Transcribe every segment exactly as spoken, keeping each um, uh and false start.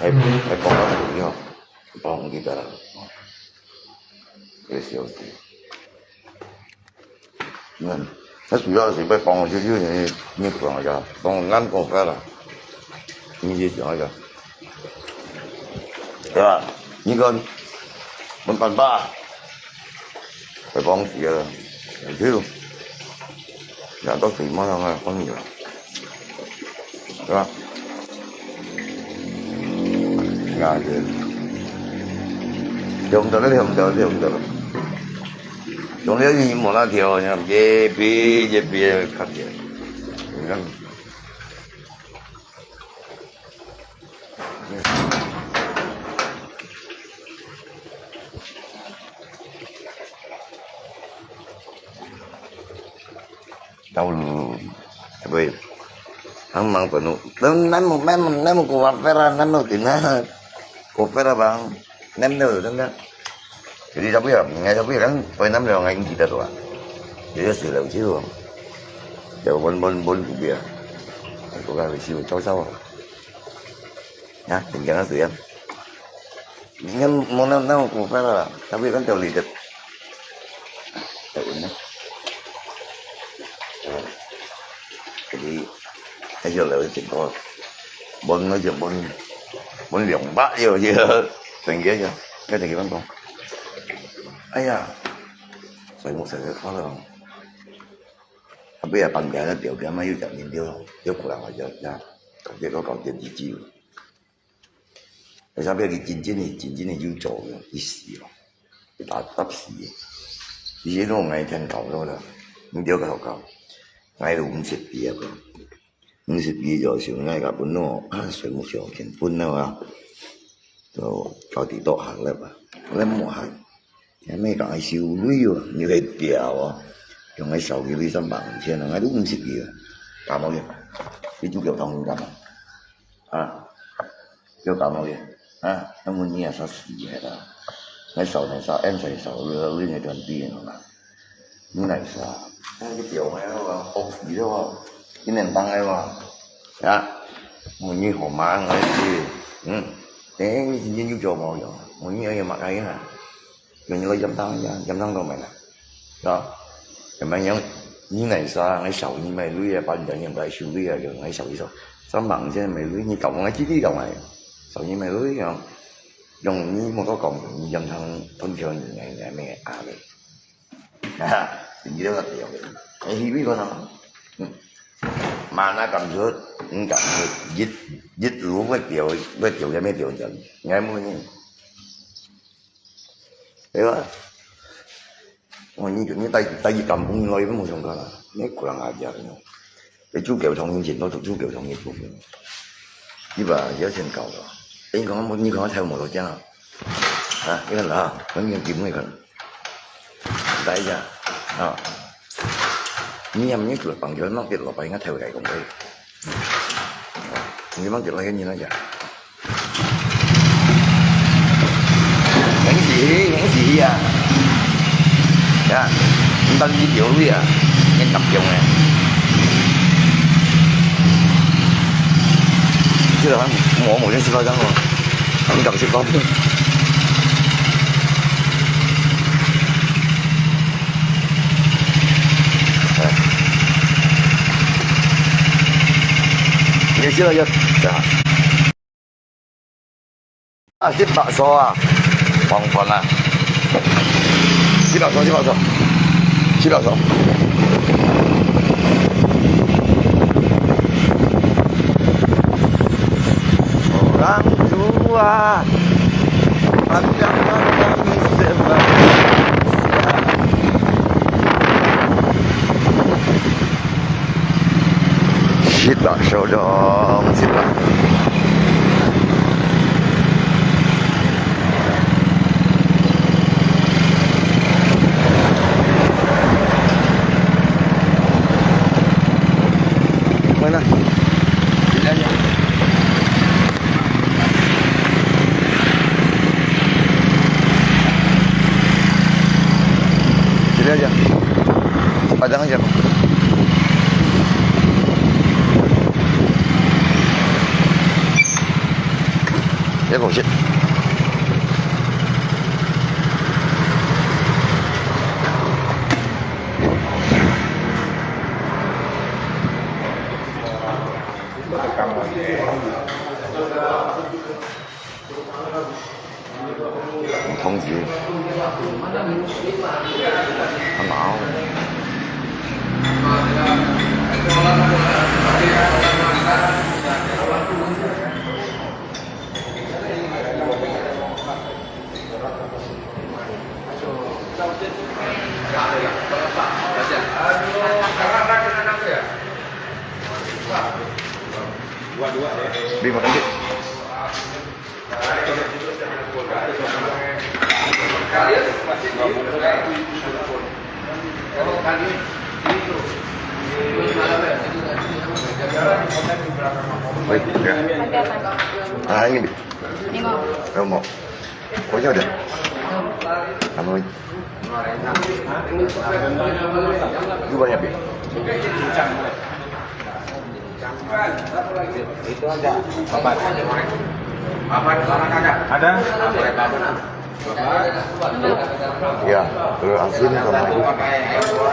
還，還幫到手了，幫你个啦。這个小姐。嗯，他主要是要幫我，就，就，你，你講一下，幫我按講法啦。你就講一下。對吧？你講，問辦法。 會幫佢啊，就，也到時慢慢來幫你啦，對吧？啊，對。用得了，用得了，用得了。用了你無那條，你看，越比，越比較甜。你看。 Tahu lu, apa? Ang mang penuh. Nemu, nemu, nemu ko apa lah, nemu tina. Ko apa lah, bang? Nemu, nemu. Jadi, tapi ya, ngai tapi kan, poi nam lo ngai kita tu ah. Jadi, sudah uji tu. Ya, bon, bon, bon, tu dia. Aku kan uji, cau, cau. Ya, tinggal tu ya. Ini kan mau nam, nam, aku apa lah. Tapi kan tahu lihat. Tahu ni. Jadi, aja lah, uji ko. Bon, aja bon. Bon, liang bak ya, ya. Tinggal ya. Kan tinggal bang. Aya. Saya mau saya kalau. Tapi ya, pang dia, dia, dia mah yuk tak minta, yuk kurang ajar, ya. Tapi kau kau dia jijik. Tapi sampai dia cincin ni, cincin ni yuk jauh, ya, isi, ya. Kita tak sih. Di sini orang ngai kan kau tu lah. Ni dia kau kau. Ngai lu mesti dia kau. Mesti dia jauh sih, ngai kau pun no. Ah, saya mesti orang pun no lah. 就，到底多行了吧？那莫行，也没讲修理哦，你会掉哦，用个手机费三百五千啊，我都毋识去啊，感冒药，你就给我当干嘛？啊，给我感冒药啊，那么你也是死的啦，那手那手，按谁手，你那团队了嘛？ 你来说，哎，你表妹了哇，好皮了哇，你能当了哇？啊，我你好忙啊，你，嗯，哎，你今天又做毛用，我你也蛮开心啊，用你来养汤呀，养汤干嘛呢？啊，怎么样？你来说，我小姨买路也把你养养来修理啊，用我小姨说，上忙现在买路，你搞我弟弟干嘛呀？小姨买路呀，用你莫搞搞，你养汤，分钱你，你，你，你，啊嘞。 哈哈，你這个表，哎，你看喏，嗯，mana敢出，嗯，敢出，一，一路會表，會表，也沒表人，你還問你，對吧？哦，你，你帶，帶一敢風來都無相干啦，你kurang ajar喏。你主教堂以前，我主教堂以前，你把要先搞了，你講我，你講我太無多講啊。 啊，你看啦，很有機會看。来一下，啊，你也没出来帮助，那给老板应该太会讲话。你帮助那个人那家，恭喜，恭喜啊！呀，你当你流泪啊，你感动哎。这个好像某某件事发生了。 你搞去搞去。哎，你现在要，啊，啊，七百索啊，黄昏啊，七百索，七百索，七百索。 Orang tua, panjang malam semangat. 識啦，收工，識啦。Mana? Sini aja. Sini aja. Padang aja. 一个好食。同志，很好。 Bi, makan, Bi. Baik, ya. Ah, ini, Bi. Ini mau. Mau. Pokoknya ada. Anu. Itu banyak, Bi. Itu ada. Ada. Ya, telur asin sama,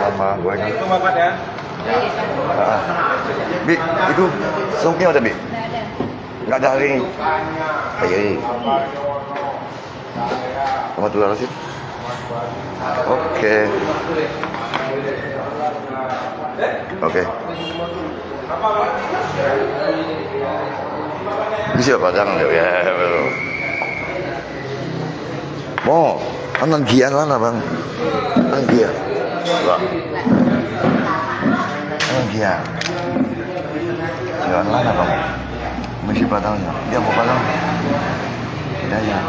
sama gorengan. Itu Bapak ya. Ah. Bi, itu songknya ada, Bi? Nggak ada hari ini. Hari ini. Apa tu lah, Rashid? Oke. Oke. Bisa Padang dia, ya, betul. Mo, anang kian mana, Bang? Anang kian. Wah. Anang kian. Kian mana, Bang? Mesti Padang ya. Dia mau Padang. Dia ya.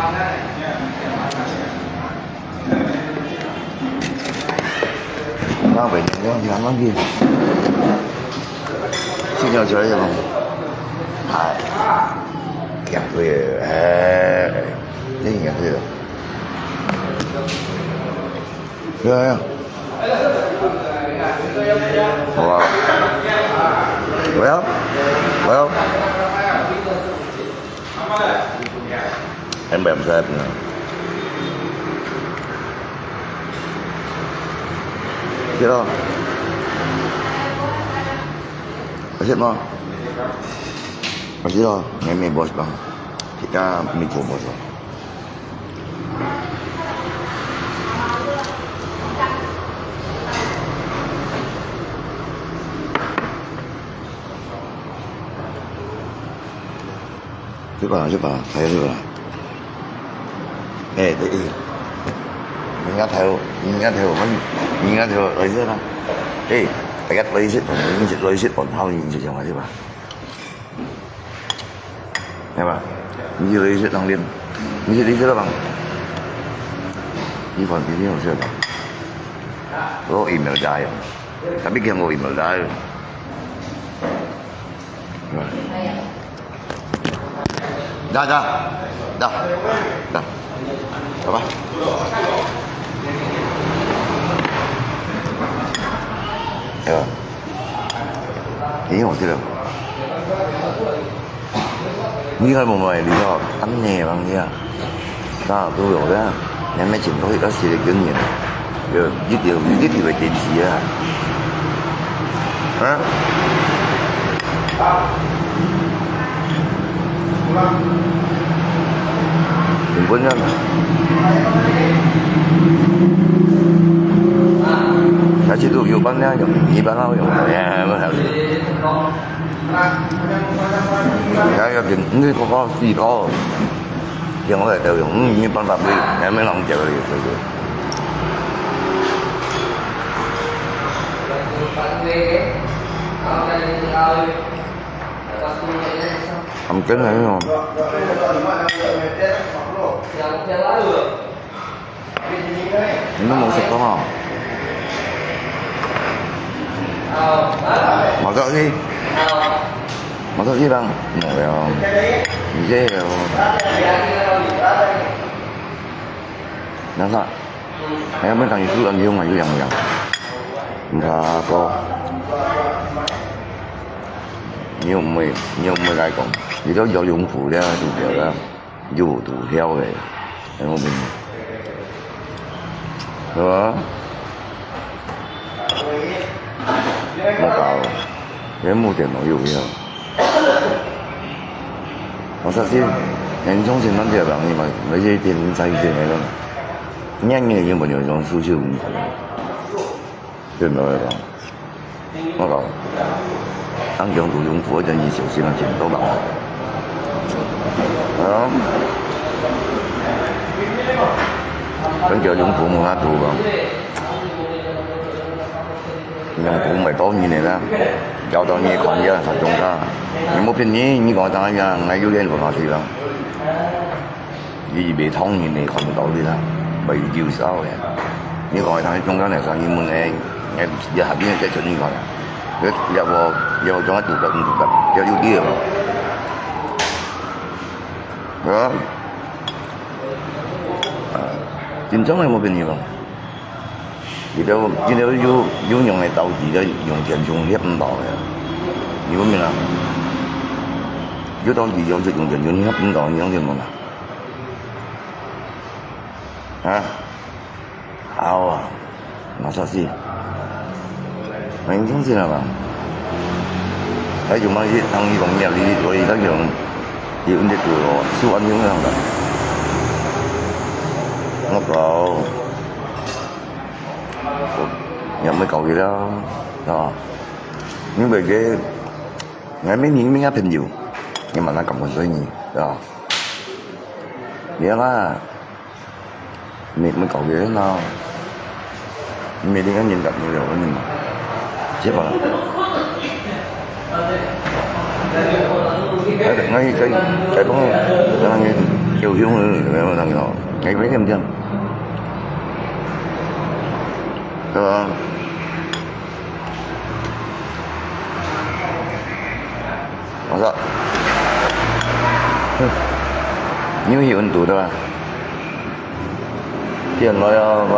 Kenapa ini? Dia jangan lagi. Sini aja ya, Bang. Hai. Kian tu ya. Eh, ini kian tu ya. Ya, ya. Wow. Well, well. Em bèm sét nè. Siro. Masih mau? Masih lo, ngai mi bos bang. Kita mi ko bos. Coba, coba, saya coba. Eh, eh, eh. Ingat tahu, ingat tahu, kan? Ingat tahu, Raisa lah. Eh, ingat Raisa, Raisa, Raisa, on hao, ini siapa, coba. Ya, Bang. Ini Raisa, Nang Lin. Ini Raisa lah, Bang. Ini Fan, ini Raisa, Bang. Oh, email dia, ya. Tapi dia mau email dia. Dah, dah. Dah. Dah. Apa? Ya. Ini 我知道。你看我们里头，他们那帮人啊。 Nah, tu yo dah. Yang macam tu kita sila gini. Yo, you deal, you deal with it ya. Ha? Bình quân nha. Kasi tu yo pan ya, yo, ni pan ya, yo. Ya, mana? Ya, ya, ni ko ko si ko. Yang lain tahu yang, hmm, ini pan tapi, yang memang jaga dia saja. Ang kena ni, oh. Ini mau sekolah. Masak sih. Masak sih, Bang. Mau ya. Bisa ya. Nasa. Ayam pun kan itu, kan yung ayu yang yang. Enggak apa. 你又唔會，你又唔會來講，你都有用途的，對不對？又有毒枵个，有無朋友？係吧？莫搞，全部電腦又有枵。我相信，年輕人慢慢來嘛，那些電影產業來了，年年有朋友用手機用。 對毋對講？我講，人講做用戶个人，你小心啊，錢都拿。啊，人叫用戶無法度講，用戶毋係當然个啦，搞到你看也發中間，你無騙你，你講當然，𠊎有點無法度啦。 佢袂通人，你看毋到佢啦，袂有收个。你講佢中間來說，你問个，你下邊个再出去看啦。佢也無，也無將佢堵得，堵得，也有啲个。啊，啊，緊張个無朋友咯。佢兜，佢兜有，有用个道具，用電筒翕毋到个，你有明啊？有道具用就用電筒翕毋到，你用電筒啊？ 啊？好啊，馬上去。很相信了吧？還有嗎？一趟一公里啊，你，我一趟用，你用得多咯，十萬用上了。我搞，我也沒搞佢啦，啊？因為這，𠊎每年每個朋友，你馬上搞我生意，啊？ 你啦，你，你搞佢啦，你每天跟人家聊聊，你嘛，是吧？哎，哎，哎，哎，幫我，讓你有用的，有用的，哎，別人講，是吧？ 我說，嗯，你們有溫度的吧？電腦要吧？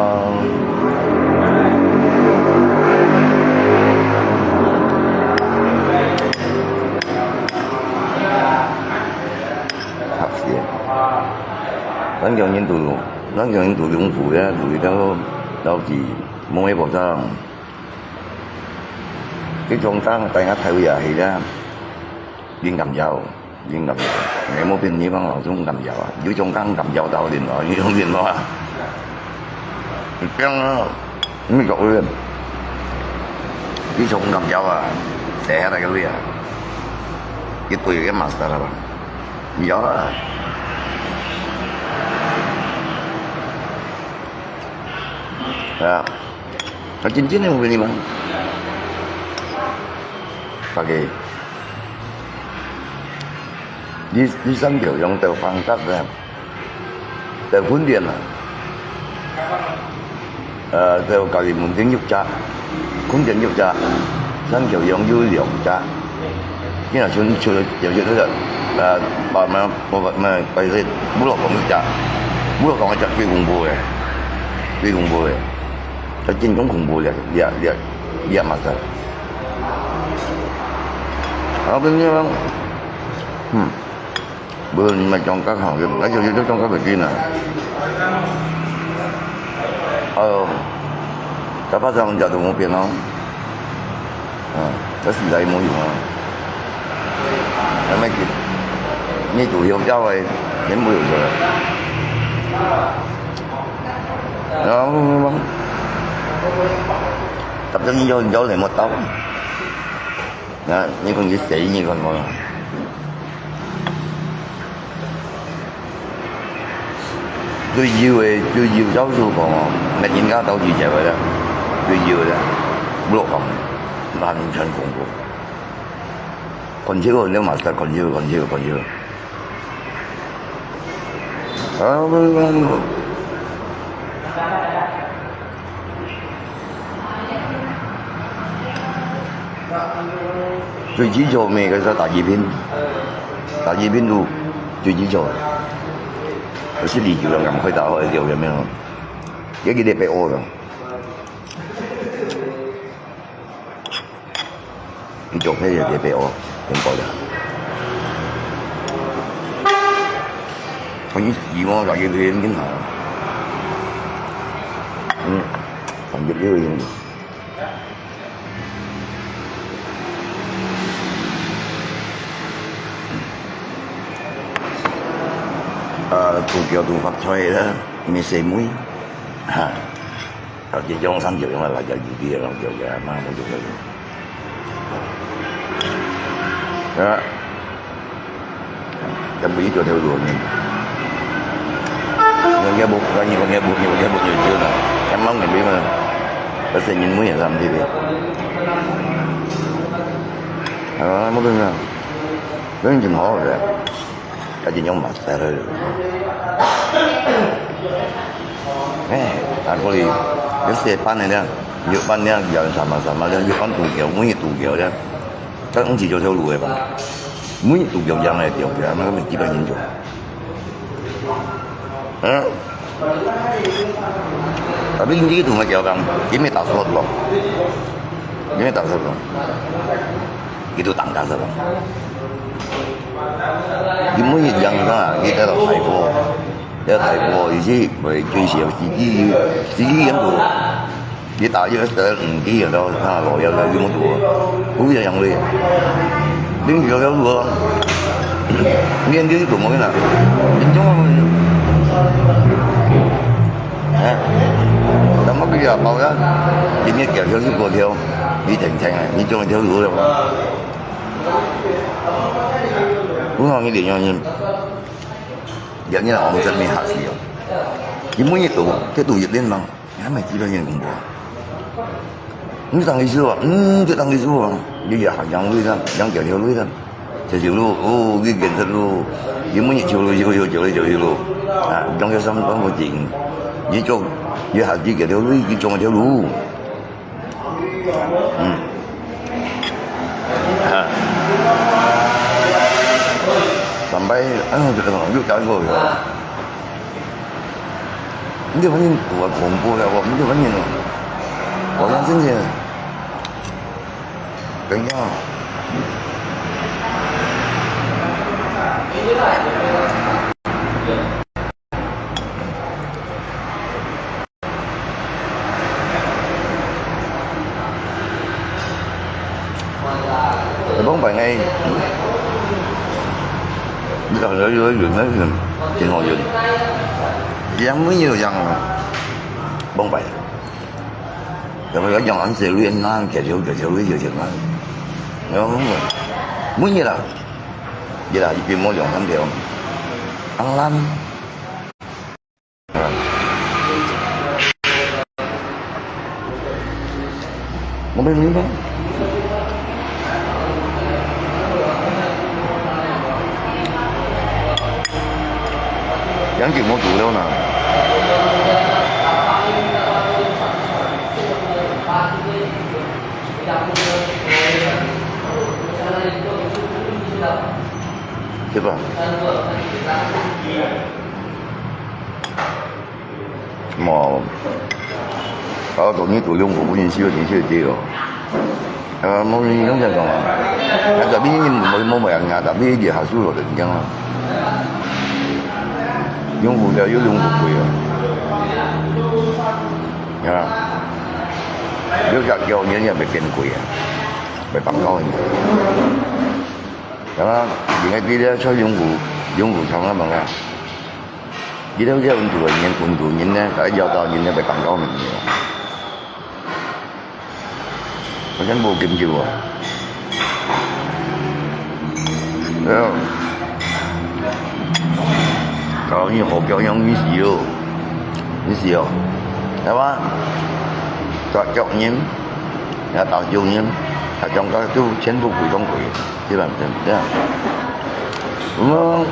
好些。咱講印度，咱講印度用戶呀，有一條，了解，某一個上。 佢中間，大家睇位也係啦，應該有，應該有。你無變地方老中間有啊，有中間有到人咯，有種人咯啊。你變啊，你做人，你中間有啊，寫下來个位啊，一堆个master啦吧，有啊。啊。 啊，真正个有个地方。大概，你，你三條用到放大个，到訓練啊，呃，到家己門店六隻，訓練六隻，三條用有兩隻。 你若像，像，像，像，呃，把，把，把，把，把這，烏龍講一隻，烏龍講一隻最恐怖个，最恐怖个，佢真正恐怖个，這，這，這master。啊，跟你講，嗯。 無，你莫講較好，𠊎就，就講較袂緊啊。哎喲，十八張食都無變哦。啊，這時代無用啊。還沒緊，你都有要的，全部有出來。然後，十張你要，你要什麼刀？那你講你誰，你看看。 最幼个，最幼少數講哦，乜人家到底食个啦，最幼个啦，烏龍講，完全恐怖。看笑，你嘛係看笑，看笑，看笑。啊，不，不，不。 最基礎个係打擊品，打擊品都最基礎个。可是你就要趕快打好一條，有沒有？這個禮拜二了。 你做咩也別俾我，點過了。反正希望大家都很好。嗯，反正六个人。呃，都叫都发财了，没谁没，哈。 頭先講三條用啊，辣椒油啲啊，辣椒油啊，嘛，無做得。啊，根本一條條路呢。人家無，人家無，人家無，人家無研究呢，還忙人家嘛，而且人沒有上去的。啊，我跟你講，人挺好的。 該就用master了。哎，啊，可以，有些班的呢，有班呢，有sama-sama呢，有班都有，每一都有呢。但毋係就條路个吧，每一都有樣个，對不對？那個基本研究。嗯。Tapi hindi itu macam orang, ini tak slot loh. Ini tak slot loh. Itu tangga sa loh. Di mo yung yang ka, kita daw taipo. Kaya taipo, isi, may juice yung sigi, sigi yung tu. Kita yung sa, hindi yung daw, ha, lo, yung, yung mo tu. Hu yung yang li. Ding yung yung lo. Hindi, hindi yung tu mo na. Hindi yung, eh, tama kaya, pao yan. Hindi kaya yung yung ko, yung, hindi teng teng, hindi yung yung lo. Hu yung hindi yung yung. Yan yan ang sa may hasi yun. Yung mo yung tu, kaya tu yung din lang. Yan may kiba yung kumbo. Hindi tang isu ah, hindi tang isu ah. Yung yung yang lui tan, yang kaya yung lui tan. Sa yung lu, oh, yung kaya sa lu. Yung mo yung yung lu, yung yung yung yung yung lu. Ah, yung yung sam sam mo jing. Yung yung, yung hasi kaya yung lui, yung yung yung lu. Hmm. Ha. Sampai, ah, kita tengok, yuk tak ikut. Ini paling buat kumpul ya, kok. Ini paling, orang sini. Kayaknya. Bông bai ngai,你講有有有那種挺好用，兩尾有樣啊，bông bai。有沒有用紅色的那條條條條條條啊？有，每日啦，一日啦，一邊摸兩三條，紅藍。 我們明白。楊景我讀了呢。對吧？ 無，啊，當然都用過，本人少年少啲哦。啊，無人用這種啊。啊，tapi無無無人啊，tapi佢下手落就點啊。用過了又用過貴啊。啊，又加九年也沒變貴啊，沒放高呢。啊，應該比咧出用過用過長啊嘛。 你兜這印度个人，印度人呢，大家要到人呢，會講到明个。好像無研究啊。對啊。搞你好教養，你死哦，你死哦，係吧？打腳人，也打救人，還講到都全部普通鬼，基本上這樣。我們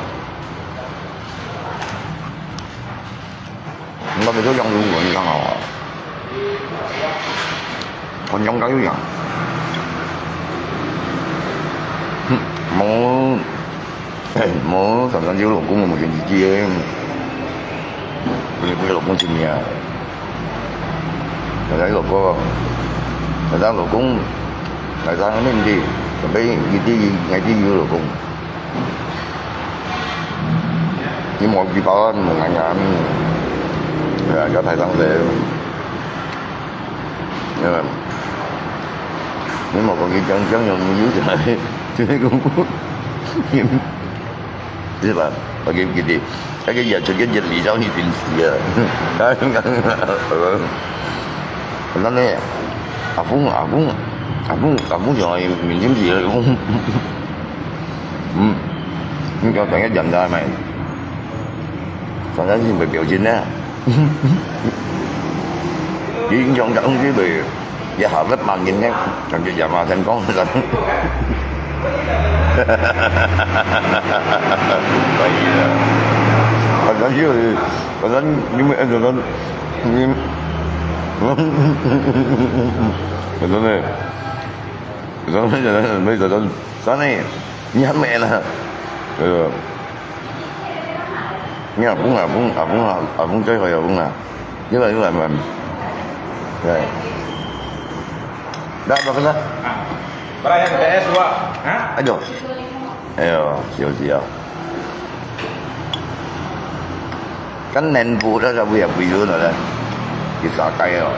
你那邊都養龍文上好啊，很養該有養。哼，無，嘿，無，常常有老公，我們跟你接，不是不是老公親戚啊，常常有老公，常常老公，常常面對，準備一定一定有老公。你無幾包啊，你無眼啊，嗯。對啊，叫台上的。對啊。你無講佢講講用有起來，就係講，是吧？我記記得，那個演出个演李小女臨時啊，剛剛，我講呢，阿峰阿峰阿峰阿峰上去面前時，嗯，你叫大家點讚咩？ 反正係無表情呢。佢影響个控制佢，也下得慢點呢，感覺也嘛成功了。可以了。反正就是，反正你們按照你，反正呢，反正呢，反正呢，真的，你還沒了。呃。 Ni aphung, aphung, aphung, aphung cai kaya aphung lah. Dia lah, dia lah, man. Right. Dah, dah kena. Ah, barang yang P S dua. Ha? Aduh. Ayo, siap-siap. Kan nền bụi đó là bây giờ bụi luôn rồi đấy. Cái xả cây rồi.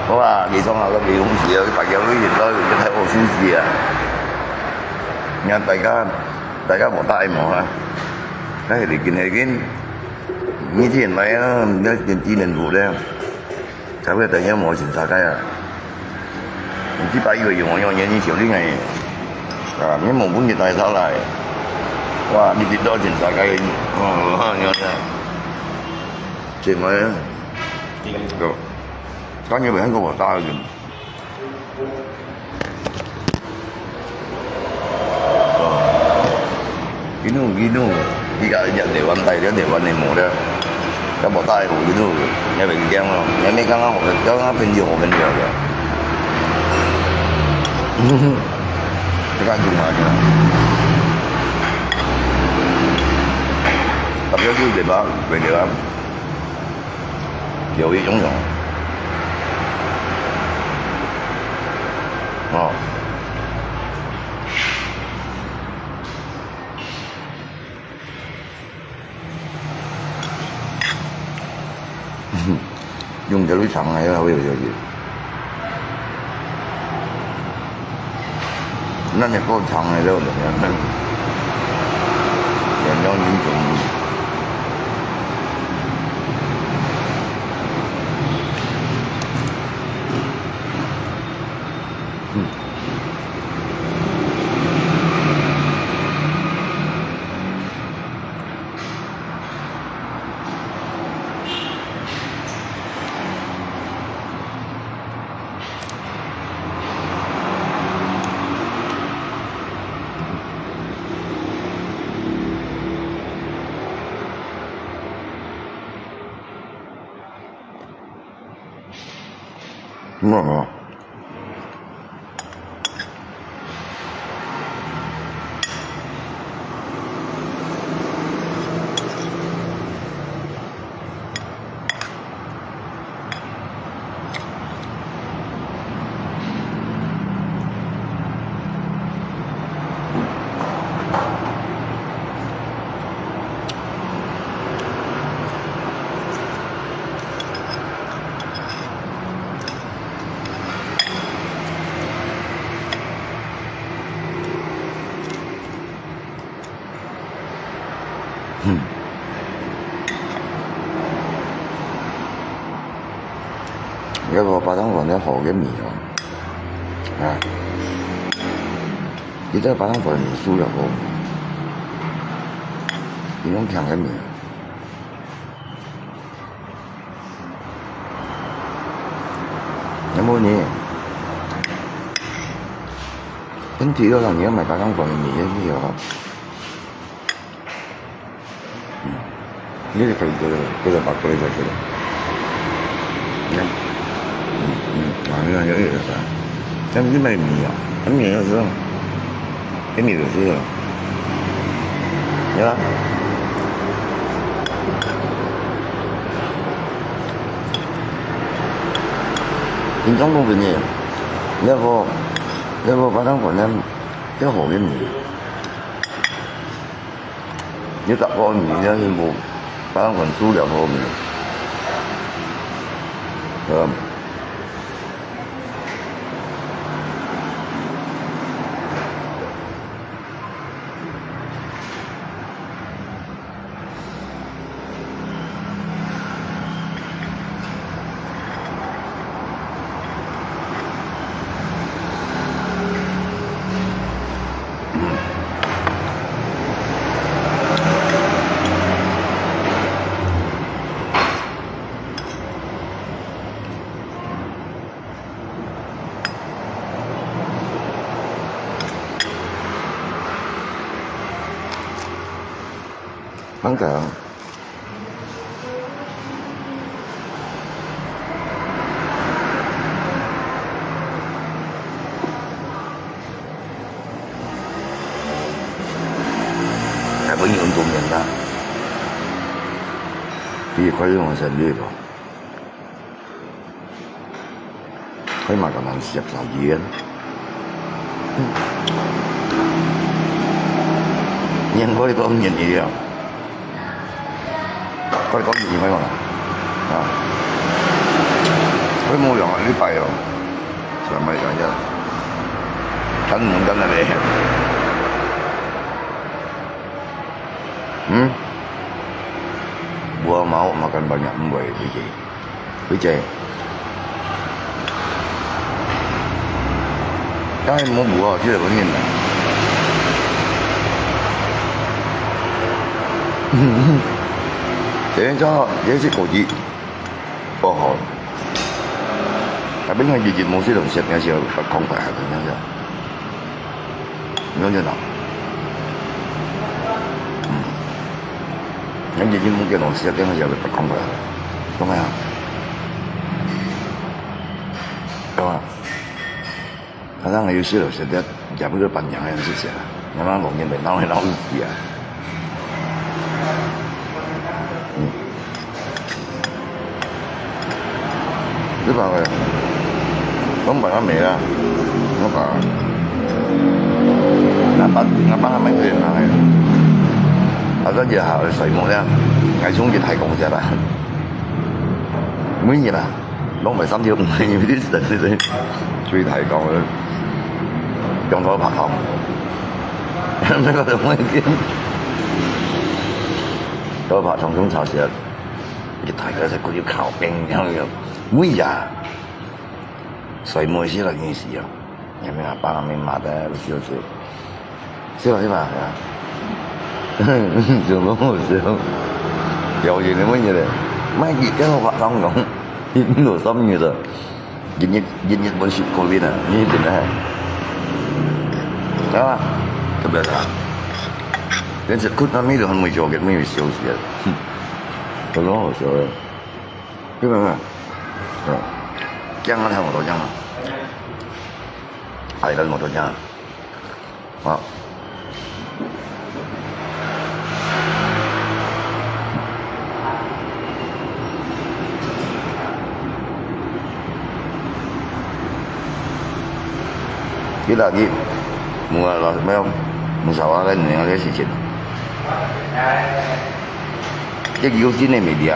Ủa, cái xong là cái bị uống rượu, cái phải kéo cái gì đó, cái thấy ô xíu gì à. Nghe tay cái 大家無戴帽啊，該係你緊係緊，你之前來啊，你只能服咧，才會等下無警察開啊。你這擺以為有用，你小心哎，啊，你無本事戴頭來，哇，你跌到警察開，哦，你看，這擺啊，就，感覺袂像个無戴个。 哦，佢弄，佢弄，佢个一隻台灣戴，一隻台灣个帽咧，佢無戴好，佢弄，你袂驚咯？你咪剛剛好，剛剛分就好分了的。這個就嘛就，特別就對吧？對吧？ 有一種種。哦。用這類長的，還會有有有。 那你夠長的，對不對？兩條銀種。嗯。 嗯啊。 嗯。這個巴掌粉个好个味哦。啊。佢這巴掌粉味素又好。佢用強个味。 有無呢？跟住嗰陣而家賣八間房嘅嘢呢，又嗯，呢個佢佢佢就白佢就佢。嗯嗯嗯，啊，呢個有一個啥？但係呢個係米啊，咁你又知道。 跟你就知道。呀。平常講分你，你个，你个巴掌粉呢，要好个米。你十个米，你是无，百分之十个米。嗯。放假。还不运动员啦，你快运动员了。 佢嘛个人食三件。年可以多年一样，可以多年一样啊。佢冇用啊，呢排哦，全部用一下，全部用緊啊你。嗯？Buah mau makan banyak, mbai, Vicky. Vicky. Kau mau buah, tidak pengen lah. Jadi, cakap, dia si koci. Oh. Tapi nang gigit mo sila, siap nga siya, pagkong pa, siya. 了解到。嗯。人家已经没给我时间，等一下就不讲了，懂没有？懂吗？他让我有些了，现在也不是半年的事情了，你妈老年人，哪会老死啊？嗯。 你讲个，东北个没啦，我讲，俺爸，俺爸还蛮有钱个，啊，咱也好水木呀，俺兄弟太公家啦，每年啦，东北三千五，你们的人，所以太高了，用头发好，那个怎么一点，头发统统潮起来。 一大个是骨头烤冰了，喂呀！所以没事了，你死了。也没有爸没妈的，就是，是吧？是吧？是吧？怎么好笑？表演的问题嘞，卖给跟我发上用，你有什么的？ 日日，日日本食COVID啊，你真係，係嘛？特別係，連食苦茶味都還沒做過，沒有消息啊。哼，都老好笑啊。對吧？嗯。這樣啊，太好多這樣啊。哎，太好多這樣啊。 啊。佢那日，我老，沒有，我說話个，你那个事情。這有真个media，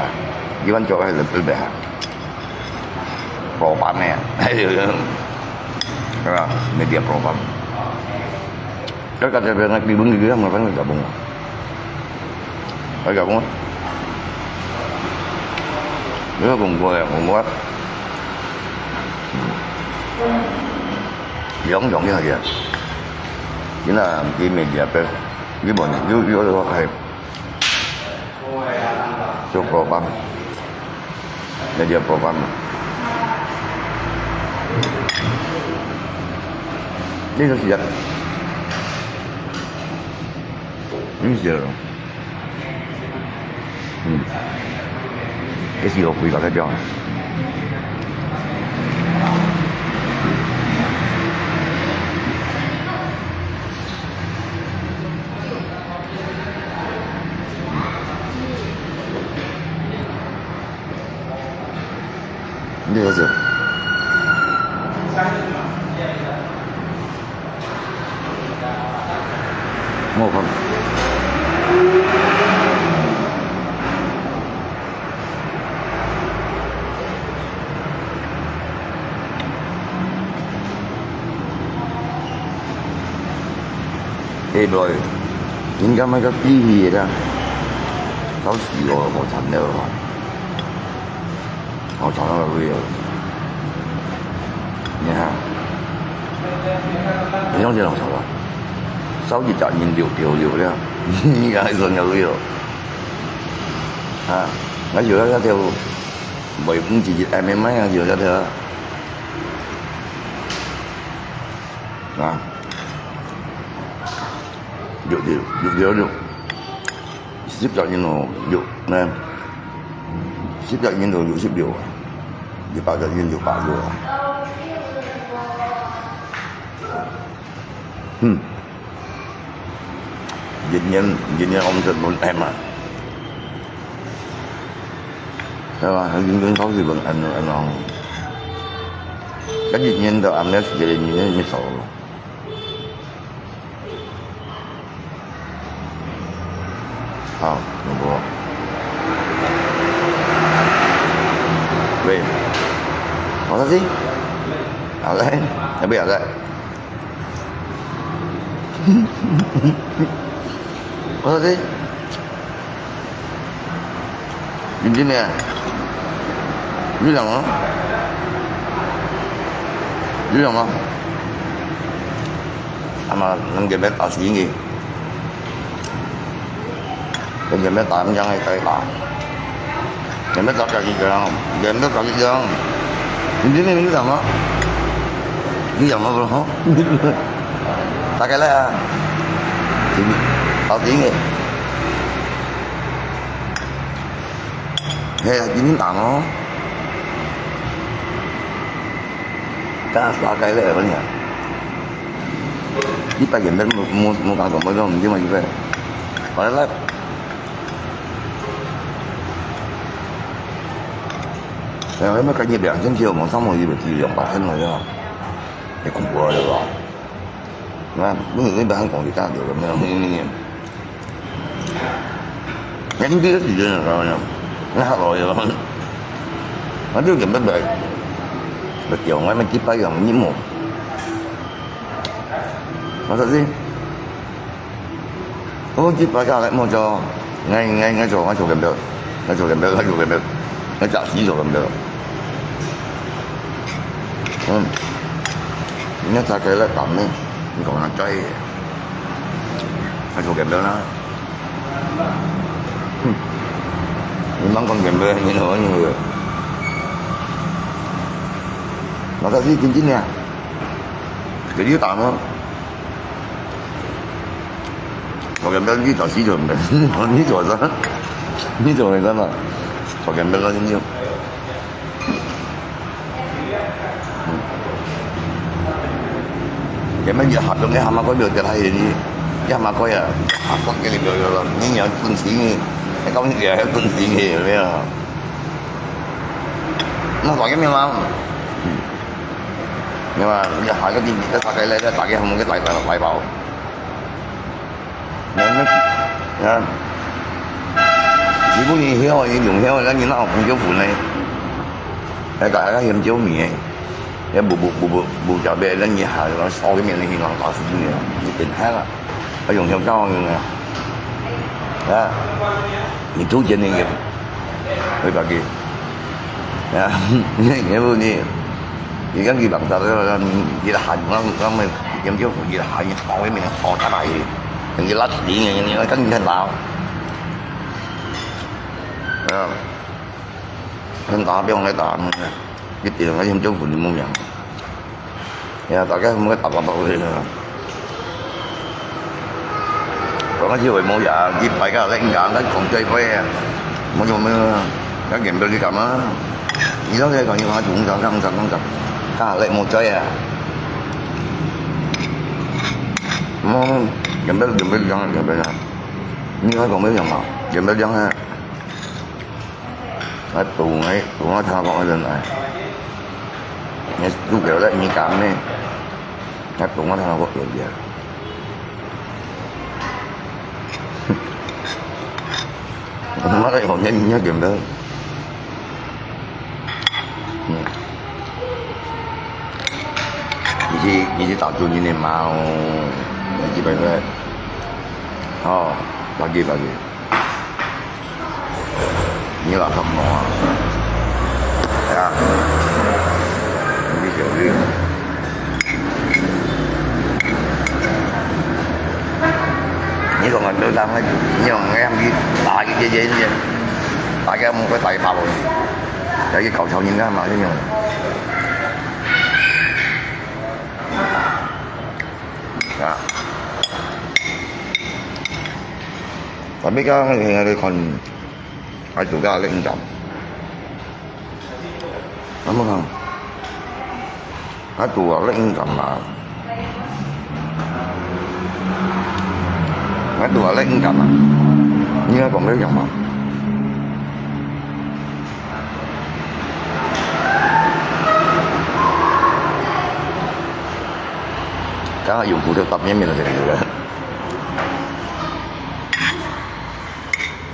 佢們做个係特別好。 Propam ya, ayo, ya. Kaya, media propam. Kaya kata dia nak beli benda dia, makan dia gabung. Kaya gabung. Dia gabung gua ya, gabung gua. Yang yang ya ya. Ina di media pe, di mana, di di orang hai. Su propam. Media propam. Ini sudah siap. Ini siap. Hmm. Cái gì đâu quỷ vào cái trò. Hindi kasi. Mo kan. 來，人家買个機器个啦，搞死我，無慘了啊！好慘啊，位啊！你看，你用這種手法，少一隻人流流流了，你還算有位哦。啊，那有那條，賣五十一M M啊，有那條啊。 啊，六六六六六，十隻人哦，六，呢，十隻人就六十六啊，一百隻人就百六啊。嗯，一年，一年我們是輪M啊。 係吧？佢永遠都係問恁樣，恁樣。該一年到暗晡時間，一年一首。好，主播。喂，好，再見。好嘞，要不要再？ 我說這，你這邊，你講啊？你講啊？阿媽，能給別打死你？能給別打，能將你打一打。 你們早點去講，你們早點講。你今天你講麼？你講麼不好？大概來啊。好聽的。嘿，今天打哦。大概來，我跟你講。一百元的，没没没讲过，没讲，没讲一百。好了，来。 哎呀，那个感觉两千九，我上网以为只有两百块而已啊，太恐怖了，对吧？那，那，那边还讲一大堆了，没有，没有，没有。哎，你这个时间了，那好了，那就准备来，来叫我们几百样，你莫，我说是。 哦，這擺下來莫做，𠊎，𠊎，𠊎做，𠊎做gembel，𠊎做gembel，𠊎做gembel，𠊎假死做gembel。嗯，你那大概來講呢，你講那對，𠊎做gembel啦。哼，你莫講gembel，你哪有？那他是真正的啊，給你打嗎？ 我gembel你做死做毋得，你做啥？你做个啥嘛？我gembel个你。嗯。gembel你合同个蛤蟆哥没有得他你，你蛤蟆哥呀，蛤蟆哥给你没有了，你要蹲死你，还搞你给还蹲死你有没有？那早就没有了。嗯。 你看，你下个星期再打开来，再打开我们个来来来宝。你看，你看，你不你晓，你用晓，那你那红酒粉呢？还搞那个香蕉米呢？也不不不不不交代，那你还烧个面那些人打死你啊，你变态了。 啊，用香蕉用啊。啊，你偷钱个，會把佢，啊，你，你不你，你跟佢講啥个，你，你喊，我，我們研究，你喊，你跑一面，跑他那裡，你拉起你，你，你跟你看打。啊，看打，不用來打，一點，我研究，你莫講。 呀，大家毋好打打鬥去啦。講个是話無呀，你擺个來講，咱講對話啊。無用無用啊，咱gembel你幹嘛？你到底講你講中啥，講啥，講啥，講啥，來無在啊。無，gembel，gembel，講，gembel啊。你愛講無用啊，gembel講啊。 啊，堵个，堵个頭殼个人來。你拄著咧，你講咩？啊，堵个頭殼有影。我來講，你，你要點的。嗯。你去，你去打主人的貓，你去拜拜。哦，不要紧，不要紧。你老头毛啊？哎呀，你小弟，你讲很多人，你用那样去打一些些，打个莫个打一把落去，要去搞小人干嘛？这种啊。 Tapi kan, eh, ada kon, ai tu dah lek ngam. Apa kan? Ai tu dah lek ngam ah. Ai tu dah lek ngam ah. Ni ai kong lek ngam ah. 刚刚有骨头打面面的这个，这个。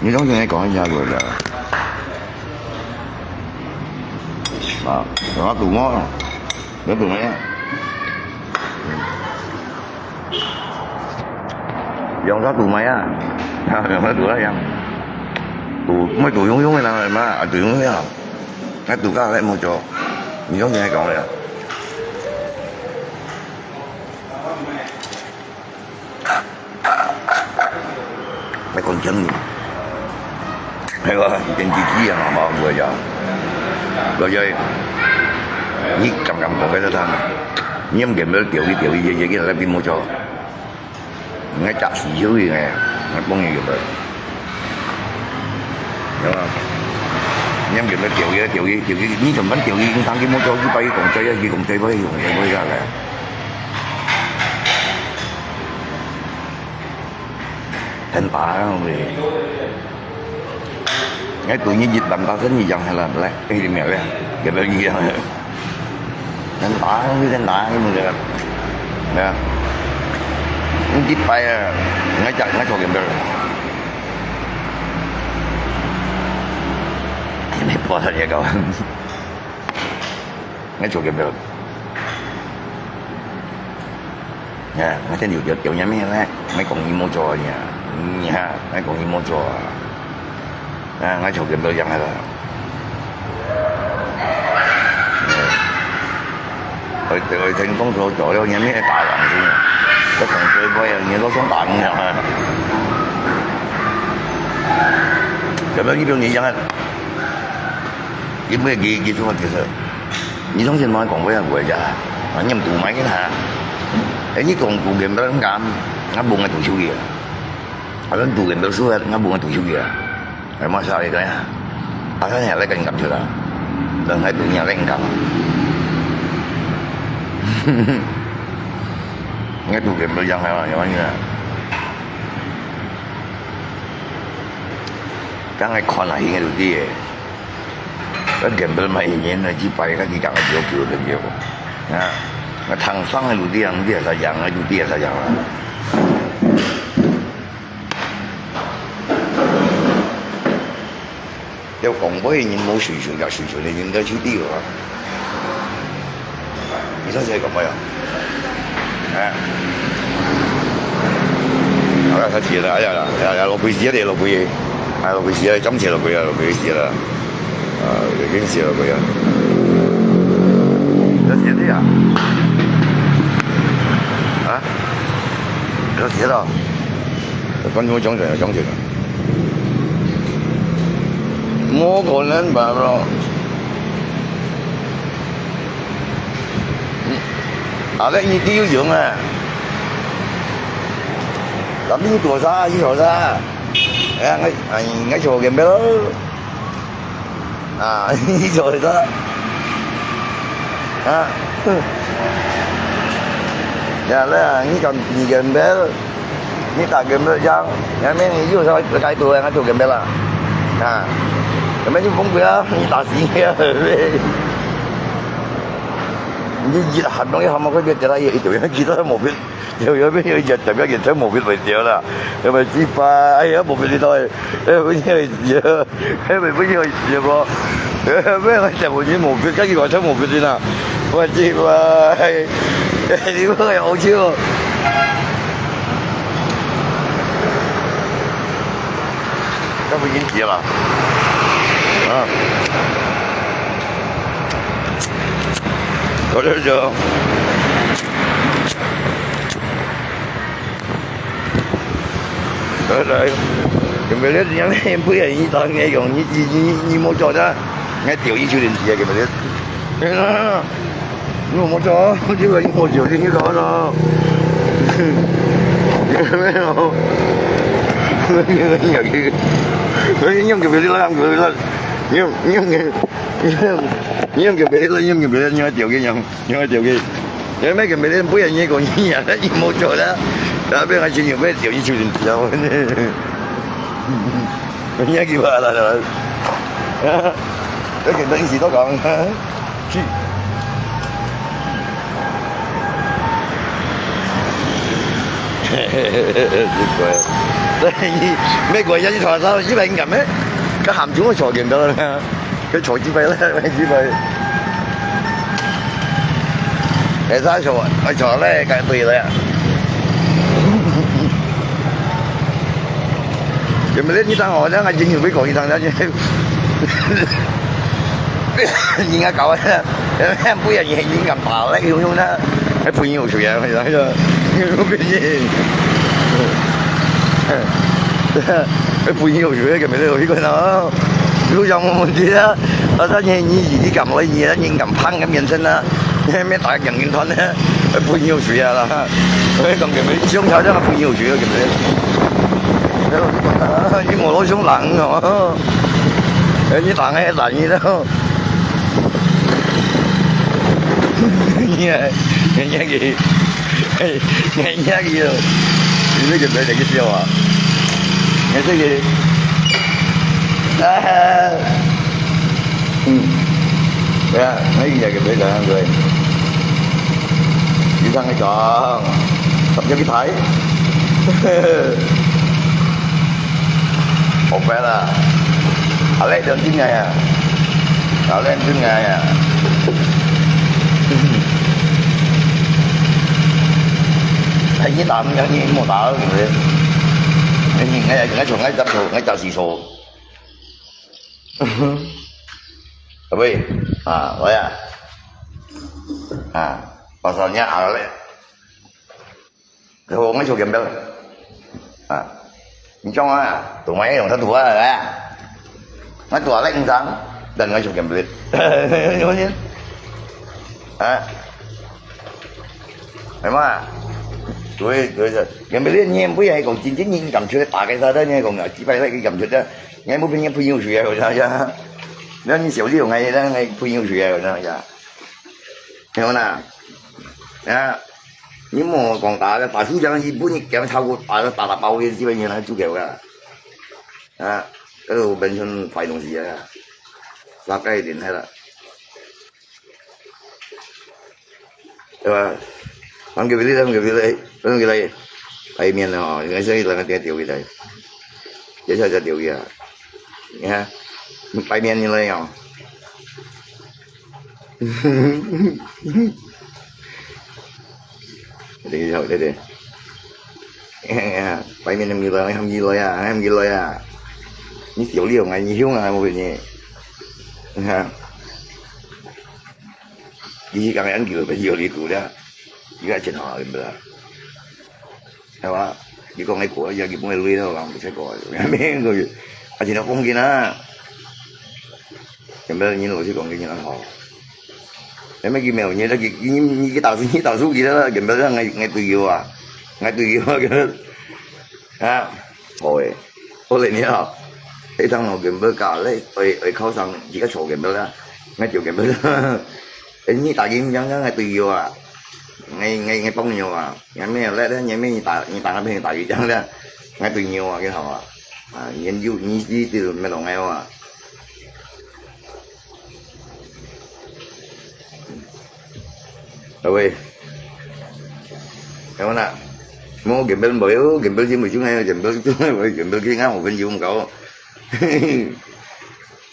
你当时还讲一下过的。啊，然后赌博，有赌没？用他赌没啊？用他赌那样。赌，没赌用用的人嘛，啊，赌用用啊。 那赌个来么做？你用现在讲了。那讲真的，那个电视机啊，嘛，我讲，我讲，你刚刚讲个是他，你用电脑调一调，也也也来比么做。 你个假死休息呢，还帮你用个，对吧？你用个调一调一调一，你怎么调一？你上去莫叫去拜一公仔啊，去公仔拜一公仔拜下来。很大啊，喂。 哎，对你一般大生意一样，还来，哎，没有了，也没有一样了。很大，有点大，你们这个，对啊。你一百啊，我讲，我说给别人。没破他也高。 𠊎做个表。哎，𠊎先有條條件咩咧？𠊎講你莫做啊，𠊎講你莫做啊。啊，𠊎做个表樣个啦。哎，我聽講做做了，你咩打人先啊？我講最尾啊，你都想打人啊？有沒有一表你樣啊？因為佢佢做乜其實 你相信𠊎講話啊，會呀，啊，你毋賭買个哈。哎，你講賭game都敢，𠊎無𠊎賭手機啊。啊，咱賭game都輸啊，𠊎無𠊎賭手機啊。哎，莫笑你个呀。啊，咱也來跟你講出來，人還賭你也來跟你講。𠊎賭game都贏了，有沒有啊？剛才看了，應該有啲嘢。 該game都買一年了，幾百个，幾百个，幾百个，幾百个。啊，該唐山个路地啊，路地也是一樣，路地也是一樣啊。要講話人無水準，有水準个人都去地方啊。 你上次講過呀？哎。好了，他接了，哎呀，哎呀，落飛機了，落飛機，哎，落飛機了，今次落飛了，落飛機了。啊，已經接落飛了。要接的呀？啊？要接了？我剛才講起來，講起來。無可能吧，bro？ 啊，該你都有用啊。Tapi你做啥？你做啥？哎呀，𠊎，哎，𠊎做game咯。啊，你做啥？啊？呀，那你講你game，你打game樣，下面你有啥該做，𠊎做game啦。啊，下面就崩潰啊，你打死你啊！你一喊東西，喊到快變掉了，一條，一條都無變。 有，有，有，有，一隻特別一隻無必會掉啦。因為雞巴，哎呀，無必你到，哎，不會死啊，哎，不會死不？哎，不要講無必，該個完全無必的啦。我雞巴，哎，你不會好笑。該不應急啦。啊。我就講，來來，有沒有人家不願意當那種，你你你你莫做的，應該丟一九零幾啊，有沒有？你有沒有做？這個有沒有做？你搞的？有沒有？你用給別人，用給別人，你用你用給你用你用給別人，用給別人，你要丟給你，你要丟給。因為給別人不願意講你啊，你莫做啦，然後變成有沒有丟一九零幾啊？你要給我了，要跟東西都講。去。美國，對，美國人一傳上一百人敢咩？該喊中國坐緊到了，該坐幾百了，幾百。哎，他坐，哎，坐了，該對了呀。有沒有你當好像還真有被搞一趟，但是 人家搞的，不然你你敢打那个用用那，还不用有水啊，那个，那个不行，还不用有水，根本都有一个呢。路上我们觉得，啊，他你你你敢来，你你敢碰个面前呢，你还没打个两斤团呢，还不用有水啊啦。我讲根本用条这样不用有水，根本。你我都凶狼哦。 哎，你打哎打你了。你哎，人家给，哎，人家给，你那个没那个笑啊？你这个，啊，嗯，对啊，那个也给别人对。你上个讲，怎么就去抬？ 好白啦，阿叻就真个呀，阿叻真个呀。哎，你打毋贏，你莫打，對不對？你，你，你，你，你，你，你，你，你，你，喂，啊，喂啊，啊，我操，你阿叻。 Kau ngai cho gembel. Ah. Incong ah, tu mai dong satu ah, ah. Ngai tua lek incang, dan ngai cho gembel. Ah. Memang. Tui, tui, tui. Gembel ni pun ya kong cincin ni kam curi pakai sada ni kong, cipai lek kam curi dah. Ngai mu punya punya usia ya. Dan ni siapa dia ngai dan ngai punya usia ya. Memang ah. Ya. 你莫講打个，打輸仗，日本人檢查過，打个打打包个，基本上來做个啊。啊，呃，完全壞東西啊，殺該一點係啦，對吧？放給你，放給你，放給你，白面的哦，應該是讓人家丟給他，接下來丟給他，你看，白面你來哦。 等一下，我再等。哎呀，外面那米来，那米来啊，那米来啊！你小六啊，你凶啊，我跟你，你看，你是刚刚给我们有力度的，你看真好，对不对？ 係嘛？你講你過，日本个鐳咯，人毋使過，咩个，啊，真係講緊啊！根本你老實講，你人好。你乜佢沒有，你那個，你你打輸，你打輸佢啦，根本上愛愛隊友啊，愛隊友啊，根本啊，好誒，好嘞，你好，一趟我根本搞嘞，愛愛考上，自家坐根本啦，愛就根本啦，誒，你打贏人家愛隊友啊，愛愛愛朋友啊。 你乜有來咧，你乜你打你打那邊打一仗咧，𠊎對牛啊，幾好啊！啊，研究你你你乜弄个啊！各位，各位啦，莫根本無有，根本就無就愛，根本就愛，根本佢愛五分鐘搞。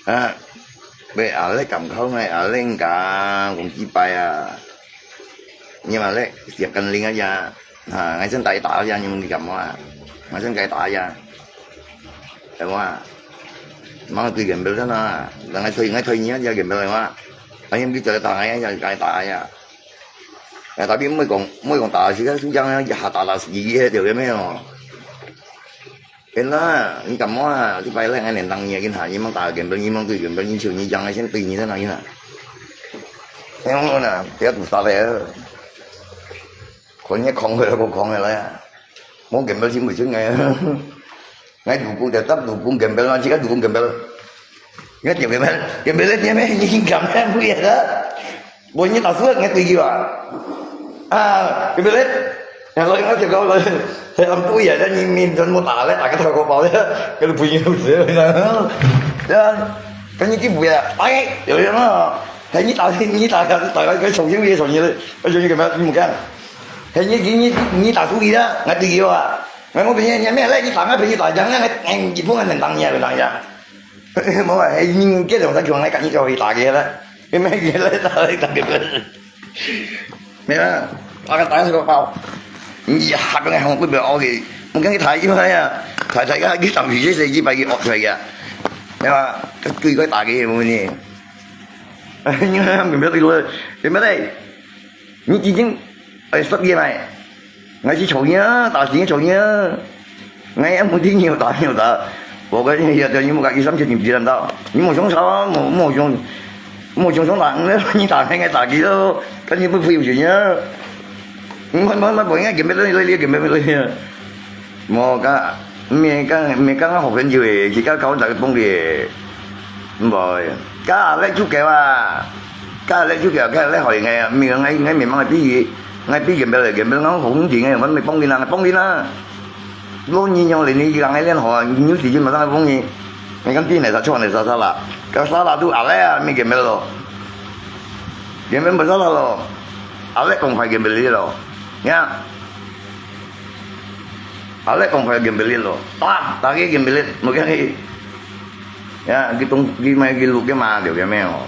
啊，喂，啊，你敢考𠊎，啊，你敢講幾擺啊？你嘛咧，食緊零啊呀！ 啊，𠊎正該打呀，你問你幹嘛？𠊎正該打呀，係無啊？吂對game仔真啊，人家推，人家推你啊，這game仔个話，哎呀，你做得打哎呀，該打哎呀。哎，tapi毋會講，毋會講打死个，就這樣一下打打死佢，條个咩哦？哎啦，你感冒啊？你擺來，俺連當你啊，你看，你莫打game仔，你莫對game仔，你就你講啊，先對你在哪裡啊？哎呦啦，不要赌啥了。 看你囥起來無囥起來啊！無game仔先袂出个。𠊎老公就答老公game仔啦，自家老公game仔。你點game仔，game仔咧點咩？你敢咩？不也的？無你打輸了，𠊎對佢啊！啊，game仔咧，然後𠊎就搞了，還不也的，你明天我打來，打个淘寶包的，給他不也不是，對啊，跟你地步呀，哎，有人啊，還你打你打打个重新也重新了，而且你game仔你不干。 係你，你，你，你打輸佢啦，𠊎對佢啊！𠊎無朋友，你咩來，你打𠊎朋友打仗，𠊎，𠊎，你碰𠊎能打你啊，能打你啊！無啊，係你，你這種才叫𠊎跟你做去打佢啦，你咩佢來打，打佢啦。沒有啊，打个打个個包，你下个來行不了OK，我跟你打一排啊，打打个，你打皮鞋是一排个惡出來个，對吧？對个打个無問題。你看明白對不？明白嘞？ 你已經，哎，十年來，𠊎係抽煙啊，打錢抽煙啊，𠊎也無聽你有打，你有打。我跟你講，你莫講一三千你不知道，你莫想啥，莫，莫想，莫想啥，你打，你打佢咯，看你不會有錢啊。你看，你看，你看，你看，你看，你看，你看，你看。 無，該，毋係講，毋係講好朋友誒，自家搞大家幫个。毋會，該阿力就夠啊，該阿力就夠，該阿力好應該啊，毋係講𠊎，𠊎毋係講比佢，𠊎比佢別个，佢別个好風景誒，𠊎毋係幫佢啦，幫佢啦。老人樣，你，你講𠊎練好啊，你有時間馬上來幫佢。你講店內啥，出來啥啥啦，該啥啦都阿力啊，毋係佢別咯，佢別無啥啦咯，阿力講快佢別哩咯，呀。 Alah，講快game belit咯，打，打个game belit，無要緊。Ya，佢當，佢買佢錄个嘛，就个咩哦。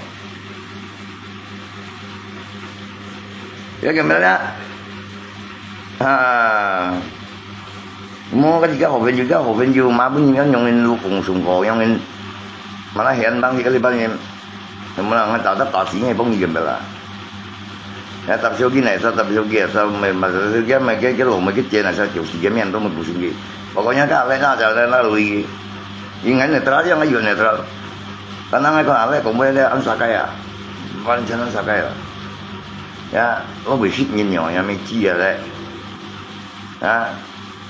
Ya game belit啊，啊，無，佢自家好朋友，自家好朋友嘛，本人要用人錄放送歌，用人，malah現當佢个禮拜日。 Namun ang tatap tasi niya pong ikan bela. Ya tap siogi na isa, tap siogi isa, may mas siogi may ke ke lo may ke tiyan isa tio si kami anto may pusing ki. Pokoknya ka ale na ja na lui. Ingan netral yang ayo netral. Tanang ay ko ale kung may le ang sakay ah. Panchan ang sakay ah. Ya lo buisit ninyo ya may chia le. Ya.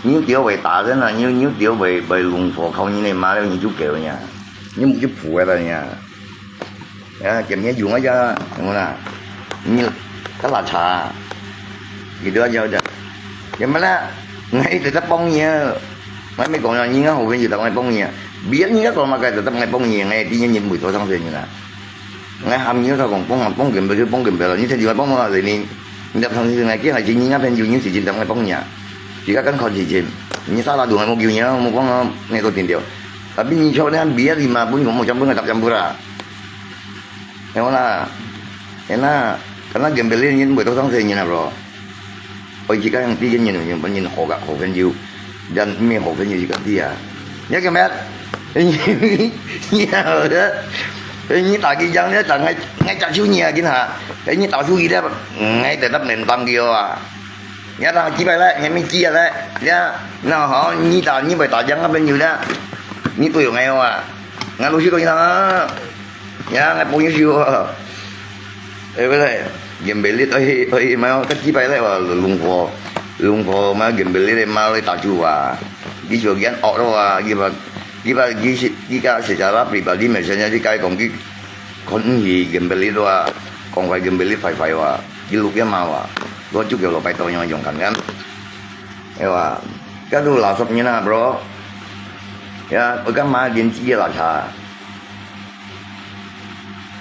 Nyo tio way ta sen ah, nyo nyo tio way way lung fo kau ni ne ma le ni ju keo nya. Nyo mu ju pu ta nya. Ya, kiam hia yung aja, yung na. Ni, ka la cha. Gitu aja udah. Ya malah, ngai tetap pong ya. Ngai mi kong ni ngai ho ben tetap ngai pong ya. Biar ni ka kong makai tetap ngai pong ya, ngai ti ni ni mui to sang sen na. Ngai ham ni sa kong pong pong gem bel pong gem bel ni sa di pong ma ni. Ni da thang ni ngai kia ngai ni ngai pen yung ni si jin tetap ngai pong ya. Jika kan kau si jin. Ni sa la du ngai mo giu ni mo pong ngai to tin dio. Tapi ni chok ni ham biar lima pun mo campur ngai tak campur ah. Eo na, ena, kana gembel yin yin buat tau sang se yin na bro. Oi jika yang ti yin yin yin yin ho ga ho fen yu, dan me ho fen yu jika ti ya. Ya gembel. Ya, ya. Ni ta ki jang ni ta ngai ngai ta chu ni ya kin ha. Ni ta chu ki da ngai ta tap nen tang ki yo a. Ya ta ki bai la, ni mi ki ya la. Ya, na ho ni ta ni bai ta jang a fen yu da. Ni tu yo ngai yo a. Ngai lu si ko ni na. Ya, ngai pung yu siu. Eh, bele, gembelit, oi, oi, ma, ka chi pai le, wa, lung pho. Lung pho, ma, gembelit, ma, le, ta chu, wa. Gi chu gian, o, ro, wa, gi ba, gi ba, gi si, gi ka, si, sa, la, pri, ba, di, me, sen, ya, di, kai, kong, gi, kon, hi, gembelit, wa. Kong, fai, gembelit, fai, fai, wa. Gi, lu, ya, ma, wa. Lo, chu, ke, lo, pai, to, yong, yong, kan, kan. Eh, wa. Ka, lu, la, sop, ni, na, bro. Ya, oi, ka, ma, din, chi, la, cha.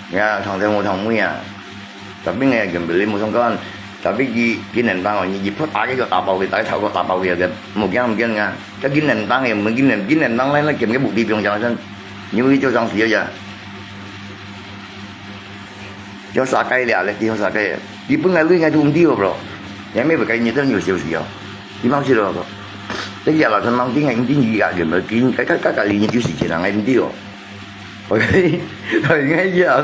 Ya, thang teng mo thang mui ya. Tapi ngai gembel mo song kan. Tapi ki ki nentang ni ki phot ake ko tapau ki, tai thau ko tapau ki ke. Mo kiang mo kiang nga. Ka ki nentang ye, mo ki nen ki nentang lai lai kem ke bu ti piong jang san. Ni wi jo sang si ya. Yo sa kai le ale ki yo sa kai. Ki pun ngai lui ngai tu ti bro. Ya me ba kai ni tan yo siu si yo. Ki mau si lo ko. Te ya la san mang ti ngai ti ni ya gembel ki kai kai kai kai ni ju si chen ngai ti yo. 害，害𠊎呀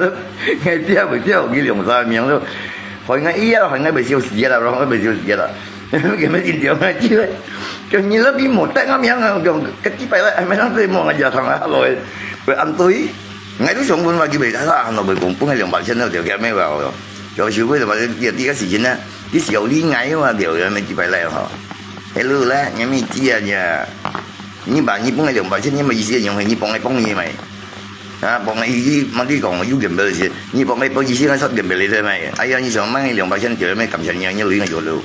，𠊎爹會叫佢兩三名咯。害𠊎呀，害𠊎會笑死啦，害𠊎會笑死啦。佢乜緊張啊，佢，佢你那邊無帶我名啊，講，佢幾擺來，還沒上這摸啊，也同啊，落去，會安對。𠊎都想問話，佢袂得啦，落去講，分佢兩百千了，就佢咩話哦。有時候為什麼這，這個事情呢？佢小利愛嘛，就有那麼幾擺來哈。Hello啦，你們知啊呀？你把你分佢兩百千，你沒意思，用你幫佢幫你嘛。 啊，幫佢，佢，乜你講，有gembel先，你幫佢，幫佢先，佢gembel先嘛。哎呀，你想買兩百千條，買感謝你，你鐳个有路。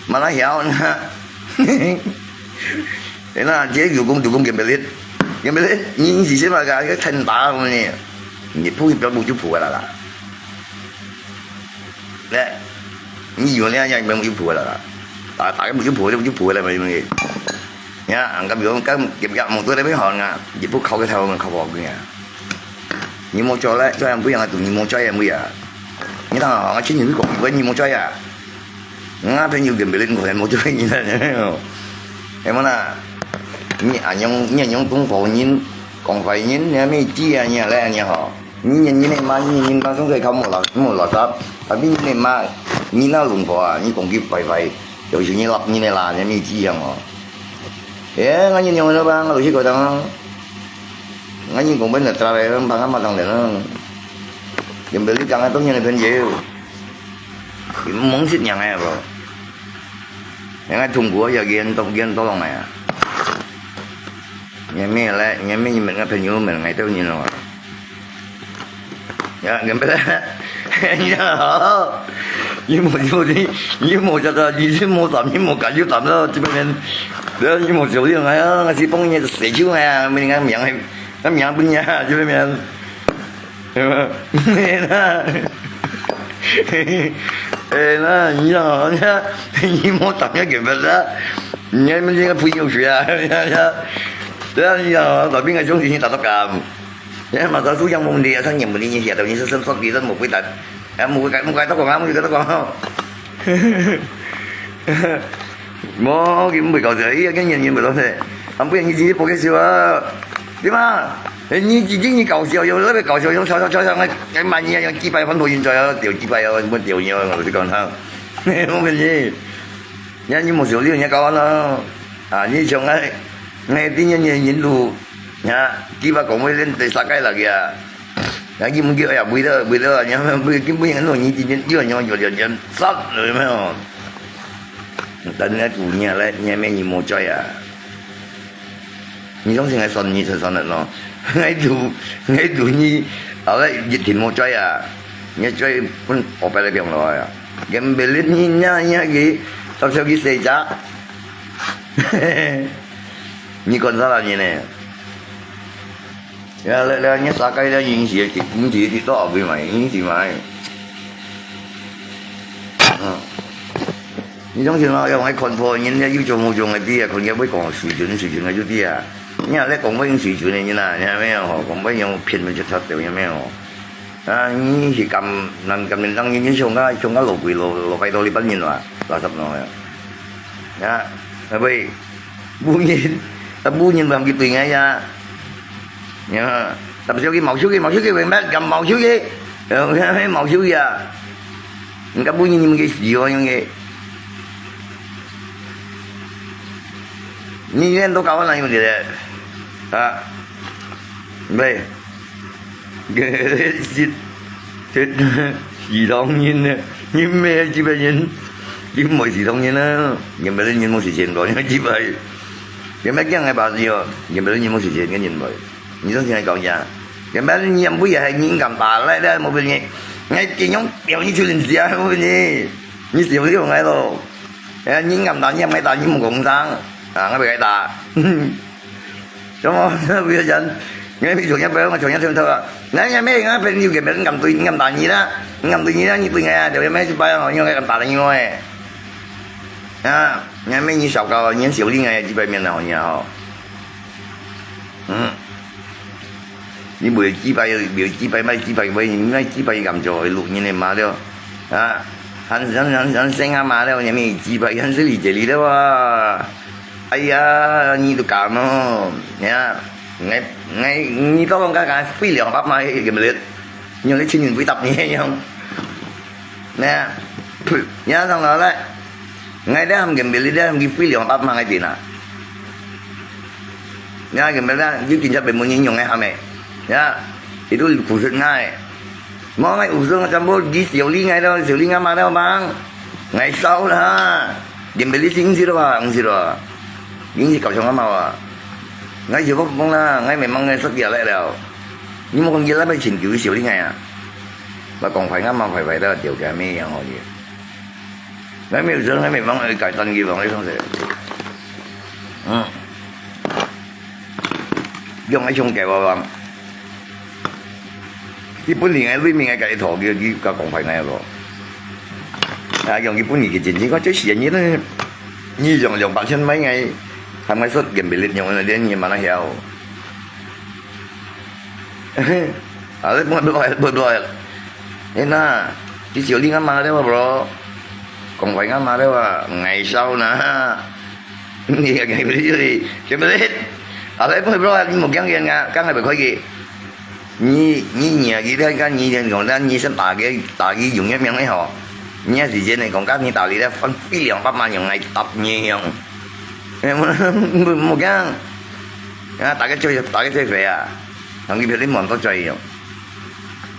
Malah曉呢。哎那，這有功就功gembel，gembel，你是什麼个？个天打么呢？你不會表不就不了啦。來，你有那样表不就不了啦。打，打个不就不了，不就不了嘛，因为。 Ya, ang kami yung kam, kami ka motor na may hon nga, di po kao ka tao ng kawa ko nga. Ni mo choy la, choy ang buya nga tu, ni mo choy ang buya. Ni ta nga, nga chin yung ko, ko ni mo choy ya. Nga pen yung gembel ko, mo choy ni na. Em mo na, ni anyong, ni anyong tung ko nin, kong fai nin, ni mi ti ya ni la ni ho. Ni ni ni ma, ni ni ma sung sai kao mo la, mo la sa. Tapi ni ma, ni na lung ko a, ni kong ki fai fai. Yo si ni lap ni ne la, ni mi ti yang ho. 哎，𠊎人用个吧，𠊎老师讲，𠊎人讲本来出来，帮俺妈当然了。原本你讲个当然的朋友，你忙死人哎不？人家通过要演到演到弄哎呀。也没来，也没你们个朋友们来到你了。 Ya, gambar. Ya, ni mo, ni mo, ni mo jada, ni mo tam, ni mo kayu tam lo, 這方面。Ya, ni mo jauh yang, ya, ngasih pong ni sejuk ya, mendingan yang, kan yang punya, 這方面。 Eh, na, ni ya, ni mo tam ya gambar dah. Ni mendingan punya ya, ya, ya. Ya, ni ya, tapi ngasih sini tak takam. Ya, masa tu yang mung dia sang yang beli ni siapa ni sesen sok dia mau kita. Ya, mau kita, mau kita kong, mau kita kong. Mo, kim bui kau saya, iya kan yang yang belum saya. Ampu yang ni sini pokai siwa. Di ma? Eh, ni sini ni kau siwa, yang lebih kau siwa, yang siwa siwa siwa, yang mana yang kipai pun boleh jual, dia kipai yang pun dia yang, kalau kau nak. Mungkin ni. Nya你無收留，你搞完了。啊，你像𠊎，𠊎今年年年度，nya，幾百公里連得三個月了呀。那你們就哎呀，為了為了，你們為根本人弄你今年又要有點點殺了，有沒有？但是那姑娘來，你還沒你莫追啊。 你相信𠊎算你就算了咯。𠊎都，𠊎都你，後來一定無追啊。你追分後擺來變落來啊。Gembel你那那个，到時候去洗家。你管啥啦你呢？Ya，來來，你啥个了，你是你是去到後背嘛，你是嘛。嗯。 你相信嘛，要愛看破人家有種無種个知啊，看人家會講水準水準个就知啊。你若來講會用水準个人啊，你還沒有吼，講會用騙人就差點，有沒有？啊，你是敢，人敢認當人，你像个像个老鬼老老該到你本人啊，垃圾喏呀。啊，係咪？無人，啊無人會去對𠊎呀。 Ya，tapi siya ki mau siya ki mau siya ki weng bat gam mau siya ki, ya mau siya ki ah. Engkau bunyi ni mungkin siyo yang ki. Ni kan tu kawan lah yang dia. Ha. Baik. Sit. Sit. Sidong ni ni. Ni me jibai ni. Ni mo sidong ni na. Ni me ni mo si jen ko ni jibai. Ni me kiang ai ba siyo. Ni me ni mo si jen ni jibai. 你相信𠊎講呀？原本你也不也還你敢打來的，無分你，𠊎今用表你就人家，無分你，你是有用來咯。哎，你敢打，你也沒打，你莫講聲，啊，𠊎不該打。什麼？不要講，你沒做人，不要講做人，聽不到啊。那也沒人，別人有給別人敢對，你敢打你啦，你敢對你啦，你對𠊎啊，就也沒去白哦，你敢打你哦，哎。啊，你還沒你小高，你小弟哎，幾百面了，你啊，吼。 嗯。你袂幾擺，袂幾擺，莫幾擺，莫，莫幾擺，敢做錄音个嘛了。啊，還，還，還，還生啊嘛了，你莫幾擺，還是你這裡了哇。哎呀，你都敢哦，呀。，𠊎𠊎你到講該該飛兩百萬个Gembelét，用你親人飛搭你樣。那，噗，你講了嘞，𠊎這喊Gembelét，這喊佢飛兩百萬个錢啊！你看Gembelét，你警察被問你用个喊咩？呀，佢都苦食𠊎。 Mò ngai usung macam bu di siuli ngai lo, siuli ngai ma lo bang. Ngai sao lah. Gembelét sing si lo bang, si lo. Ini si kau siapa mau ah. Ngai siapa pun lah, ngai memang ngai setia lek liao. Ni mau kong gila bai chin kiu siuli ngai ah. Ba kong fai ngai ma fai fai dah, diau kami yang hoi. Ngai mi usung ngai memang ai kai tan ki bang ai song se. Hmm. Yang ai siung kai wa bang.佢本來个鐳面个个一套，佢佢甲講牌个咯。啊，用佢本來个真正个最時間呢，你用兩百千買个，還買出Gembelét用个，連你嘛那曉。啊，你不不不不，你那，你小弟干嘛的哇，bro？講牌干嘛的哇？爱烧呢？你个Gembelét，Gembelét，啊，你不不，你莫讲人啊，刚才不可以。 你你你啊，佢个个你人讲，但你先打个打个用一名个吼，你啊时间呢讲，甲你打你咧，放一两百万用来打你用，哎，莫莫讲，啊，打个最打个最肥啊，让佢别人望到最用，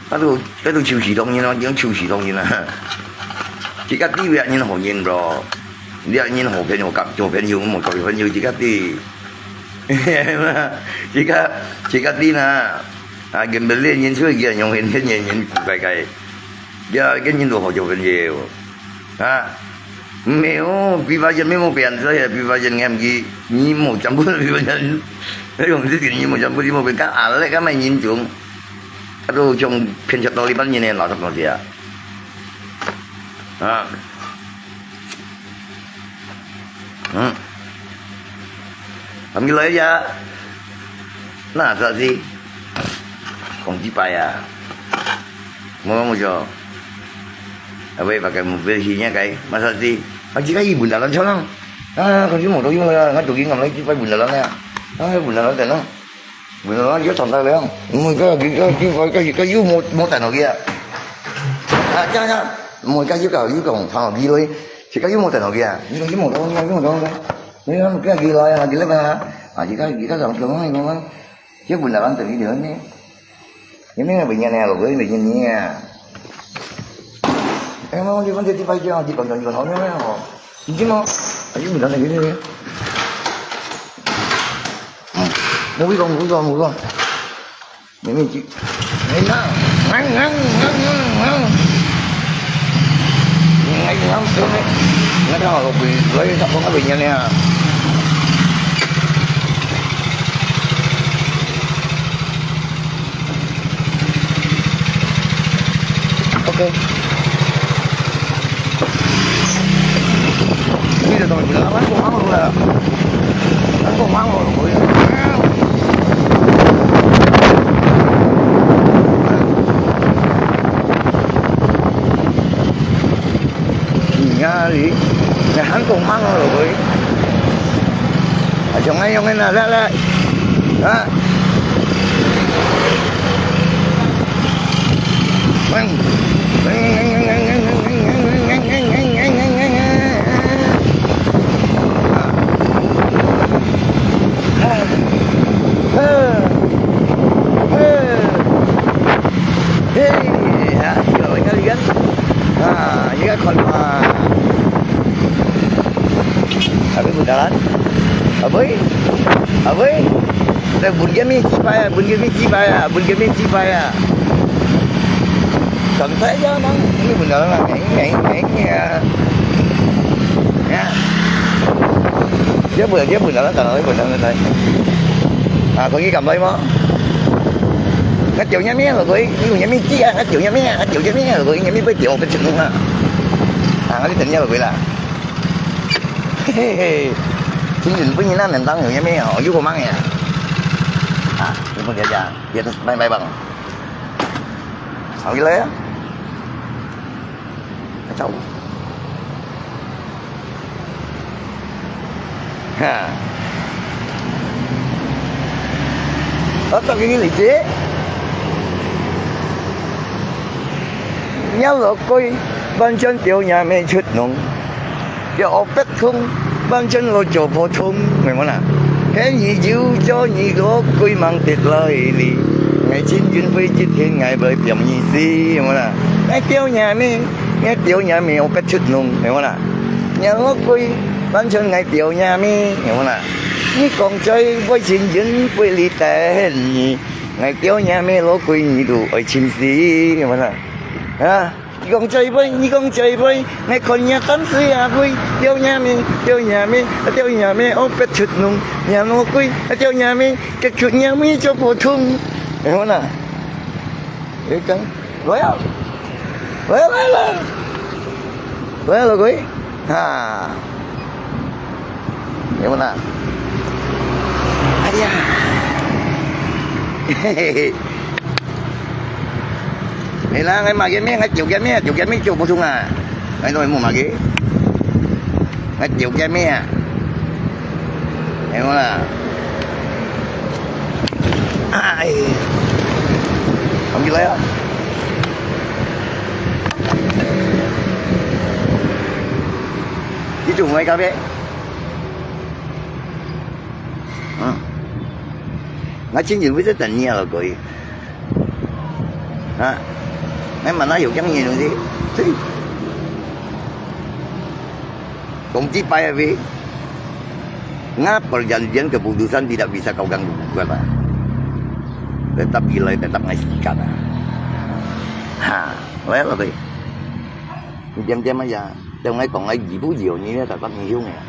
那都那都秋喜东人咯，用秋喜东人啊，这个地位人好人咯，你啊人好朋友，交交朋友，莫交朋友，这个地，这个这个地呢。 啊，Gembelét人出去用现现现现古怪怪，呀，个人都好交朋友，啊，没有，比方讲没有变色呀，比方讲俺们你没讲过，比方讲，那种事情你没讲过，你没变，看啊，那个蛮严重，他都像骗吃道理半年呢，老实东西啊，啊。 Hmm. Kami lo ya. Na, sa si. Kong jibai ya. Mo mo jo. Awe pakai mobil hinya kai. Masa si. Ang jika i bunda lan chong. Ah, kong jimo to yung la. Nga to ging ngamlai jibai bunda lan ya. Ah, bunda lan teno. Bunda lan yo tanda le. Mo ka ka ka ka ka yo mo mo tano kia. Ah, ya ya. Mo ka yo ka yo kong tano ki lo. Sika yo mo tano kia. Yo yo mo to yo yo mo to. Yo yo mo kia ki lo ya ki le ba. Ah, jika jika jong jong jong. Yo bunda lan tadi dia ni. Ini nggak banyak ni, lo gue banyak ni ya. Emang di mana tiba aja di bawah di bawah ni ya. Ini mau, ayo bilang lagi ni. Mau bilang, mau bilang, mau bilang. Ini cik. Ini nang, nang, nang, nang, nang. Ini nang tu ni. Nggak tahu lo beli, lo tak pernah beli ni ya. OK。呢度當然啦，揾個坑路啦，揾個坑路落去啊！而家你，你行過坑路落去，啊，像恁樣个啦，啦，啦，啊！ 嘿，啊，有，你看，你看，啊，你看，看嘛。 Abis bundaran. Abis. Abis. Dah bunyi mi cipai ah, bunyi mi cipai ah, bunyi mi cipai ah. Santai je nang, ini bundaran lah, ngeng ngeng ngeng ya. Ya. Dia bundaran, dia bundaran, tanah dia bundaran tadi. Ah, kau ni gambar mah. Kau jauhnya mi, kau ni punya mi cipai ah, kau jauhnya mi, kau jauhnya mi, kau ni mi boleh jauh ke cendung ah. Ah, kau ni tanya kau lah. 嘿嘿嘿，今日本人那能当有咩咩哦，有个忙呀。啊，你不了解，别的拜拜吧。好，起来呀。走。哈。我答應你理解。若老鬼，完全丟若妹出籠，要我別通，完全老做普通，明白啦？嘿，你就做你老鬼忙得來哩，愛情運費一天愛來騙你死，明白啦？𠊎丟若妹，𠊎丟若妹，我別出籠，明白啦？若老鬼，完全𠊎丟若妹，明白啦？你講在愛情運費裡等你。 𠊎丟若妹老鬼，你都愛尋死，有無啦？啊！你講這一杯，你講這一杯，𠊎看若淡水阿妹，丟若妹，丟若妹，啊丟若妹，哦，別出籠，若老鬼，啊丟若妹，結出若妹做普通，有無啦？你講，來啊，來啊，來啊，來啊，老鬼。 哈，有無啦？哎呀，嘿嘿嘿，哎啦，𠊎麼个咩？𠊎丟个咩？丟个咩？丟普通啊！𠊎都無麼个，𠊎丟个咩啊？ 有無啦？哎，放起來啊！你做麼个咖啡？嗯，𠊎真正會在等你啊，老哥。啊，𠊎嘛哪有這樣个東西？對。 Kong tipai abi, nga perjanjian keputusan tidak bisa kau ganggu gugat ah. Tetap ilai, tetap ngai sikat ah. Ha, leh lo deh. Diam-diam aja. Tengok ngai kong ngai jibu jiu ni tetap ngiung ya.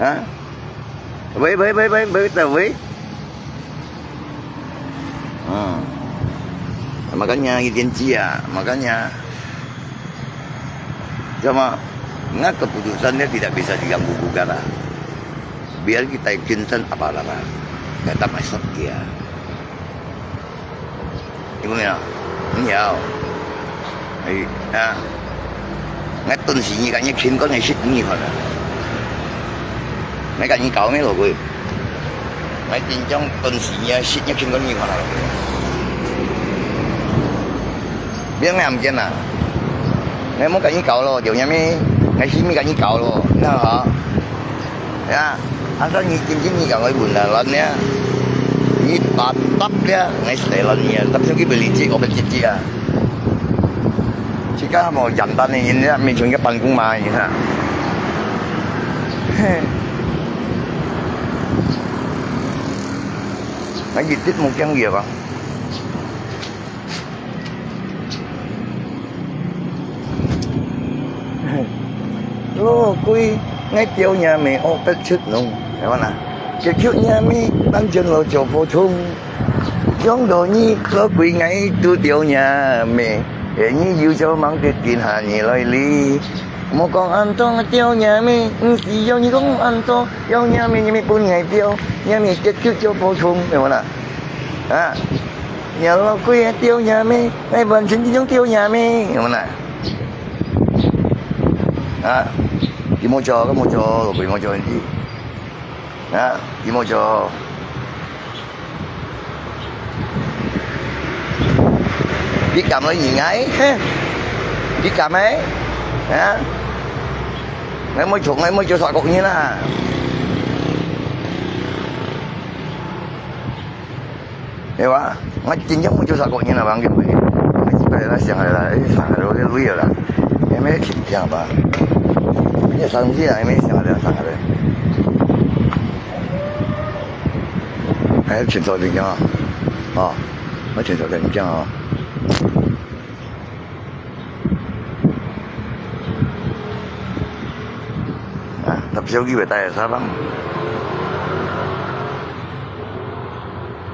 Ha? Wei, wei, wei, wei, wei, wei. Hmm. Makanya, 一点几啊, makanya. Sama, nga keputusan dia tidak bisa diganggu gugat lah. Biar kita kincen apa lah, tetap masuk dia. Ibu mina, ngiau. Ai, ah. Ngai tun si ni kan ni kin kon ngai sit ni kon. Ngai kan ni kau me lo kui. Ngai tin jong tun si ni sit ni kin kon ni kon. Biar ngai am kian na. Ngai mo kan ni kau lo, diu nya me. Ngai si mi kan ni kau lo. Na ha. Ya, asal ni kin kin ni kau ngai bun na lon ya. Ni tatap ya, ngai selon ya. Tapi sagi beli cik, obat cik ya. Jika mo jantan ni, ini ya, mi chun ke pangkung ma ini ha. Ngai tit mo kiang dia ba. 老鬼，𠊎丟若妹，哦，別出籠，係嘛啦？結局若妹，單純老做普通。想到你，老鬼，𠊎都丟若妹，係你又做夢得見下你來哩。莫講恁多，𠊎丟若妹，毋使要你講恁多，要若妹，若妹分𠊎丟，若妹結局做普通，係嘛啦？啊，若老鬼啊，丟若妹，𠊎完全就像丟若妹，係嘛啦？ 啊，佢無做，佢無做，佢無做，你知。啊，佢無做。你敢來認𠊎？嘿，你敢誒？啊？𠊎無做，𠊎無做啥个人啦。 係哇，𠊎真正無做啥个人啊，望佢會。𠊎只係來想下啦，誒，想下咯，這累了啦，也沒請假吧。也上去啦，也沒想下啦，想下嘞。還有請坐定啊，哦，我請坐定啊。 啊，搭手機會帶个啥幫？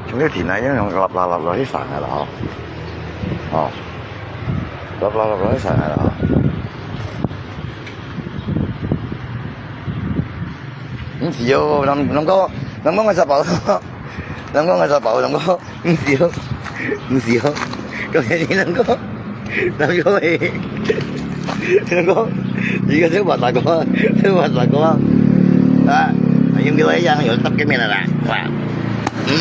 像這天啊，樣樣立立立落去散个啦吼。哦，立立立落去散个啦吼。毋是哦，人，人講，人講个啥包？人講个啥包？人講 毋是哦，毋是哦，今日你能夠，能夠誒，能夠，你个這話大哥，這話大哥啊，啊，用个来样，有搭个面了啦，哇，嗯，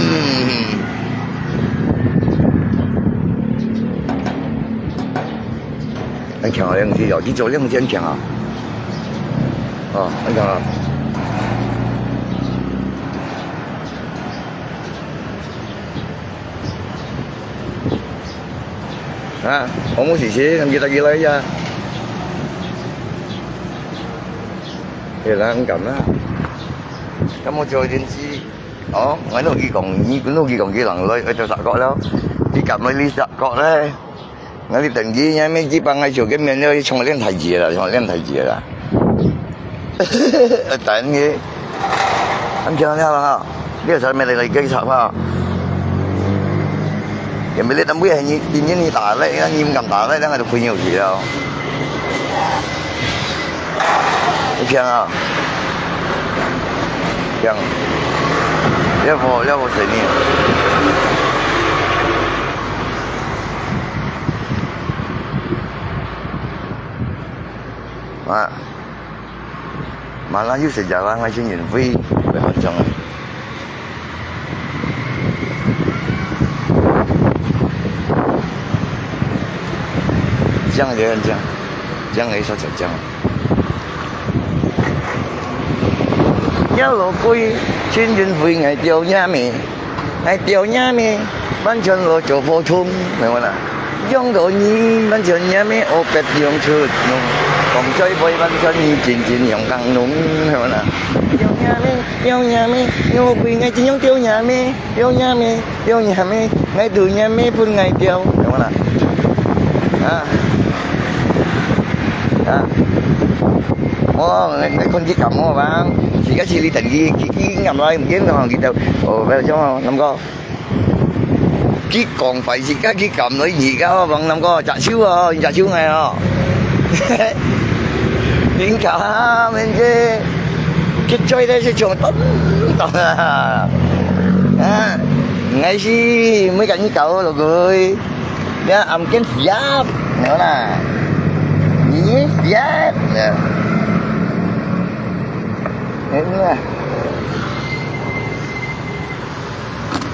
很强啊，两只哦，你做两只很强啊，哦，很强啊。 啊，我们是谁？他们给他给来呀。哎，人敢啦？那么就一点鸡，哦，我努力讲，你努力讲，给人来，哎，就杀过了。你敢来，你杀过嘞？我你等于人家没鸡帮，还就跟别人冲练太极了，冲练太极了。 等你，恁漂亮啊！你有啥物来个插花？也没得等不了，你今天你打来，你们敢打来，那个就朋友去了。你看啊，这样，要不要不随你。啊。 Malah又是jalan，还是免费，不要讲了。这样的，这样，这样的，说讲这样。要落去，请运费，爱掉伢咩？ 哎，掉伢咩，完全落做普通，明白啦？用个你完全伢咩，我别用出弄，讲最会完全你真正用讲弄，明白啦？掉伢咩，掉伢咩，我不应该真用掉伢咩，掉伢咩，掉伢咩，爱丢伢咩，分爱掉，明白啦？啊，啊，我，我看你感冒吧，自家是你等于，你，你感冒，你，你，你，哦，不要讲哦，那么个。 佢讲坏事，佢敢来你个，望南哥，隻手哦，隻手来哦。人家面前，佢追的是像咚咚啊，啊，还是没跟你搞落去，你暗间死啊，没有啦，你死啊，哎呀。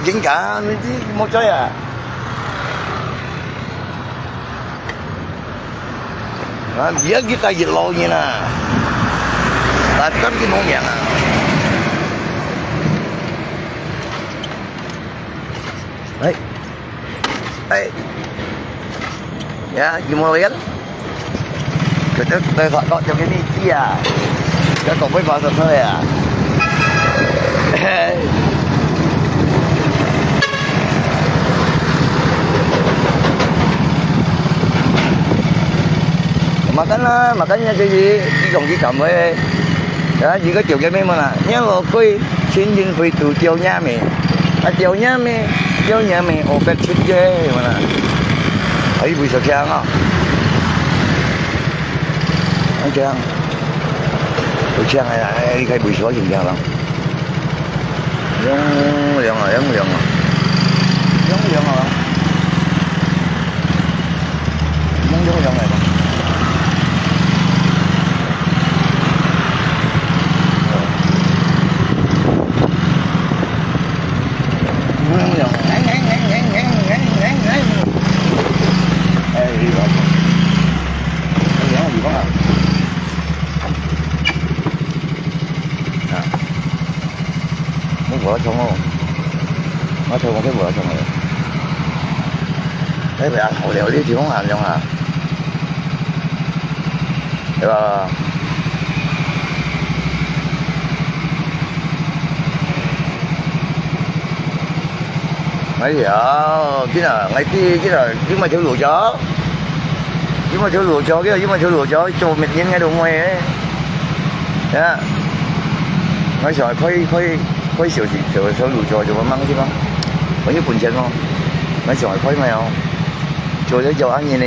真假？你知冇追啊？啊，而家佢第二路人啊，但今佢冇命啊。哎，哎，呀，佢冇人。 佢都，佢發覺有幾啲知啊，有個杯放上去啊。Makan lah, makan nya jadi, di kong di kamwe. Ya, juga tiap game mana. Nya lo kui, chin chin fui tu tiap nya me. Ah, tiap nya me, tiap nya me, obat chin je mana. Ai, bui sa kiang ah. Ang kiang. Bui kiang ai, ai, ai, kai bui sa kiang lang. Yung, yung, yung, yung. Yung, yung, yung. Yung, yung, yung, yung. Yung, yung. Ay, yung, yung, yung. Ay, yung, yung, yung. Ah. 你無愛創哦，我創，我去無愛創哦。哎呀，好了，你地方恁樣啊，對吧？哎呀，今日，𠊎知，今日，今日條路走。 有麼條路走个，有麼條路走，做乜應該都會个。呀，𠊎想開，開，開小時，小，小路走，做麼个地方？我有本錢哦，𠊎想開咩哦？做了走恁樣呢，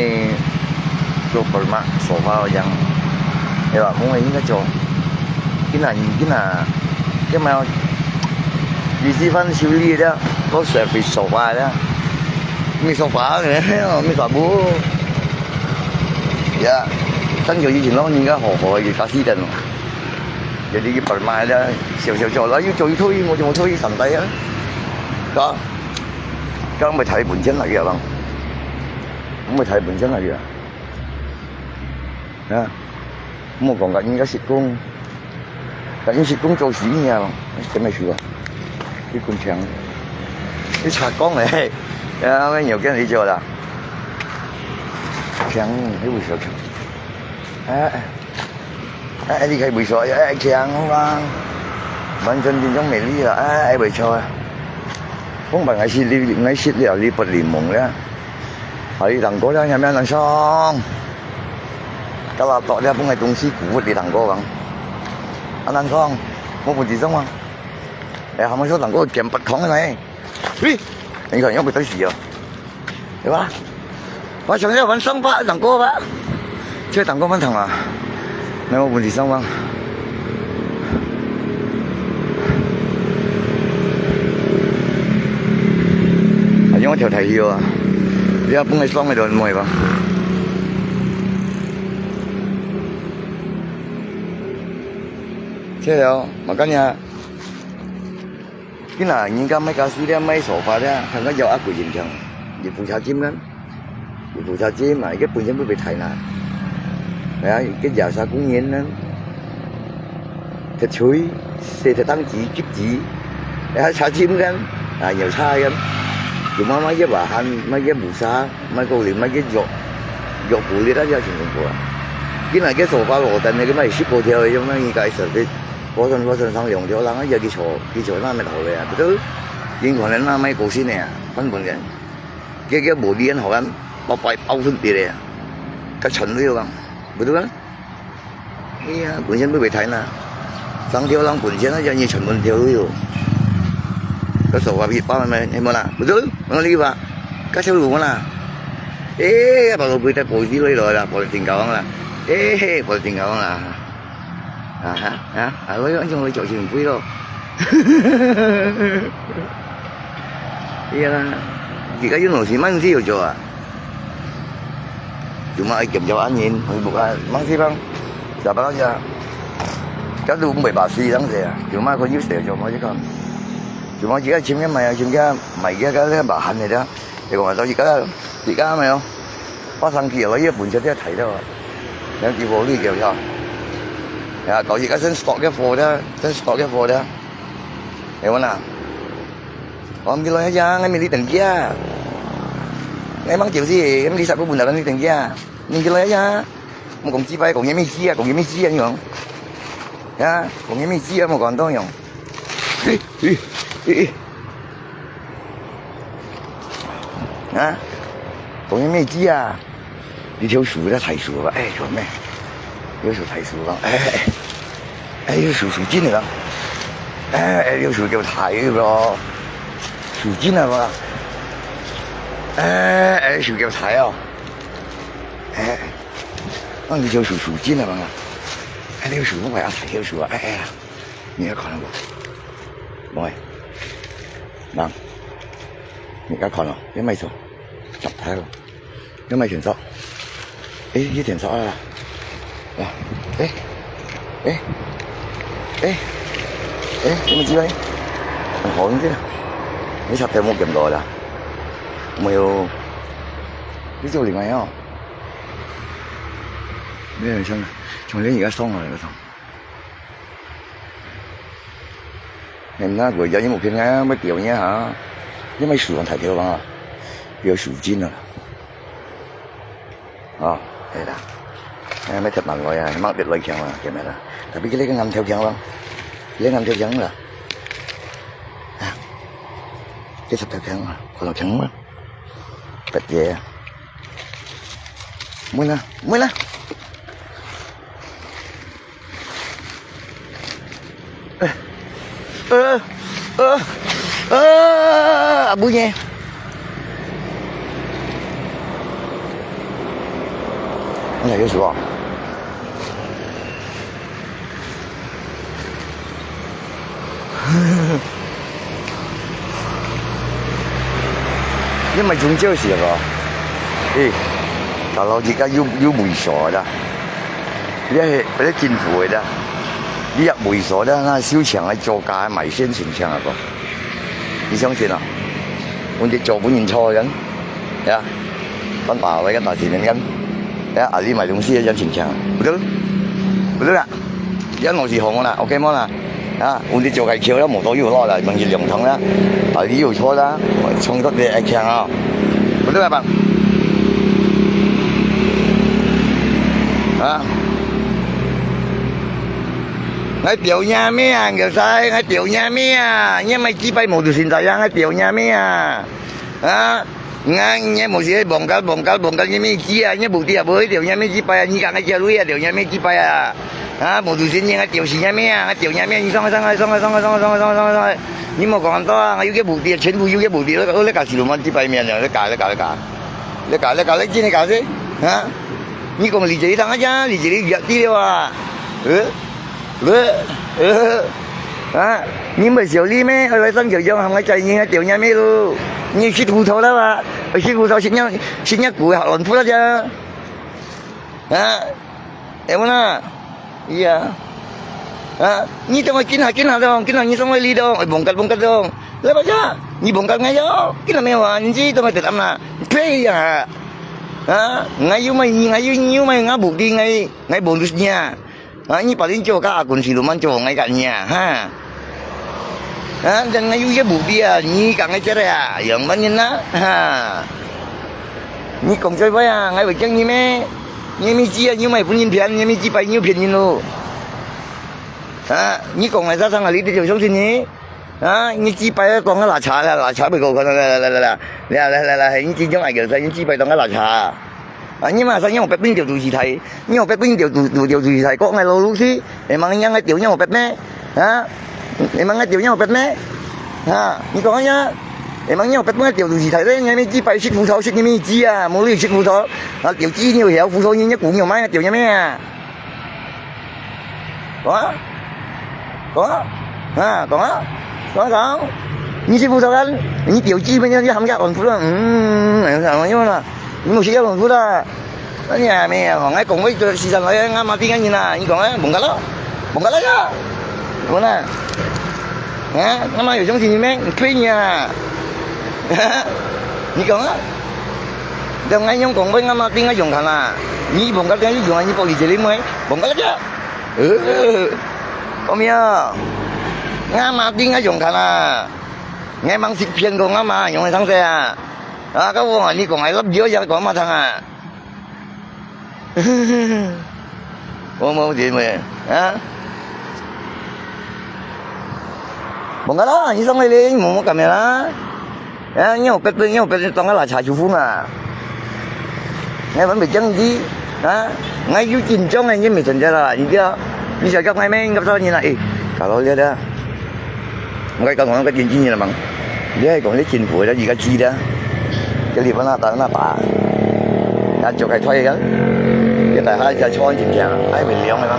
做伯媽，手法樣，對吧？我應該做，今日，今日，今日，你喜歡修理的，我service手法的。 May sofa, may sofa bu. Ya, san yo isin lo, ninga ho ho, yung kasi dan. Jadi ibarat mah ada, siap-siap jual lah, you jual itu, you mau jual itu, santai ya. Kak, kak mau cari bunchen lagi abang. Mau cari bunchen lagi ya. Ya, mau kong kat ni kasih kong, kat ni kasih kong jual sini ya, kena sih lah. Ini kong chang, ini cakong eh, ya, mana有跟你做的？Chang, ini bukan chang. Eh. 哎，你開會所，哎，強啊，完全變成美麗了，哎，哎，會錯啊。講白，𠊎識你，𠊎識了，你不靈夢了。啊，你當哥了，有沒有人上？到了，到了，分个東西鼓勵你當哥吧。啊，人上，我不知道啊。哎，他們說當哥減八空了呢。喂，你看，又不得死啊。 對吧？我想要玩上吧，打过吧，就打过蛮疼啊，那我问题上吧。啊，用我條大腰啊，你要分佢爽个就毋會吧？這了，嘛干呀。 今仔人家賣家私了，賣沙發了，還過要阿貴人強，一部車金呢，一部車金嘛，一個本身不會太難。哎呀，一個野沙公園呢，踢水，洗踢當機，急機，哎呀，車金呢，啊，有車呢，有媽媽一把hand，買一部車，買個零，買一腳，腳步力啊，要成功過啊。今仔个沙發咯，但係佢賣十個條，有賣一個十個。 我算，我算上兩條人啊，也去坐，去坐那麼好个啊，不對？因可能那麼高興个啊，根本个，這個無練好啊，包包包分別个啊，該全都有啊，不對啊？哎呀，本身不會太難，上條人本身啊，要你全部條都有，該手啊，皮包咩，你莫啦，不對？我理解吧？該條路莫啦，哎，把路背在高地落來了，跑得挺高啦，哎嘿，跑得挺高啦。 啊哈，啊，啊，我用，用我腳前飛咯。哎呀，自家用東西慢些有做啊。Cuma ai kiểm tra an yên, ai buka, mang si bang. Siapa aja. Kan tu mbai basi lang saya. Cuma kau use dia cuma je kan. Cuma jika chim kan mai, chim kan mai dia kan bahan dia. Ê, kong tau jika, jika mèo. Pasang kia lo, ye pun jat ya thai lo. Yang ki bo li kia ya. Ya, kau jika sen stock ke fo da, sen stock ke fo da. Ê, wana. Om ki lo ya, ngai mi li teng kia. Ngai mang kiu si, ngai mi li sa bu bun da li teng kia. Ning ki lo ya. Mo kong ji bai, kong ye mi ji ya, kong ye mi ji ya, ni kong. Ya, kong ye mi ji ya, mo kong tong yong. Ê, ê, ê, ê. 啊？講緊咩知啊？呢條樹咧大樹啊，誒，做咩？呢條樹大樹啊，誒，誒，誒，呢條樹樹精嚟啦，誒，誒，呢條樹叫大咯，樹精啊嘛，誒，誒，樹叫大哦，誒，啊，呢條樹樹精啊嘛，誒，呢條樹乜係啊，大條樹啊，誒，誒，你有看到無？冇誒，嗱，你而家看咯，你咪做，十大咯。 有賣全熟。誒，有全熟啊！啊，誒，誒，誒，誒，有無機會？好，你這，你插頭無撳到啦？沒有，你做另外哦。沒有像，像你而家送啊，那個送。 Em na gua ya ni một phiên nghe mới tiểu nhé hả? Ni mới sửa thành thiếu bằng à? Thiếu sửa chín à? Ờ, đây là. Em mới thật bằng gọi à, mắc biệt loại khiang mà, kiểu này là. Tapi cái lấy cái ngăn theo khiang bằng. Lấy ngăn theo khiang là. À, cái sập theo khiang mà, còn là khiang mà. Bật dễ. Mới na, mới na. Ơ, ơ, ơ, ơ, abu nye. Này, có sủa. Ini mai jungjiu siapa? Eh, kalau jika you, you mui so dah. Dia he, pada chin fu dah. 這位所在那修牆个做價賣先清淨啊哥，你相信啊？阮這做本人錯个人，呀，咱把那個大前面人，呀，啊你買東西个人清淨，不對，不對啦，這老是紅啦，OK無啦？啊，阮這做个橋了，無多有落啦，問題兩趟啦，啊你有錯啦，衝突你愛強啊，不對啦吧？啊。 𠊎吊若咩啊，𠊎使，𠊎吊若咩啊，你莫幾擺無就先知啊，𠊎吊若咩啊，啊，𠊎你莫時望到望到望到你咩知啊，你無知啊，無吊若咩幾擺啊，你講𠊎借鐳啊，吊若咩幾擺啊，啊，無就先你𠊎吊死若咩啊，𠊎吊若咩，你上來上來上來上來上來上來上來上來，你莫講恁多啊，𠊎有个無知啊，全部有个無知，你你講死路嘛幾擺面啊，你講你講你講，你講你講你真个講死，啊，你講理解你聽啊，理解你弱智了啊，呃。 呃，呃，啊，你毋係小李咩？愛來上九江，喊𠊎載你，吊若咩咯？你食葡萄了吧？食葡萄，食若，食若苦，好卵fruit了呀。啊，會無啦？係啊。啊，你等𠊎緊下，緊下咯，緊下你上來哩咯，會蹦趷，蹦趷咯。來吧呀，你蹦趷𠊎喲，緊下咩話，你知等𠊎得暗啦。呸呀！啊，𠊎又毋係，𠊎又，又毋係，𠊎無知，𠊎，𠊎無知呀。 啊，你把恁少个阿公司都慢做，𠊎講你啊，哈。啊，人家有些目的啊，你講个這个啊，樣般人啊，哈。你講這話啊，𠊎會驚你咩？你咪知啊，你買分人騙，你咪知白你又騙人咯。啊，你講个啥上啊，你就相信你？啊，你知白講个拉茶啦，拉茶袂過看啦，來來來來來來來來來，你真正愛叫，你知白講个拉茶。 啊，你嘛使讓別人吊住事體，讓別人吊住，吊，吊住事體，講𠊎老老實，會吂讓𠊎吊讓別咩？啊？會吂𠊎吊讓別咩？啊？你講啊，會吂讓別人吊住事體咧，你咪知白食葡萄，食你咪知啊，無你食葡萄，啊，吊知你有曉葡萄，你你古你有買，吊你咩啊？ 講啊，講啊，啊，講啊，講啊，講。你食葡萄乾，你吊知咩？你含个卵fruit啊，嗯，哎呀，哎呀啦，你無食个卵fruit啦。哎呀，咩啊，講，哎，講，我就時常來，俺媽聽个人啊，你講，哎，蹦趷咯，蹦趷了呀，講啊，啊，俺媽有相信你咩？你騙人啊！你講啊，你愛用講，我俺媽聽个用看啊，你蹦趷聽你用啊，你玻璃這裡咩？蹦趷了呀！ 呃，講咩啊？𠊎媽聽𠊎用看啊，𠊎吂識騙過𠊎媽用个上勢啊。啊，該我你講𠊎love you也講媽聽啊。我無錢咩？啊？蹦趷啦，你上來咧，你莫莫講咩啦。 啊，你有別人，你有別人當个拉茶師傅嘛？𠊎還袂講你，啊？𠊎有緊張个，你毋係真个啦，你知啊？你想講𠊎咩？你講啥人啊？誒，搞到這个，𠊎講講个經紀人啦嘛，你還講你政府个，你个知个，這地方那打那打，那就該退个，這大下一下穿真正，還袂涼个嘛。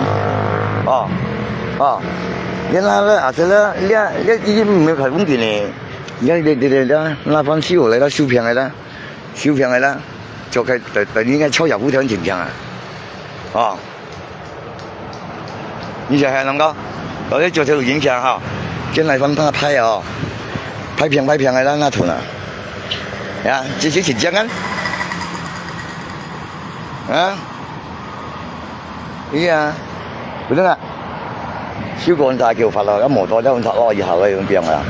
哦，哦，原來咧，啊，這个，這這已經沒有開風景咧。 你看，你你你你，那番樹來了，修平來了，修平來了，就該等等，應該超小不條很緊張啊，哦。你想還能夠，到底就條路影響哈，現在放大拍哦，拍平拍平來了，那土呢？呀，這些緊張啊，啊。 係啊，不對啊，修過阮隻橋法咯，啊無多了，阮頭落以後个用變啊，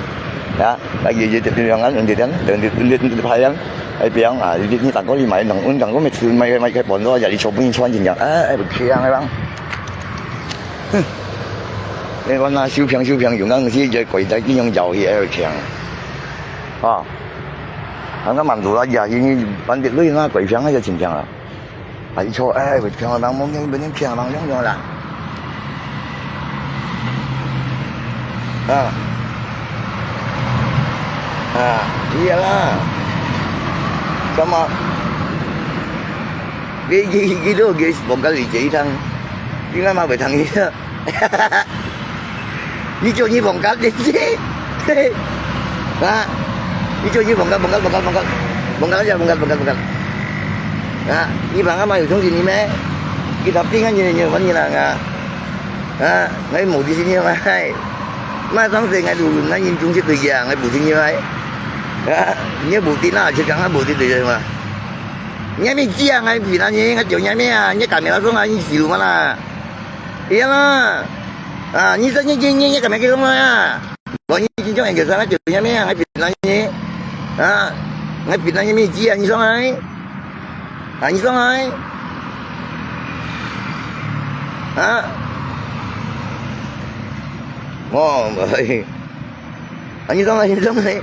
啊，啊，也也變啊，用這點，用這用這排啊，愛變啊，你你當過你買，用用當過買買買開半路，也你全部穿進去，哎哎，不強个啦。哼，你講那修平修平，用當時就鬼在地用搖去，哎，強。啊，啊，那滿足了，也因為半點累那鬼強，那就緊張啊。 啊，一坐，哎，會聽人講，無人，無人聽人講樣啦。啊，啊，係啊啦。那麼，佢佢佢都佢講个理解一趟，應該嘛會聽佢个。 你做你蹦趷，你知？啊？你做你蹦趷，蹦趷，蹦趷，蹦趷，蹦趷，蹦趷，蹦趷，蹦趷。啊？你蹦趷嘛有相信你咩？佢頭頂个人，人問你啦，啊？啊，𠊎無得信任啊，哎。麼个當時𠊎就論𠊎人中絕對个啊，𠊎無信任啊。啊，你無得啊，就講𠊎無得對个嘛。你還沒講啊，𠊎憑啥呢？𠊎就你還沒啊，你敢沒拉送啊，你死路嘛啦。一樣啊。啊，你說你你你你敢沒給送啊？我你今朝研究生，𠊎就你還沒啊，𠊎憑啥呢？啊，𠊎憑啥你還沒講啊，你送啊？ 啊，你上來。啊？哦，啊，你上來，你上來。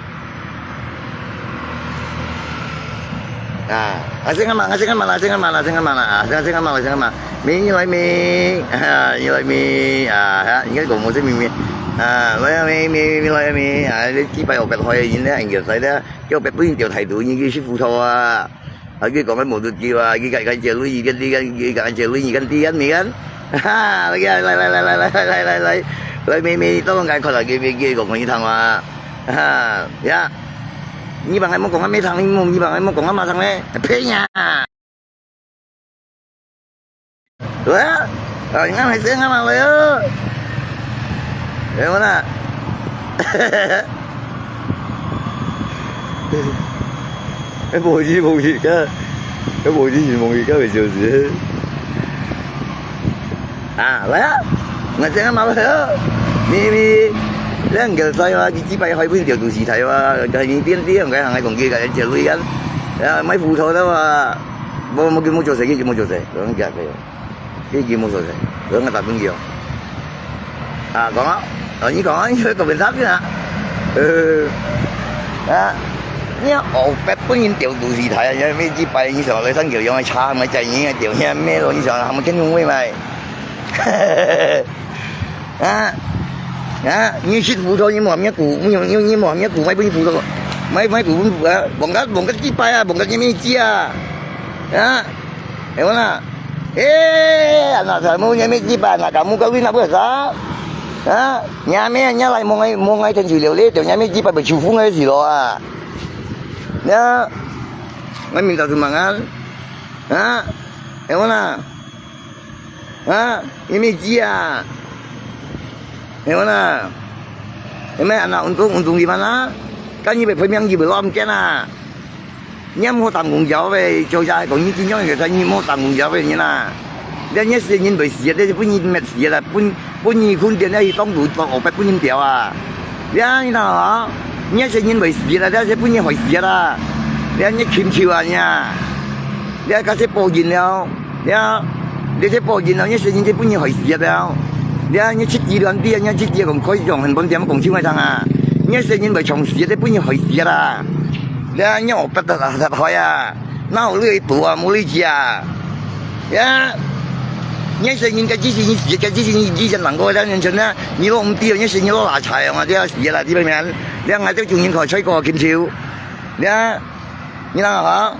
啊，啊，先幹嘛啦，先幹嘛啦，先幹嘛啦，先幹嘛啦，啊，先，先幹嘛啦，先幹嘛。妹，你來妹，啊，你來妹，啊，哈，應該講我是妹妹。啊，來啊妹，妹，妹，來啊妹，啊，你幾擺學別開，人咧，人家在咧，叫別人掉態度，你去食葡萄啊。 啊，佢講个無得救啊，佢講，講這類，佢，佢講，佢講這類，佢講，佢講，佢講，哈，來，來，來，妹妹，到我眼看了，佢，佢，佢講，佢聽啊，哈，呀，你幫𠊎莫講啊，沒聽，你莫，你幫𠊎莫講啊，馬上咧，呸呀！喂，啊，你看還是幹嘛了喲？哎，我呢？哎，無去，無去，看，哎，無去，無去，看，就是。啊，來啊！𠊎正个嘛來啊！你，你，你兩個在啊，你幾擺還分條肚屎大啊？該你點點，該行个講幾個人接累啊？啊，買葡萄的話，無，無，無做事，佢就無做事，講假个。 你已經無所在，我愛打分佢哦。啊，講啊，哦，你講啊，你講別人啊。呃，啊，你學別分人掉肚屎大啊，你每一擺你想來上九陽个車，買載人个掉，你咩咯？你想他們天空會買？啊，啊，你食葡萄，你莫面苦，你，你，你莫面苦，買分葡萄，買，買苦分苦啊，忘个，忘个幾擺啊，忘个你咩知啊？啊，係無啦？ 哎，anak kamu nyamik jipat, anak kamu kawin apa sah? Ha? Nyamik, nyalai mongai, mongai dan julio le, tu nyamik jipat bercufung ai silo ah. Ya, ngai minta sumbangan. Ha? Emang lah. Ha? Ini ji ah. Emang lah. Emang anak untung, untung di mana? Kan ni berpemiang di belum kan ah. 你莫打公交喂，就係講你經常个，你莫打公交喂，你啦。你這些人會死，這是分人滅死啦，分，分你困點，你當路當後背分人掉啊。你啊，你看啊，你這些人會死啦，這是分人害死啦。你啊，你禽獸啊，你啊。你啊，該些報應了，你啊，你這報應了，你這些人就分人害死了。你啊，你出去亂啲，你出去講開講很多點講笑話聽啊。你這些人會撞死，這分人害死啦。 你啊，你學不得啊，實在啊！哪有你肚啊，無你食啊！呀，你細人家之前你死，家之前你以前能夠兩年前呢，你都毋知，你細人都拉柴啊，這死啦，這邊面，你啊，𠊎兜中年靠菜過禽獸，你啊，你哪哈？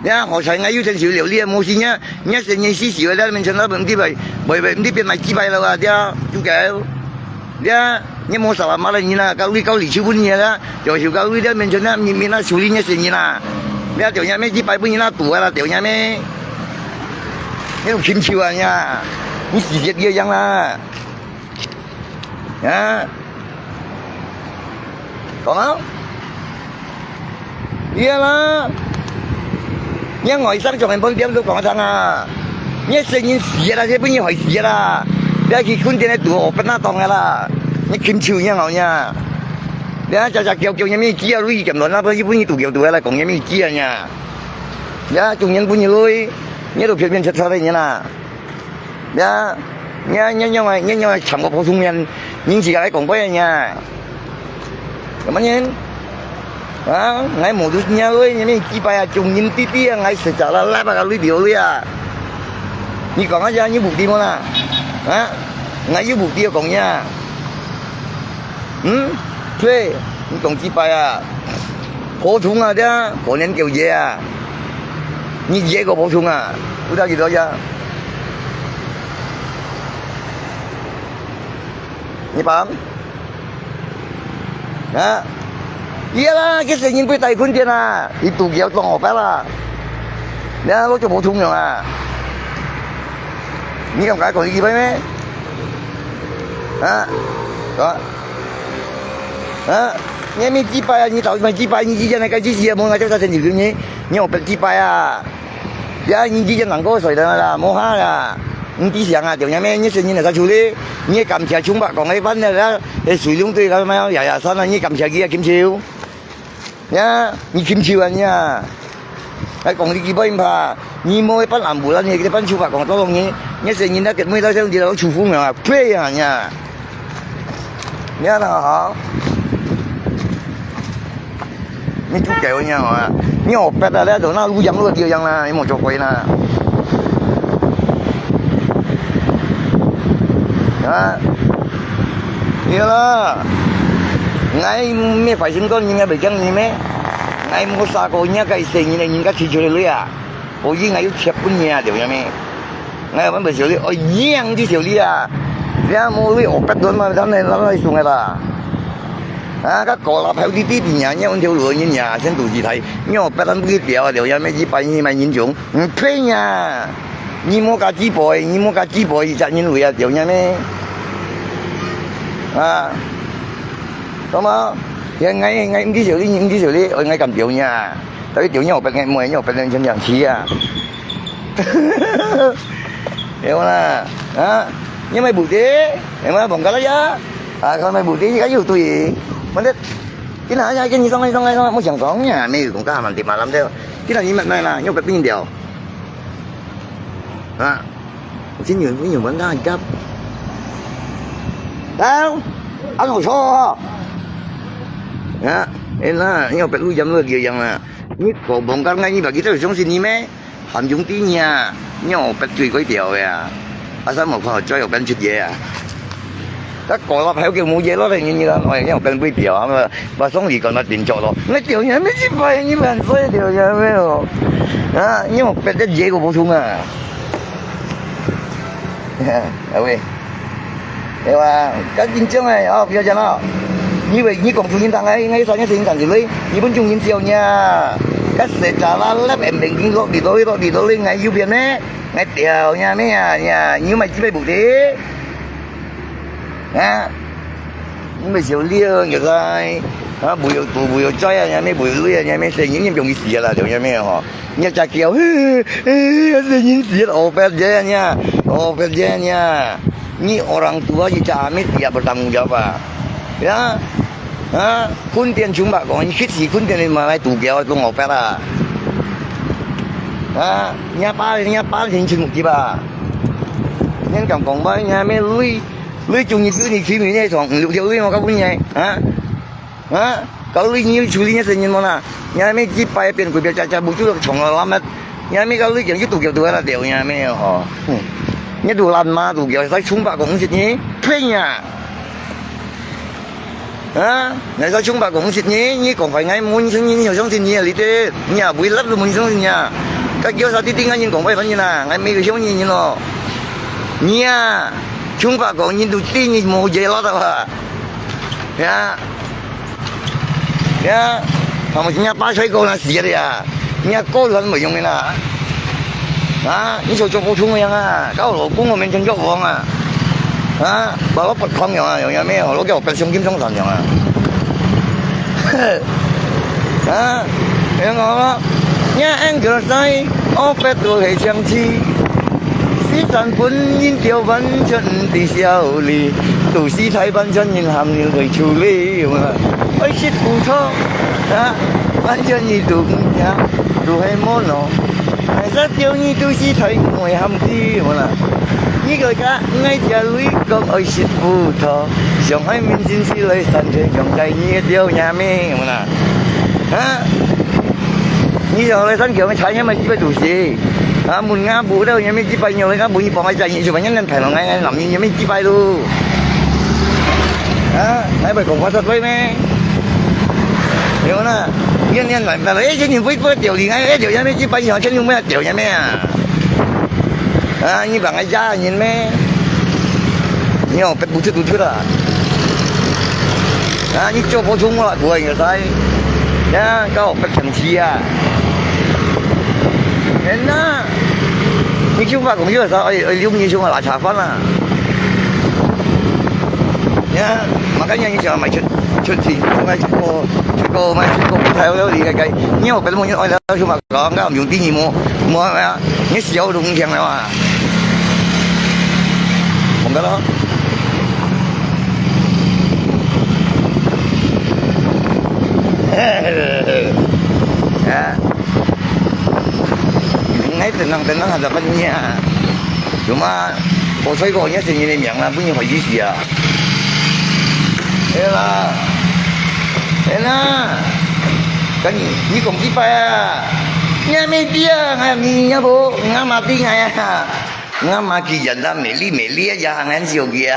你啊，好彩𠊎有成就了，你也無死呢，你細人死死个，兩年前都毋知ไป，ไป，ไป，毋知變賣幾百了啊，這，豬狗。 你啊，你莫salama了，你啦，搞你搞你就分你啦，就就搞你了，面前啦，你面啦，處理你生意啦。你啊，就也没几百分你啦，赌啊啦，就也没。你有禽兽啊你啊，你死绝个样啦。啊，讲啊。 你啊啦，你外省做人本店都讲得通啊！你生意死啦，这本你害死啦！你去困店里赌，我分他当个啦！你禽兽你好呀！你啊，家家叫叫你没鸡啊，你捡到那本一本你赌叫赌来讲你没鸡啊呀！你啊，中年分你累，你都偏偏吃差的人啦！ 呀，你你你你你抢个普通人，人自家来讲过呀。什么人？啊，我无都你个，你们几百啊，穷人弟弟啊，我实在啦，来吧，个你流泪啊。你讲啊，你目的么啦？啊，我有目的讲呀。 嗯，对，你讲几百啊？普通啊，对啊，可能九爷啊，你爷个普通啊，不知道几多呀？你帮？啊？伊啦，佢生意被贷款店啊，伊赌球当好白啦。你看我就普通人啊，你敢敢讲一百咩？啊，啊，啊，你乜幾擺啊？你到底幾擺？你以前那個幾時啊？無，𠊎就在這裡你，你有別幾擺啊？呀，你以前能夠睡的啦，無下啦。你知想啊，對呀咩？你生人來在處理，你感謝窮白講个飯了啦，那水龍頭幹嘛呀呀山啊？你感謝佢啊，金球。 呀，你禽獸啊你啊！還講你幾百怕，你莫一般暗晡啦，你一般手法講到容易，你生人那個妹到像你老鼠風啊，呸啊你啊！你看好好，你就給我你啊！你好白啊，那種那烏羊肉的羊啦，你莫做鬼啦！ 啊，對啦，𠊎乜壞心肝，你乜袂驚你咩？𠊎無殺過人家該生人个人家提出來啊，所以𠊎有貼分你啊，對不對咩？𠊎有辦法小你，哦，贏的小你啊，你無你哦，白亂嘛，咱來咱來送个啦。啊，該狗拉跑滴滴的呀，你問條路人呀，先肚子大，你哦，白咱不去表啊，對不對咩？一般人嘛人種，嗯，呸呀！ 你莫加雞婆，你莫加雞婆，一隻人為啊，對呀咩？啊，懂嗎？𠊎𠊎𠊎毋知小你，毋知小你，𠊎敢對你啊？但係對你，𠊎不愛，𠊎不能這樣去啊。對啦，啊，你買布的，你買放假了呀？啊，佢買布的，佢又對，反正，今天呀，跟你上來上來上來，莫想講呀，沒有講幹嘛的嘛，對不對？今天你買買啦，你不冰掉。 啊，真有有問題个。啊，啊，我錯啊。啊，哎那，你有別路人路一樣啊。你講講講，你把佢都相信你咩？含兄弟你啊，你有別追過條个啊。啊，啥無看到最後變出嘢啊？該講了，還有個無嘢咯，你你啦，哎，你有變不掉啊嘛？ 把送禮講到頂桌咯。那條人乜一百，你萬歲條人乜哦？啊，你有別个結果補充啊？啊喂，對吧？趕緊講哎，哦，不要講了。你以為你講出人當哎，應該三年四年三十歲，你本中人笑你啊！該誰咋啦？那邊邊境落地落地落地落地，𠊎右邊呢？𠊎條人乜啊呀？你有買幾杯布的？啊？ 你乜笑了，你在，啊，不要賭，不要債啊，你乜不要累啊，你乜生人你不容易死啊啦，對不對吼？你隻狗，嘿，嘿，嘿，生人死了，哦，白人呀，哦，白人呀，你orang tua一隻乜也不當無聊吧？呀，啊，困點窮吧，講，你去死困點，你買來賭狗，都我白啦。啊，你爸，你爸，你去目的吧？你敢講吧？你還沒累。 你中意你去明年從五六條路我告訴你，啊？啊？告訴你有處理你生人無啦？你還沒幾百遍鬼別家家不就從了那麼，你還沒告訴你就堵掉堵了掉，你還沒有吼。嗯。你堵爛嘛堵掉，在衝吧公司呢？呸呀！啊？你在衝吧公司呢？你講快，𠊎無相信你，你有相信你啊？你的，你啊，不會爛都無相信你啊？該叫啥弟弟，𠊎人講快反應啊，𠊎沒有相信你咯。你啊， 窮白講，人都知你無嘢咯，對吧？呀，呀，他們人家巴塞狗那死的呀，人家狗人沒用的啦。啊，你就做不出樣啊，搞老公我面前做王啊，啊，把我不狂樣啊，有没有？我给我不相信上山样啊。啊，你看啊，你看俺个在，我不都很生气。 世上本人就完全毋知笑理，都是大半全人含人去處理，有無啦？愛惜骨頭，啊，完全你都毋聽，都係無腦，還是叫你都是大愛含知，有無啦？你个家，𠊎家裡講愛惜骨頭，上海面前是來三千上街，你个掉也咩，有無啦？啊？ 你想來山橋，產業嘛，幾百度死。啊，問𠊎無了，也沒幾百年了，𠊎問你幫𠊎摘，你就把人家抬了，𠊎，𠊎男人也沒幾百度。啊，還不講話說對咩？有呢，你，你來，來，哎，這你不，不掉你，哎，哎，掉也沒幾百年，全部沒有掉也沒啊。啊，你幫𠊎摘人咩？你哦，別不出不出啊。 啊，你做不出我啦，我个在，呀，搞不成器啊。天哪，你就把工作啥，哎，哎，六年就拉茶饭啦。Ya, makanya你想买出，出去，买出国，出国，买出国，不太有理个，你有别的朋友，哎，那什么，刚刚用第二幕，我呀，你小龙想了啊，我跟他。啊。 Ngai tenang-tenang hadapan niya. Cuma, ko sai ko niya sini ni miang na punya hoi sisi ya. Ela. Ela. Kan ni, ni kong kipai ya. Niya media, ngai mi niya bo, ngai mati ngai ya. Ngai maki janda meli meli ya, jangan siogi ya.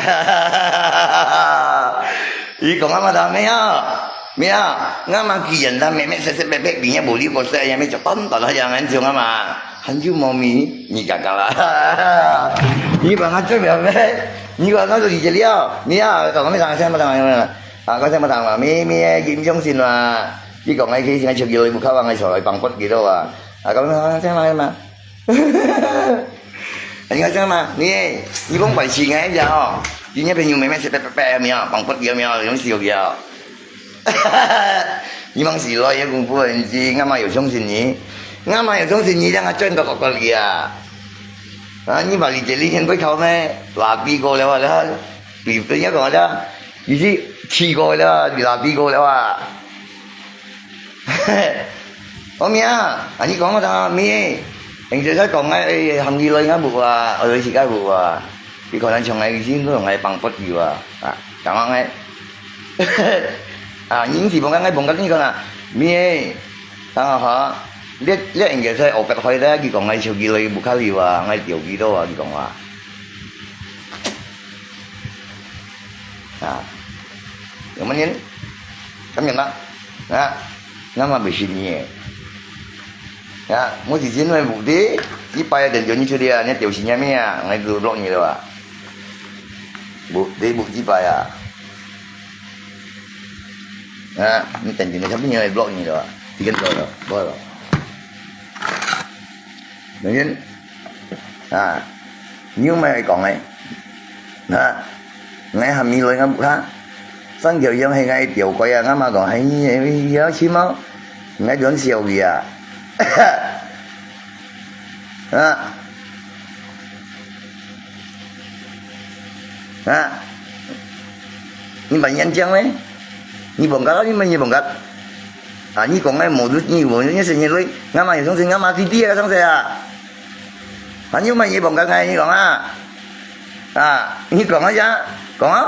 Iko ngai mata me ya. Mia, ngai maki janda me me se se pe pe, binya boli ko se ya me cepat tak lah jangan siogi ngai ma. Hanju mami, ni gagal lah. Ni bang aja me me. Ni ko ngai tu di jeli ya. Mia, ko ngai me tang se ma tang ma. Ah, ko se ma tang ma. Mi mi, jim jong sin ma. Ni ko ngai ke sin ngai siogi loi buka bang ngai siogi loi pang pot gitu ah. Ah, ko ngai se ma ma. Anh nói xem mà, ni, ni bông phải xì ngay giờ hả? Đi nhé, phải nhiều mấy mẹ sẽ bẹt bẹt bẹt mẹ, bằng quất kia mẹ, giống xì kia. Ni mang xì lôi ya công phu anh chị, ngã mà hiểu sống xin nhỉ? Ngã mà hiểu sống xin nhỉ, đang ở trên đó có con kia. À, ni mà lý chế lý nhân với thảo mẹ, là bi cô leo là, bị bên nhớ còn đó, you see, chỉ cô leo, bị là bi cô leo à. 哦，咩啊，啊，你講我聽啊，咩？人家在講啊，哎，行李來我無啊，我有時間無啊。你可能從來已經都從來幫不了啊，啊，講講哎。啊，你是幫我，我幫你講啊，咩？啊哈，你，你人家在學別開的，你講我手機來無卡了啊，我掉幾多啊，你講啊。啊，有沒有人？看見嗎？啊。 Ngã mà bị xin nhỉ? Ya, mo si sin mai bu ti, i pai dan joni chu dia, ni tiu sin ya mi ya, ngai tu block ni lo a. Bu ti bu ti pai ya. Ya, ni dan joni chu mi ya block ni lo a. Ti kan lo lo, bo lo. Nangin, ha, niu mai kong ai. Ha, ngai ham mi loi ngam ha. Sang kiu yang hai ngai tiu koi a, ngam ma kong hai ni ya chi mau. Ngai don siau gi a. Ha. Ha. Ni ban yan chang le. Ni bongkat, ni mai ni bongkat. Ah, ni kong ngai modus ni modus ni sen ni loi. Ngam ma yong song sen ngam ma ti ti ka sang se a. Ah, ni mai ni bongkat ngai ni kong a. Ah, ni kong a ya. Kong a.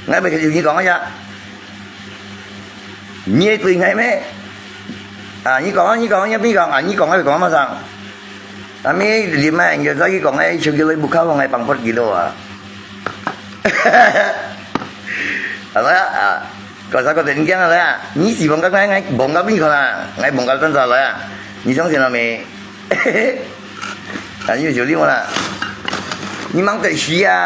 Ngai bai ni kong a ya. Ni tui ngai me. Ah, ni kong a, ni kong a, ni kong a, ni kong a, kong a ma sang. Ami limai ngai sa ki kong ngai chuk ki loi bukha ngai pangpot kilo a. Apa ya? Ah. Kau sa kau tengkiang lah ya. Ni si bongkak ngai ngai bongkak ni kau lah. Ngai bongkak tan sa lah ya. Ni song sen lah me. Kan yu jiu li mo lah. Ni mang te shi ya.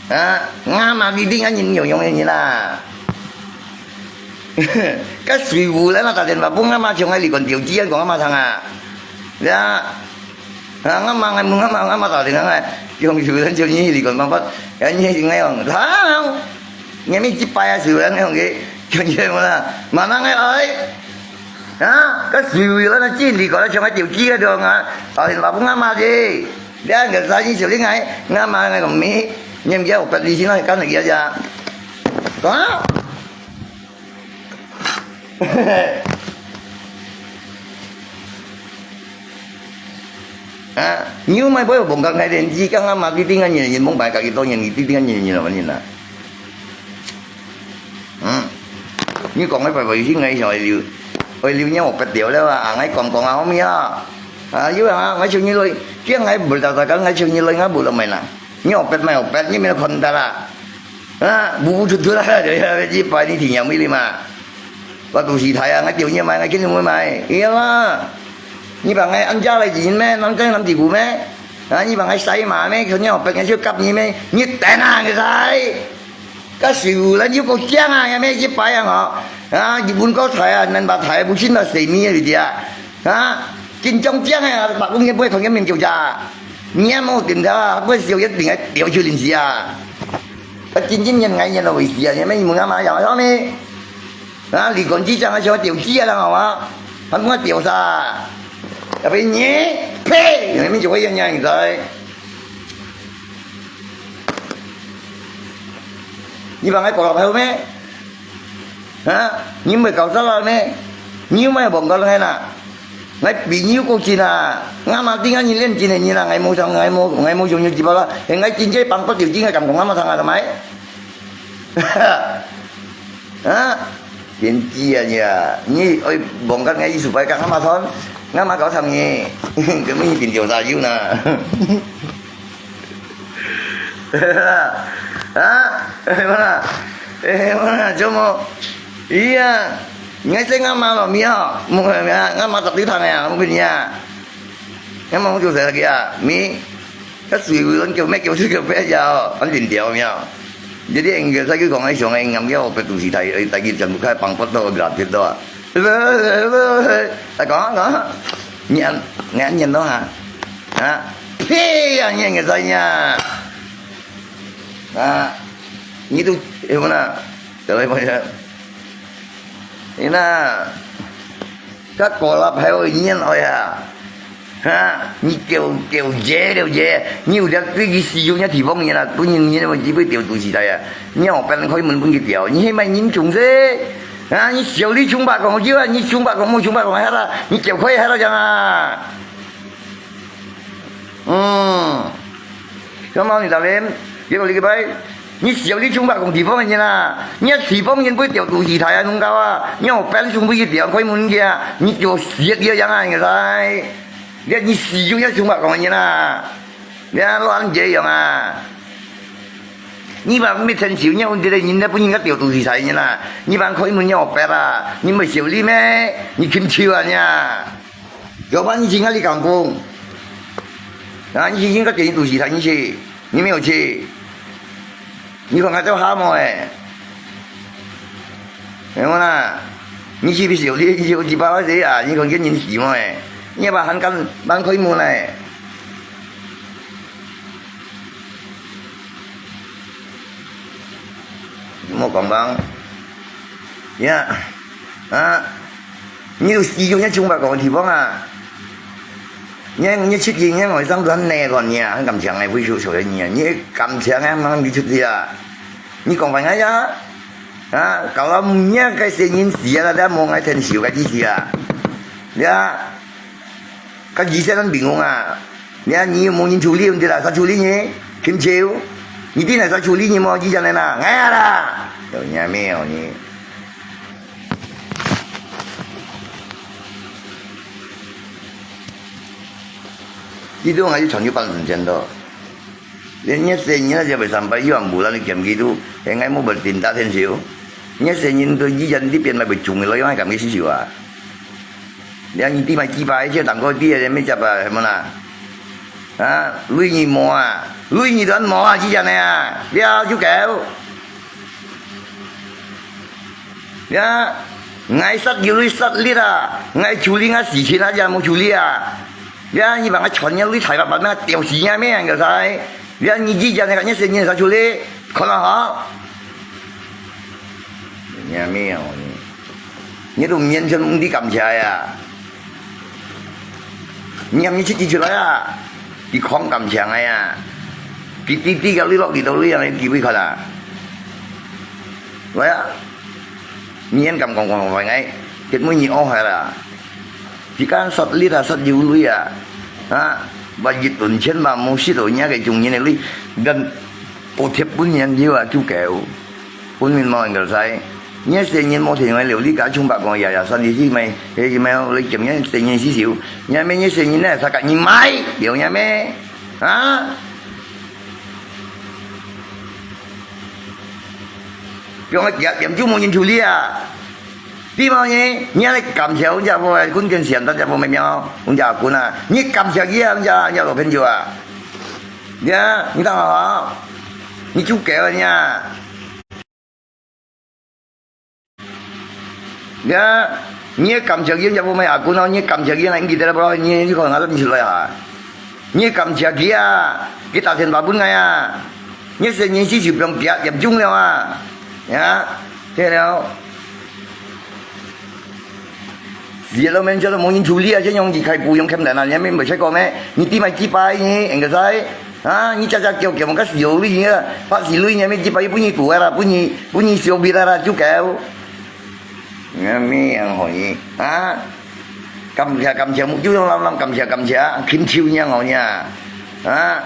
Ha, ngam ma bi ding an yin yong yong yin lah. Ka sui wu lai ma ta den ba bung ngam ma chiong ai li kon tiu ji an kong ngam ma thang a. Ya. Ha, ngam ma ngai mu ngam ma ngam ma ta den ngai. Yong sui wu lai chiong ni li kon ma pat. Ya ni ngai yong. Thang. Ngai mi ji pai a sui wu lai ngai yong ke. Chiong ye mo la. Ma na ngai ai. Ha, ka sui wu lai na chin li kon la chiong ai tiu ji ka dong a. Ta den ba bung ngam ma ji. Dia ngai sa ni chiu li ngai. Ngam ma ngai kong mi. Nyem kia opat li sin ngai kan kia ja. Kong a. Ha, niu mai boi bongkak ngai den ji kang ama ti ting an yin yin bong bai ka ki to yin ti ting an yin yin lo yin na. Hmm. Ni kong ngai bai bai si ngai siang ai liu. Ai liu nya opat liu le wa, a ngai kong kong a om ya. A, yu a, ngai chiu ni loi. Kiang ngai bul ta ta kang ngai chiu ni loi ngai bul lo mai na. Ni opat mai opat, ni mai kon ta la. Ha, bu bu tut tut la, ya, ya, ji pai ni ting yang mi li ma. Wa tu si thai a, ngai tiu ni mai, ngai kin ni mai. Iya ma. Ni bang ngai an ja lai jin me, nam jang nam ti bu me. Ha, ni bang ngai sai ma me, kon ni opat ngai chiu kap ni me. Ni ten a ngai sai. Ka sui wu lan yu ko kiang a, ya me ji pai a ngo. Ha, ji bun ko thai a, nan ba thai bu chin ba sei mi a li dia. Ha, kin chong kiang a, ba bung ye boi kon ye min kiu ja. 你也無點頭啊，還不會笑一定个吊手零食啊？啊，真正認𠊎認到會死啊！你們你們幹嘛要要咩？啊，李光基講个想吊死啊，人好嗎？還不會吊啥？要不你呸！你們就會樣樣子。你把𠊎搞到拍咩？ 啊，你毋會搞錯了咩？你有無望過人啊？𠊎比你有過盡啊！𠊎嘛聽𠊎人練盡个人啊，𠊎無想，𠊎無，𠊎無想有幾包啦，𠊎真正幫不了，真个敢講𠊎嘛聽啊，做麼？啊，天知啊你啊！你愛望過𠊎意思，白講𠊎嘛聽，𠊎嘛搞聽你，根本一定調查有呢。 啊，哎，mana？哎，mana？怎麼？Iya，你愛在俺媽咯，mi哦，莫，俺媽tak你糖呀，莫跟你啊。俺媽就在那个啊，mi，他水为人叫咩叫这个白家哦，很顶调，mi哦。Jadi enggak saya kong ai song ai ngam dia opat tu si tai tai kita bukan pangpot tu gratis tu ah. Tak kong kong. Nyan nyan nyan tu ha. Ha? Pi yang nyan kita nya. Ha? Ni tu, eh, mana? Kalau apa ya? Ina. Ka kolap hai oi nyen oi ha. Ha, ni kêu kêu dễ kêu dễ, ni udah pergi siu nya thibong ni lah, tu ni ni mau jibai tiêu tu si saya. Ni open koi mun pun gitu. Ni hai mai ni chung se. Ha, ni siu li chung bak kong jiu, ni chung bak kong mu chung bak kong hai lah, ni kêu koi hai lah jangan. Hmm. Kau mau ni talim, dia boleh ke bai. Ni siap li chung bak kong thibong nyen ah. Ni thibong nyen bui tiao tu hi thai ah nung kau ah. Ni open chung bui tiao koi mun kia. Ni jo siap dia yang ah ngai sai. Dia ni siap ya chung bak kong nyen ah. Dia lo an je yang ah. Ni bang mi chen siu ni un dia ni na pun ni ka tiao tu hi thai nyen ah. Ni bang koi mun ni open ah. Ni mai siap li me. Ni kim chiu ah nya. Jawapan你去哪里kampung？啊，你去應該給你肚皮疼去，你沒有去。你看看這蛤蟆哎，有無啦？你去不是有你有幾百塊錢啊？你看跟人死麼哎？你把還敢搬開門來？莫講吧，呀，啊。 你有使用你中國个地方啊？你你出去你外省都很难个你啊，很感情个，非常少个你啊，你感情个，你出去啊？你讲翻个呀？啊，搞到你个先人死啊，大家莫爱听笑个意思啊？呀，个意思很平衡啊？你啊，你有冇人处理问题啦？啥处理呢？请求，你定来啥处理呢？莫以前的啦，哎呀啦，有你没有你？ Itu ngaji chanju pan sen to. Dia nya se nya je bai sampai yu ambu lan kem gitu. Engai mo bertindak sen siu. Nya se nyin to ji jan di pian mai bai chung lo yang kam ke siu ah. Dia nyi ti mai ji bai je tang ko ti dia me japa mana. Ha, lui nyi mo ah. Lui nyi dan mo ah ji jan ah. Dia ju keu. Ya, ngai sat yu lui sat lit ah, ngai chuli ngai si chin ah, ya mo chuli ah. Ya, ni bang ngai chon ya lui thai ba ba na tiao si ya me ang sai. Ya, ni ji ya ne ka ni se ni sa chuli, kho na ha. Ya me ya ni. Ni tu mien chen ung di kam cha ya. Ni am ni chi chi chula ya. Di khong kam cha ya. Di di di ka lui lok di tu lui ya, di lui kho la. Waya, nyen kam kong kong wai ngai, ket mui nyi oh hai la. Di kan sat lit a sat yu lui a. Ha, ba yit tun chen ba mu sit o nya ke chung nyen lui, gan po thep pun nyen yu a chu keu. Pun min mo ngal sai. Nye se nyen mo thei ngai liu li ka chung ba kong ya ya san di si mai, he si mai lui kem nye se nyen si siu. Nya me nye se nyen na sa ka nyi mai, liu nya me. Ha? Piong a kiak kiam chu mo nyin chu li a. Ti mo nyi, nyi a le kam sia un ja po, kun ken sian ta ja po me miao, un ja kun a. Nyi kam sia ki a, un ja, un ja lo phen ju a. Ya, nyi tang ha. Nyi chu ke a nya. Ya, nyi kam sia ki a, ja po me a kun a, nyi kam sia ki a, nyi te la po, nyi, nyi ko nga lo nyi chu lo ya. 你感謝佢啊，佢打電話分𠊎啊，你細人四十病極嚴重了啊，呀，對了。死了，面前都無人處理啊，先用離開，不用看人啊，你還沒出過咩？你弟妹幾百呢，應該在啊，你家家叫叫，我个死有理啊，八十歲呢，沒幾百又分你苦啊啦，分你分你小病啊啦，就够。 你咩樣好呢？啊？感謝感謝，目珠攏淰淰，感謝感謝，禽獸樣好呢？啊？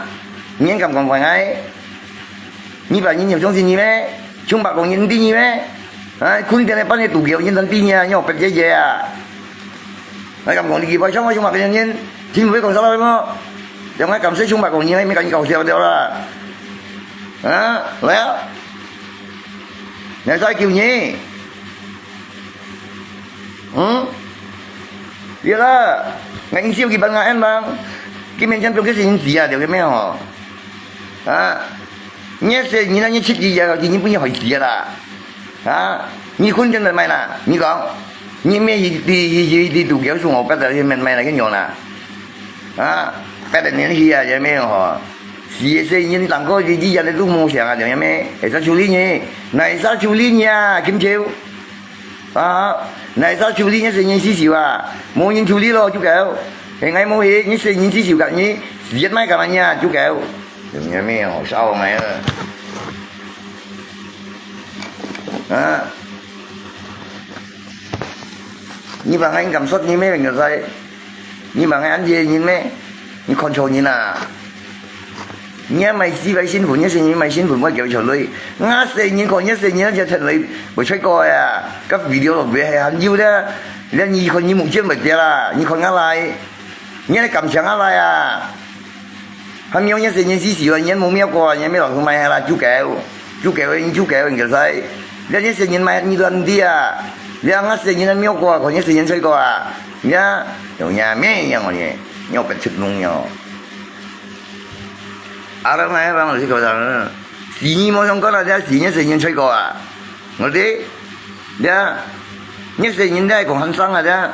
你敢講話哎？你把人有相信你咩？上百公斤知你咩？啊？困天个半夜肚叫人知你啊？你學白姐姐啊？ 𠊎敢講你幾擺，像𠊎上百公斤，真毋會講笑話無？像𠊎敢食上百公斤，𠊎毋敢搞笑了啦。啊，來啊！你再救你。嗯？對啦，𠊎一笑佢幫𠊎按忙，佢面前表个神奇啊，對不對吼？啊？ 你細人啊，你出去也，你不要害死啊啦！啊，你混进來買啦，你講，你咩一一一一一度叫送我，不得去买买那个牛啦？啊，不得年纪啊，也没有吼。是是，你当个你你也都没想啊，有没？还是处理你，哪是处理你啊，金球？ 啊，哪啥处理你細人四十啊？無人处理咯，就搞。哎，𠊎無去，你細人四十个，你死也買干嘛呀？就搞。有没有好笑没有？啊，你把俺敢说你没人个在？ 你望𠊎恁樣人咩？你看錯人啊！你也買四百新聞，你細人買新聞，我叫錯類。𠊎細人看，你細人就出來，會出過呀。該video落尾還還有的，連你看你目前會跌啦，你看𠊎來，你還感謝𠊎來啊！還沒有你細人四十萬，你無妙過啊，你沒老師買下啦，就搞，就搞，你就搞，你个噻。連你細人買，你都毋知啊！連𠊎細人都妙過啊，看你細人出過啊！ 呀，有影咩樣哦你，你有白出弄哦。啊，當然，當然是个人，死你莫相干了，这死人死人吹过啊，我的，呀，你死人在讲很伤啊，这，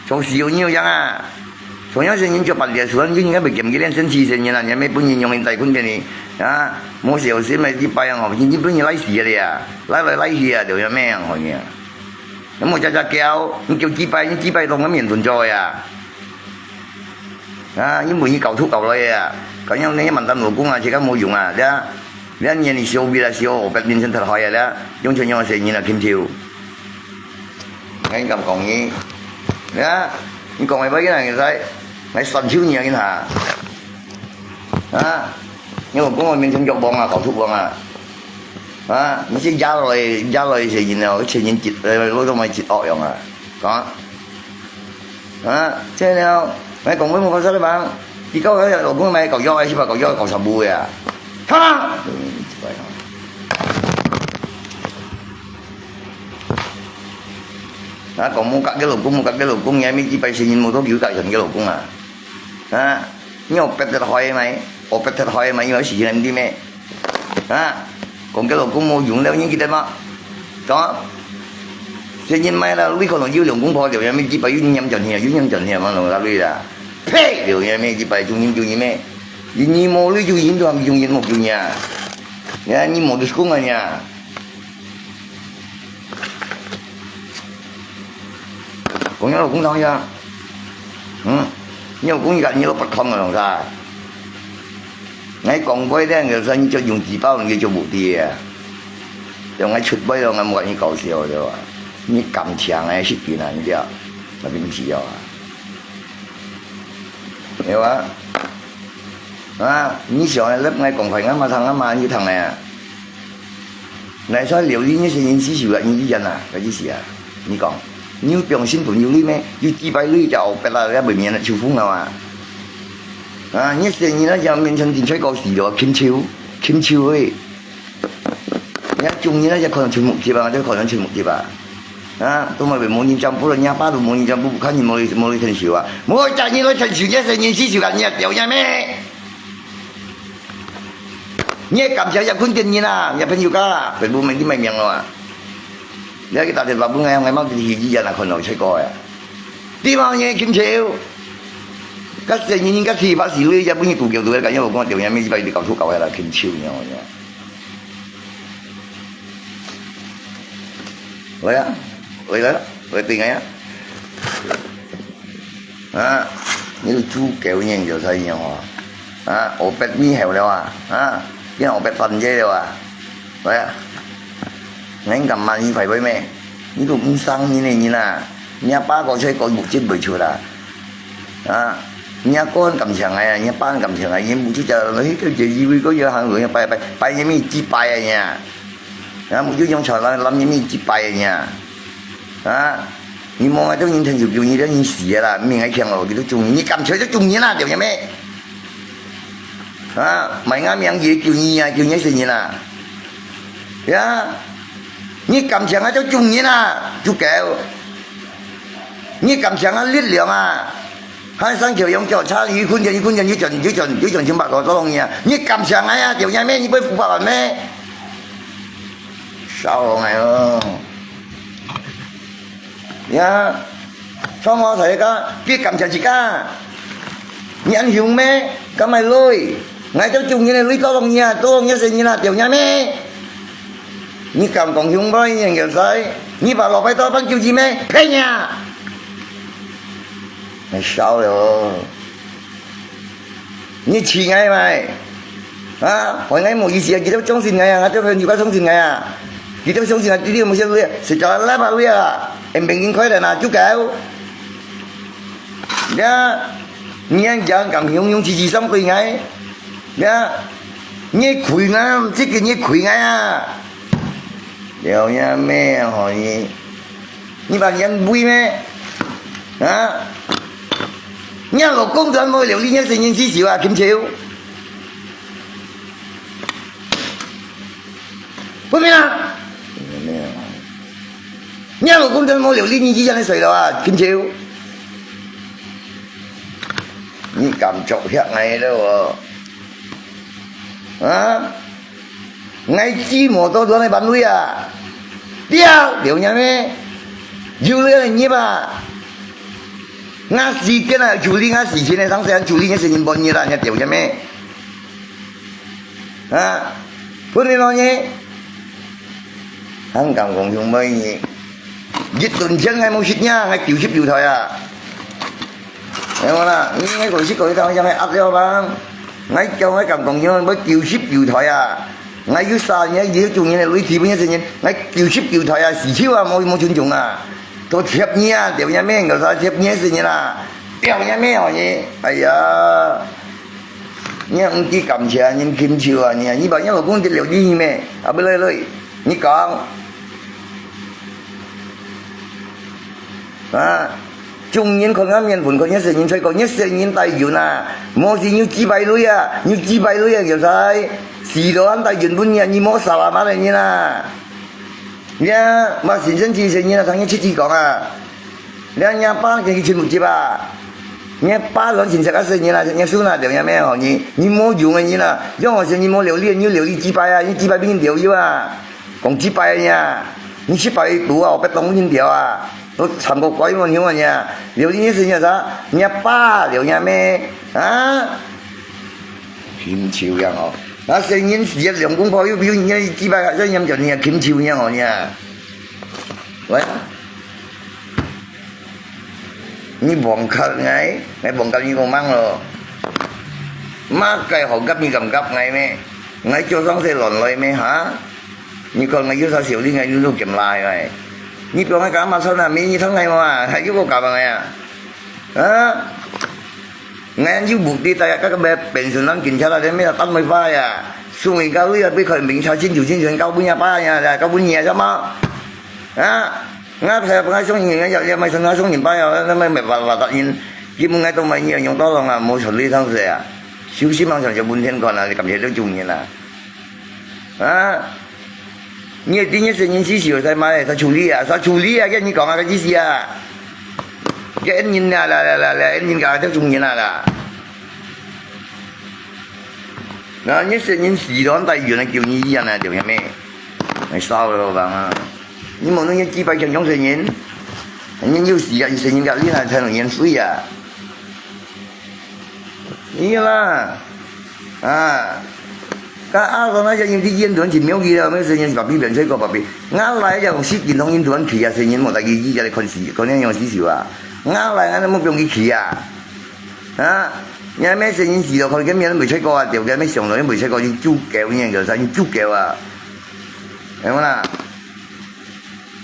从死有你有样啊，从要死人就把脸说，你应该被kiểm给脸生气死人啊，你还没本人用人在困给你啊，莫小心没一百样哦，你本人来死的呀，来来来去啊，就要咩样哦你啊。 你莫假假叫，你叫几摆，你几摆当个面前做呀？啊，你问你搞出搞来呀？搞样你满当老公啊，这个没用啊，这，这年你小比了小，我白面前太坏呀，这，用钱用钱你那拼球。我跟你讲讲你，这，你讲一百个人在，来三千年给他。 啊，你有讲我面前就忘啊，搞出忘啊。啊，你是压落去，压落去是人了，一千人一，呃，我都没一恶用啊。讲，啊，这了，来讲我没发生的吧？你搞个老公买搞药还是把搞药搞全部呀？哈！啊，讲我甲个老公，我甲个老公，你还没几百千人，我都有甲人个老公啊。 啊，你有白得坏个咩？有白得坏个咩？有时间你咩？啊，讲个老公无用了，你记得吗？讲，这人买了，你可能有两公婆了，也没几百，有人赚钱，有人赚钱嘛，弄大lui啦。呸，了也没几百，救人救人咩？你你无lui救人，都还没救人，没救人啊！你看你无得讲啊你啊！ 讲你老公当下，嗯，你老公一个你都不通了，是吧？我讲过的，就是你就用几百万，你就无敌啊。用我出卖了，我没跟你搞笑，对吧？你感情哎，是别人的，那边需要啊，对吧？啊，你想来，我讲快，我马上，我马上就疼了。 来说留意你是人是手啊，你一样啊，个意思啊。你讲，你有良心朋友里咩？有几百类叫白啦，要不免秋风了啊。啊，你是人那叫面前顶吹高死了，禽兽，禽兽诶。人家中人那叫可能全目击啊，就可能全目击啊。啊，都没被魔人占卜了，人家爸都魔人占卜，看你魔力魔力成熟啊，魔家人来成熟，你是人是手啊，你要表演咩？ 你个感情也困点人啊，也朋友家，全部没你没命了啊！你还去打电话分我，我mau去去医院啊，看到出过呀。地方人禽兽，啊，細人人家七八十歲，也分你拄叫拄个，敢有講條命，一擺就搞出搞下來，牽手呢，哦。來啊，來啊，來對𠊎啊。啊，你都豬狗呢，就係樣啊。啊，我bet你好了啊，啊，你我bet翻這了啊。來啊，你敢罵你壞話咩？你都毋生人个人啊，你阿爸過出去過目汁袂出啦。 啊，若个人感謝𠊎啊，若爸人感謝𠊎，你目珠就落去，就以為个有行路，拜拜，拜你面祭拜啊呀。啊，目珠用長來攬你面祭拜啊呀。啊，你無愛做人疼就救你，你死啦，命愛強咯，佢都救你，你感謝就救你啦，對毋對咩？啊，賣𠊎命也救你啊，救你死人啊。呀，你感謝𠊎就救你啦，救狗。你感謝𠊎力量啊。 還生橋用腳踏，一困天，一困天，一轉，一轉，一轉千百個，做弄你啊！你感謝𠊎啊，條命咩？你會福報咩？燒我𠊎哦！呀，創我大家，別感謝自家。你恁凶咩？敢賣鐳？𠊎就中人个鐳，做弄你啊，做弄你死人啊，條命咩？你敢講凶話，你現在，你把老白刀放九級咩？呸呀！ 你燒了哦！你氣𠊎咩？啊，害𠊎無意思啊！佢兜相信𠊎啊，𠊎兜朋友較相信𠊎啊！佢兜相信啊，佢兜無相信，實在拉把位啊！人民銀開了拿就搞。呀，你恁樣敢雄雄氣氣相對𠊎？呀，你虧𠊎，這個你虧𠊎啊！了呀咩，好你。 你把人喂咩？啊？你老公都無料理，你生人死手啊，金球。分明啊！你老公都無料理，你依然在睡了啊，金球。你敢作嚇𠊎了哦？啊？ 𠊎知無多多个班位啊！對啊，了解咩？有了業啊！𠊎時間啊，處理𠊎事情个，上世處理个事情半日啦，你了解咩？啊，分你咯呢？還敢講雄妹呢？一頓錢𠊎無食呢，𠊎九十九歲啊！ 有無啦？你𠊎講食過一趟，像該鴨了吧？𠊎叫𠊎敢講，因為𠊎九十九歲啊！𠊎有三年，有九年个累積，本身人，𠊎九十九歲啊，死手啊，無無尊重啊！都貼你啊，貼你面，𠊎說貼你个事情啊，貼你面哦你！哎呀，你毋知感謝人，禽獸啊你！你把你老公就了你咩？啊，不來來，你講。 啊，眾人看𠊎面粉，看𠊎生人，再講𠊎生人帶運啊，無是有幾百類啊，有幾百類啊，有在，死到恁帶運分你啊，你無啥啦嘛的人啊。你啊，嘛先生之生人啊，同你出去講啊，你啊，你阿爸跟佢全部接啊，你阿爸亂親戚啊生人啊，你孫啊，了你咩吼，你，你無用个人啊，讓我生人無了你，你有了你幾百啊，你幾百比你了有啊。 講幾擺呢？你七擺一度啊，我別當人條啊，都慘過鬼門鄉啊呢！了你意思呢啥？你阿爸了你咩？啊？禽獸樣哦！那生人死了兩公婆又比你幾擺還嚴重呢，禽獸樣哦呢！喂！ 你望甲𠊎，𠊎望甲你講吂咯？麼个好甲你敢甲𠊎咩？𠊎叫上世亂來咩哈？你看𠊎有啥小弟，𠊎有路兼來个。你比𠊎敢嘛穿啊？明日穿𠊎嘛，還有個敢啊？啊？ 𠊎有目的，大家个个變成人警察啦，你咩單位化呀？送人家位啊，被看明查清楚清楚，交分人爸呀，交分你啊，什么？啊？𠊎才不爱送人，𠊎要要买身上送人爸呀，那么没办法答应。根本𠊎都买你用到了啊，没处理上去啊。休息忙想就问天看啊，你感觉都中人啊？啊？ 你个第一生人死死个，在嘛嘞？在處理啊，在處理啊，跟你讲啊，个意思啊。个恩人啊，啦啦啦啦，恩人家就中人啊啦。那你生人死了，带人救你一样啊，对不对？没烧了吧啊？你莫弄些几百千种生人，人有死啊，生人家你还才能人水啊。你啦，啊，該阿哥那家人啲煙團全沒有了，沒有聲音，把別人吹過，把別，我來了，我是緊同煙團皮啊，聲音無大意義，在那看戲，看那樣戲秀啊。我來，俺都無放佢去啊。啊，你還沒聲音死了，看見面都沒吹過啊，對不對？沒想到你沒吹過，你就狗，你个啥，你就狗啊。哎，我啦，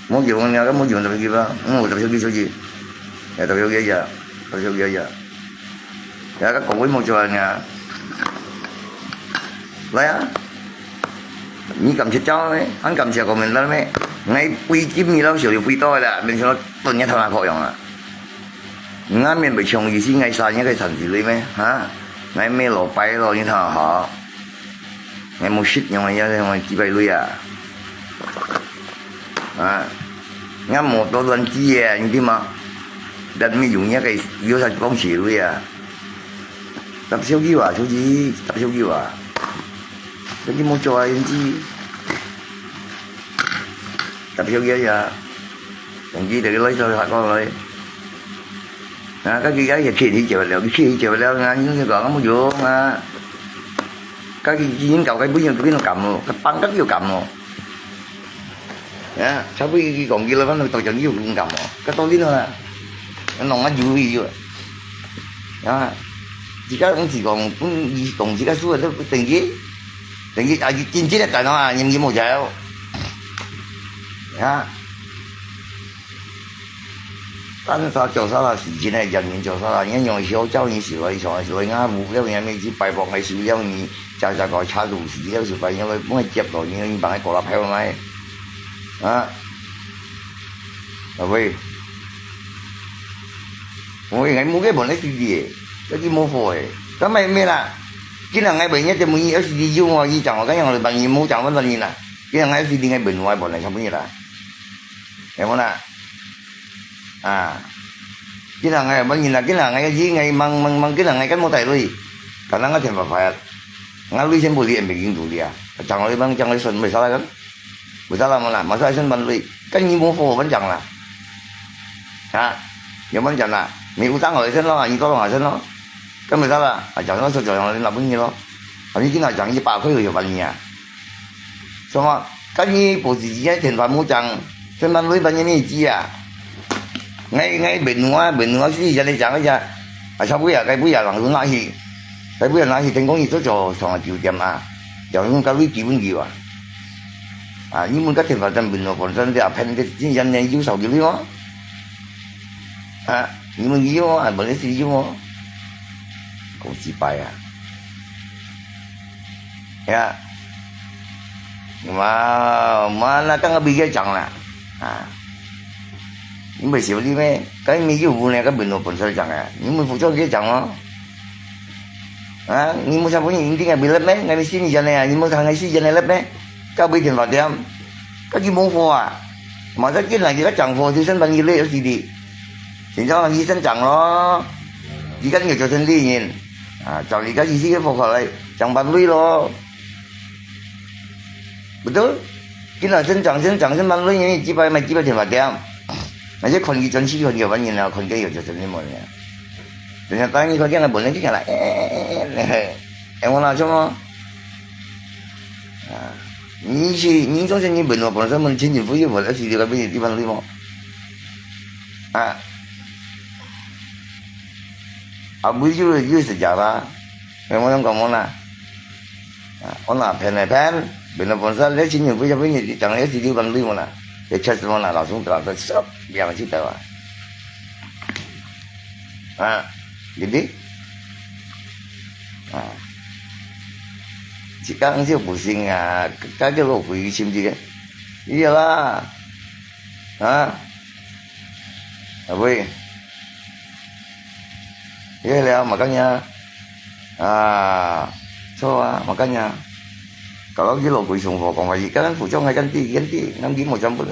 莫叫我，你莫叫我，特別去吧，我特別去出去，哎，特別去呀，特別去呀。 呀，該講話無做啊。來啊，你感謝招咩？俺感謝講明白咩？𠊎飛機你老小就飛到啦，變成了蹲你頭那靠樣啊。𠊎面被衝擊死，𠊎殺你个產值類咩？哈？𠊎沒老白咯，你看好。 𠊎無食用个，也用幾百鐳啊！啊，𠊎無多亂子个，你知嗎？但沒有你个，有啥幫助鐳啊？搭手機哇，手機，搭手機哇。手機無做啊，人機。搭手機呀。 等佢个來做下過來。啊，該佢个也去去接了，去去接了，啊，你就講無用啊。該佢已經搞該不用，不用感冒，該幫該有感冒。啊，差不多佢講佢了，反正到這裡有感冒，該到底呢？弄啊有有。啊，自家東西講，嗯，佢講自家輸了，都等於，等於啊，佢真正个感冒啊，你無招。啊。 但是他叫啥啦，時間个原因叫啥啦，人用小叫你是来，是来，是来，俺屋了，人每次拜访个时候，你家家搞差不多是了，是拜，因为不会接到，你，你帮佢搞了排完来，啊，啊喂，喂，俺屋个本来是的，这就无货诶，干嘛也没啦？今天俺本来就没有，要是你用啊，你讲我，刚刚我帮你没讲完了你啦，今天俺是另外本来本来差不多啦。 有無啦？啊，今日𠊎問人啊，今日𠊎个錢，𠊎吂吂吂，今日𠊎敢無帶鐳？可能𠊎電話壞啊，𠊎鐳全部在北京肚裡啊，講我一般，講我算，為啥來講？為啥來問啦？馬上先問鐳，跟你無貨，我講啦。啊，有問講啦？你有當好先咯，你做當好先咯。跟為啥啦？啊，講說是講你拿分你咯。啊，你今日講一百塊，有還你啊？ 什麼？跟你不是一天天把木匠，天天累半夜没鸡啊？𠊎，𠊎本来，本来是以前你讲个呀，啊，差不多啊，该不也人都拿去，该不也拿去天光去做做上个酒店啊，要用个鐳基本给啊。啊，你们个天天在本来本身的啊，骗个真正的有少个鐳吗？啊，你们有啊，本来是有啊，讲几百啊。 Ya. Wah, mana kang abi dia chang lah. Ha. Ni bai siapa ni meh? Kami mi yu bu ne ka beno pon sa chang ah. Ni mu fu chong dia chang mo. Ha, ni mu sa pu ni ding abi lep meh? Ngai mi si ni jan ne, ni mu sa ngai si jan ne lep meh? Ka bi tian fa tiam. Ka ki mo fo ah. Ma sa kin la ki ka chang fo si sen ban ni le si di. Sen chang ni sen chang lo. Ki kan ngi cho sen li nyin. Ha, chang li ka si si ke fo ka lai. Chang ban lui lo. Betul? Kina sen chang, sen chang, sen ban lui ni, jibai mai jibai tian ba tiam. Mai je kon ki chon si kon ki ban ni na, kon ke yo cho sen ni mo ni. Ternyata ni kon ke na boleh ki kala. Eh, eh, eh, eh. Eh, mo na cho mo. Ha. Ni si, ni chong sen ni ben mo, pon sa mon chin ni fu yo, pon sa si di ka bi ni di ban lui mo. Ha. Abu yo, yo sejarah. Eh, mo nang ka mo na. 啊，我那骗来骗，骗到本身，你亲戚不要不你讲，你是六万六嘛啦，你确实嘛啦，老兄弟啦，这是两万七百啊。啊，对不对？啊，这刚就不行啊，刚就落回去，对不对？对啦，啊，啊，喂。 Iya lah, makanya. Ah, so ah, makanya. Kalau gilo ko isong ko kong aji kan fu chong ai kan ti kan ti ngam gi mo cham pun.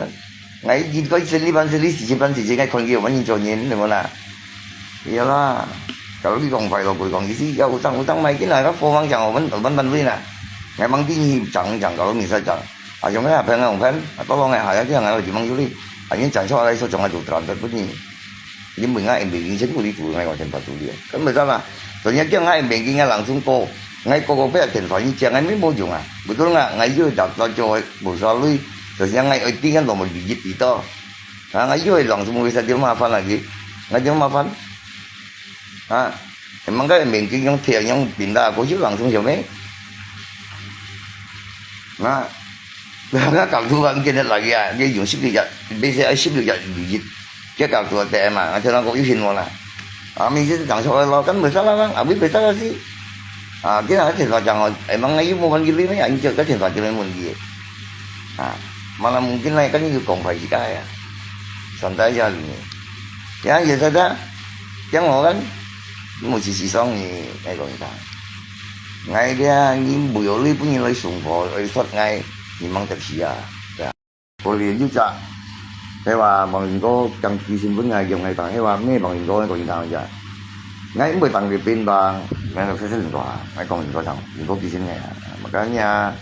Ngai gi ko isen li ban sili si ban si ngai kon gi ban ni cho nyin ni mo na. Iya lah. Kalau gi kong fai lo ko kong gi si ya utang utang mai kin na ka fo mang chang ban ban ban lui na. Ngai mang ti ni chang chang kalau mi sa chang. A chong ngai a phen ngai ong phen. A to lo ngai ha ya ti ngai lo ji mang yu li. A yin chang cho a lai so chong a tu tran pet pun ni. 因為𠊎毋明白，辛苦你做，𠊎講天法做了。該無啥啦，昨日叫𠊎毋明白，𠊎人中國，𠊎哥哥不要天法，你講𠊎沒無用啊。不過啊，𠊎又找到就無所謂，就是𠊎愛聽，𠊎都無理解知道。啊，𠊎又會人中國，為啥就麻煩啊？你，𠊎就麻煩。啊，你們該明白用聽用聽啦，過去人中小咩？啊， 該角度啊，今日來个啊，你用十六隻，買些愛十六隻利益，這角度得嘛，𠊎聽人講有錢無啦。啊，明天是講出來咯，根本上啦，啊，未必上啦是。啊，今日天法講哦，哎，忙个又無問題咩？啊，你就該天法就來問題。啊，malah mungkin來跟你講壞自家呀，上大家里面，也也是的，講我跟，無去思想你，那个啥。𠊎个啊，你無有你本人來送貨，來說𠊎，你忙得起啊，對啊。 過年有隻，該話Bang Lin哥講寄信分𠊎用，𠊎講，該話咩Bang Lin哥，𠊎講你講一下。𠊎毋會當佢變吧，𠊎就開始Lin哥啊，𠊎講Lin哥聽，Lin哥寄信𠊎啊，makanya，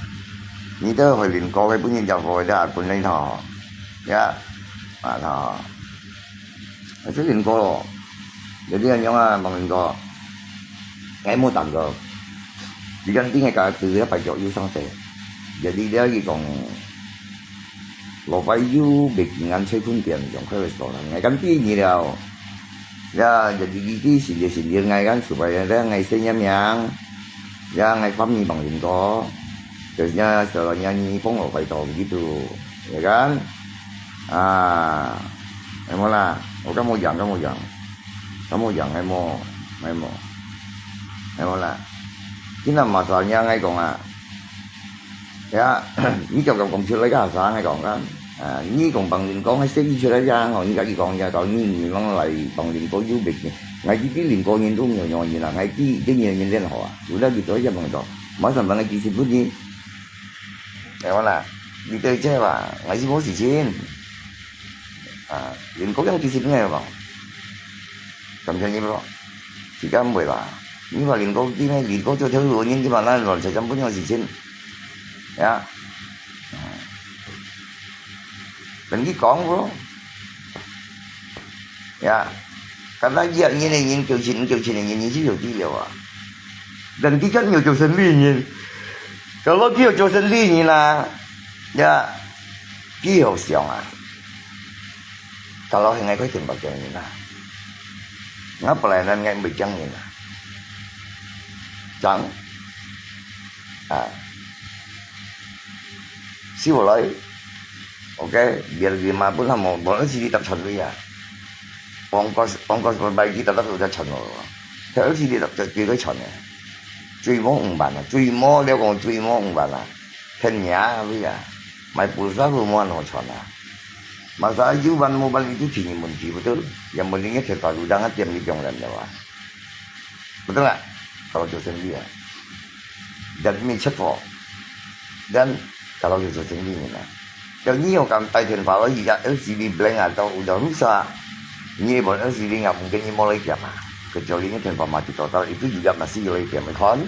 你都會Lin哥个本人就會得分你聽，呀，啊，聽。 啊，這Lin哥咯，有啲人講啊，Bang Lin哥，𠊎無當過。你講聽𠊎家己个擺腳又上勢，jadi佢講，老闆又未平安，吹空點，用開个時候，𠊎講第二了。Ya，jadi佢啲信息信息，𠊎講出來，𠊎先命名，ya，𠊎family Bang Lin哥，就係啊，所以你幫我回答佢都，你看。 啊，係無啦？我敢無贏，敢無贏，敢無贏，係無，係無，係無啦？今日嘛，昨日𠊎講啊，呀，你就講講出來个啥，𠊎講啊，啊，你講Bang Lin講，係生意出來呀，吼，你家己講呀，講你你講來Bang Lin哥有病，𠊎知Bang Lin哥人都有有人啦，𠊎知个人人真好啊，除了佢做一樣工作，馬上幫𠊎寄信分你。 係無啦？你對這話，𠊎係無事情。啊，Lin哥樣其實應該無，感謝你無？自家毋會吧？你話Lin哥，你咩Lin哥做頭路人，你話哪亂七八糟事情？呀，啊，等你講無？ 呀，該那一人个人，九千九千个人，你就有地了啊。人家更有做生理人，kalau佢有做生理人啦，呀，佢好想啊。Kalau係𠊎開天白講人啊，𠊎本來人𠊎毋會講人啊，講啊，收來。 OK，biar lima pun lah，無，無LCD搭傳落啊。Ongkos，ongkos perbaiki tetap udah傳落，LCD tetap幾多傳啊？最無五萬啊，最無，你講最無五萬啊，天爺啊，你啊，買pulsa都無恁好傳啊。Masa有萬無萬，你就提你問題，betul？也無人个鐵道路，讓佢點你用人了啊。Betul nggak？Kalau做生理啊。 Dan mi cepo. Dan kalau 有做生理人啊，要你有敢帶電話來，佢个LCD blank啊，到有到rusak，你無LCD啊，mungkin你無來點啊。Kecuali你電話mati total，itu juga masih有來點，你看。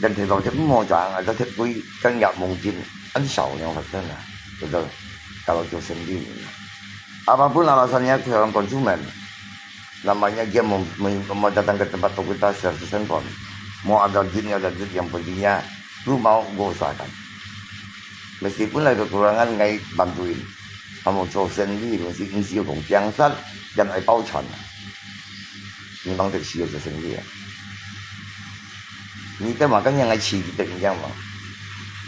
Dan電話就無講啊，就特別跟入夢境，很少有發生啊，betul。Kalau 做生理人啊，apapun alasannya，seorang konsumen， Namanya dia mau, mau, mau datang ke tempat fakultas servis handphone. Mau ada duit, nggak ada duit, yang pentingnya lu mau gua usahakan. Meskipun ada kekurangan, ngai bantuin. Kamu 做生理，mesti，mesti有講江山，dan ai 包賺。你忙得起有做生理啊？你在嘛跟人家起的一样嘛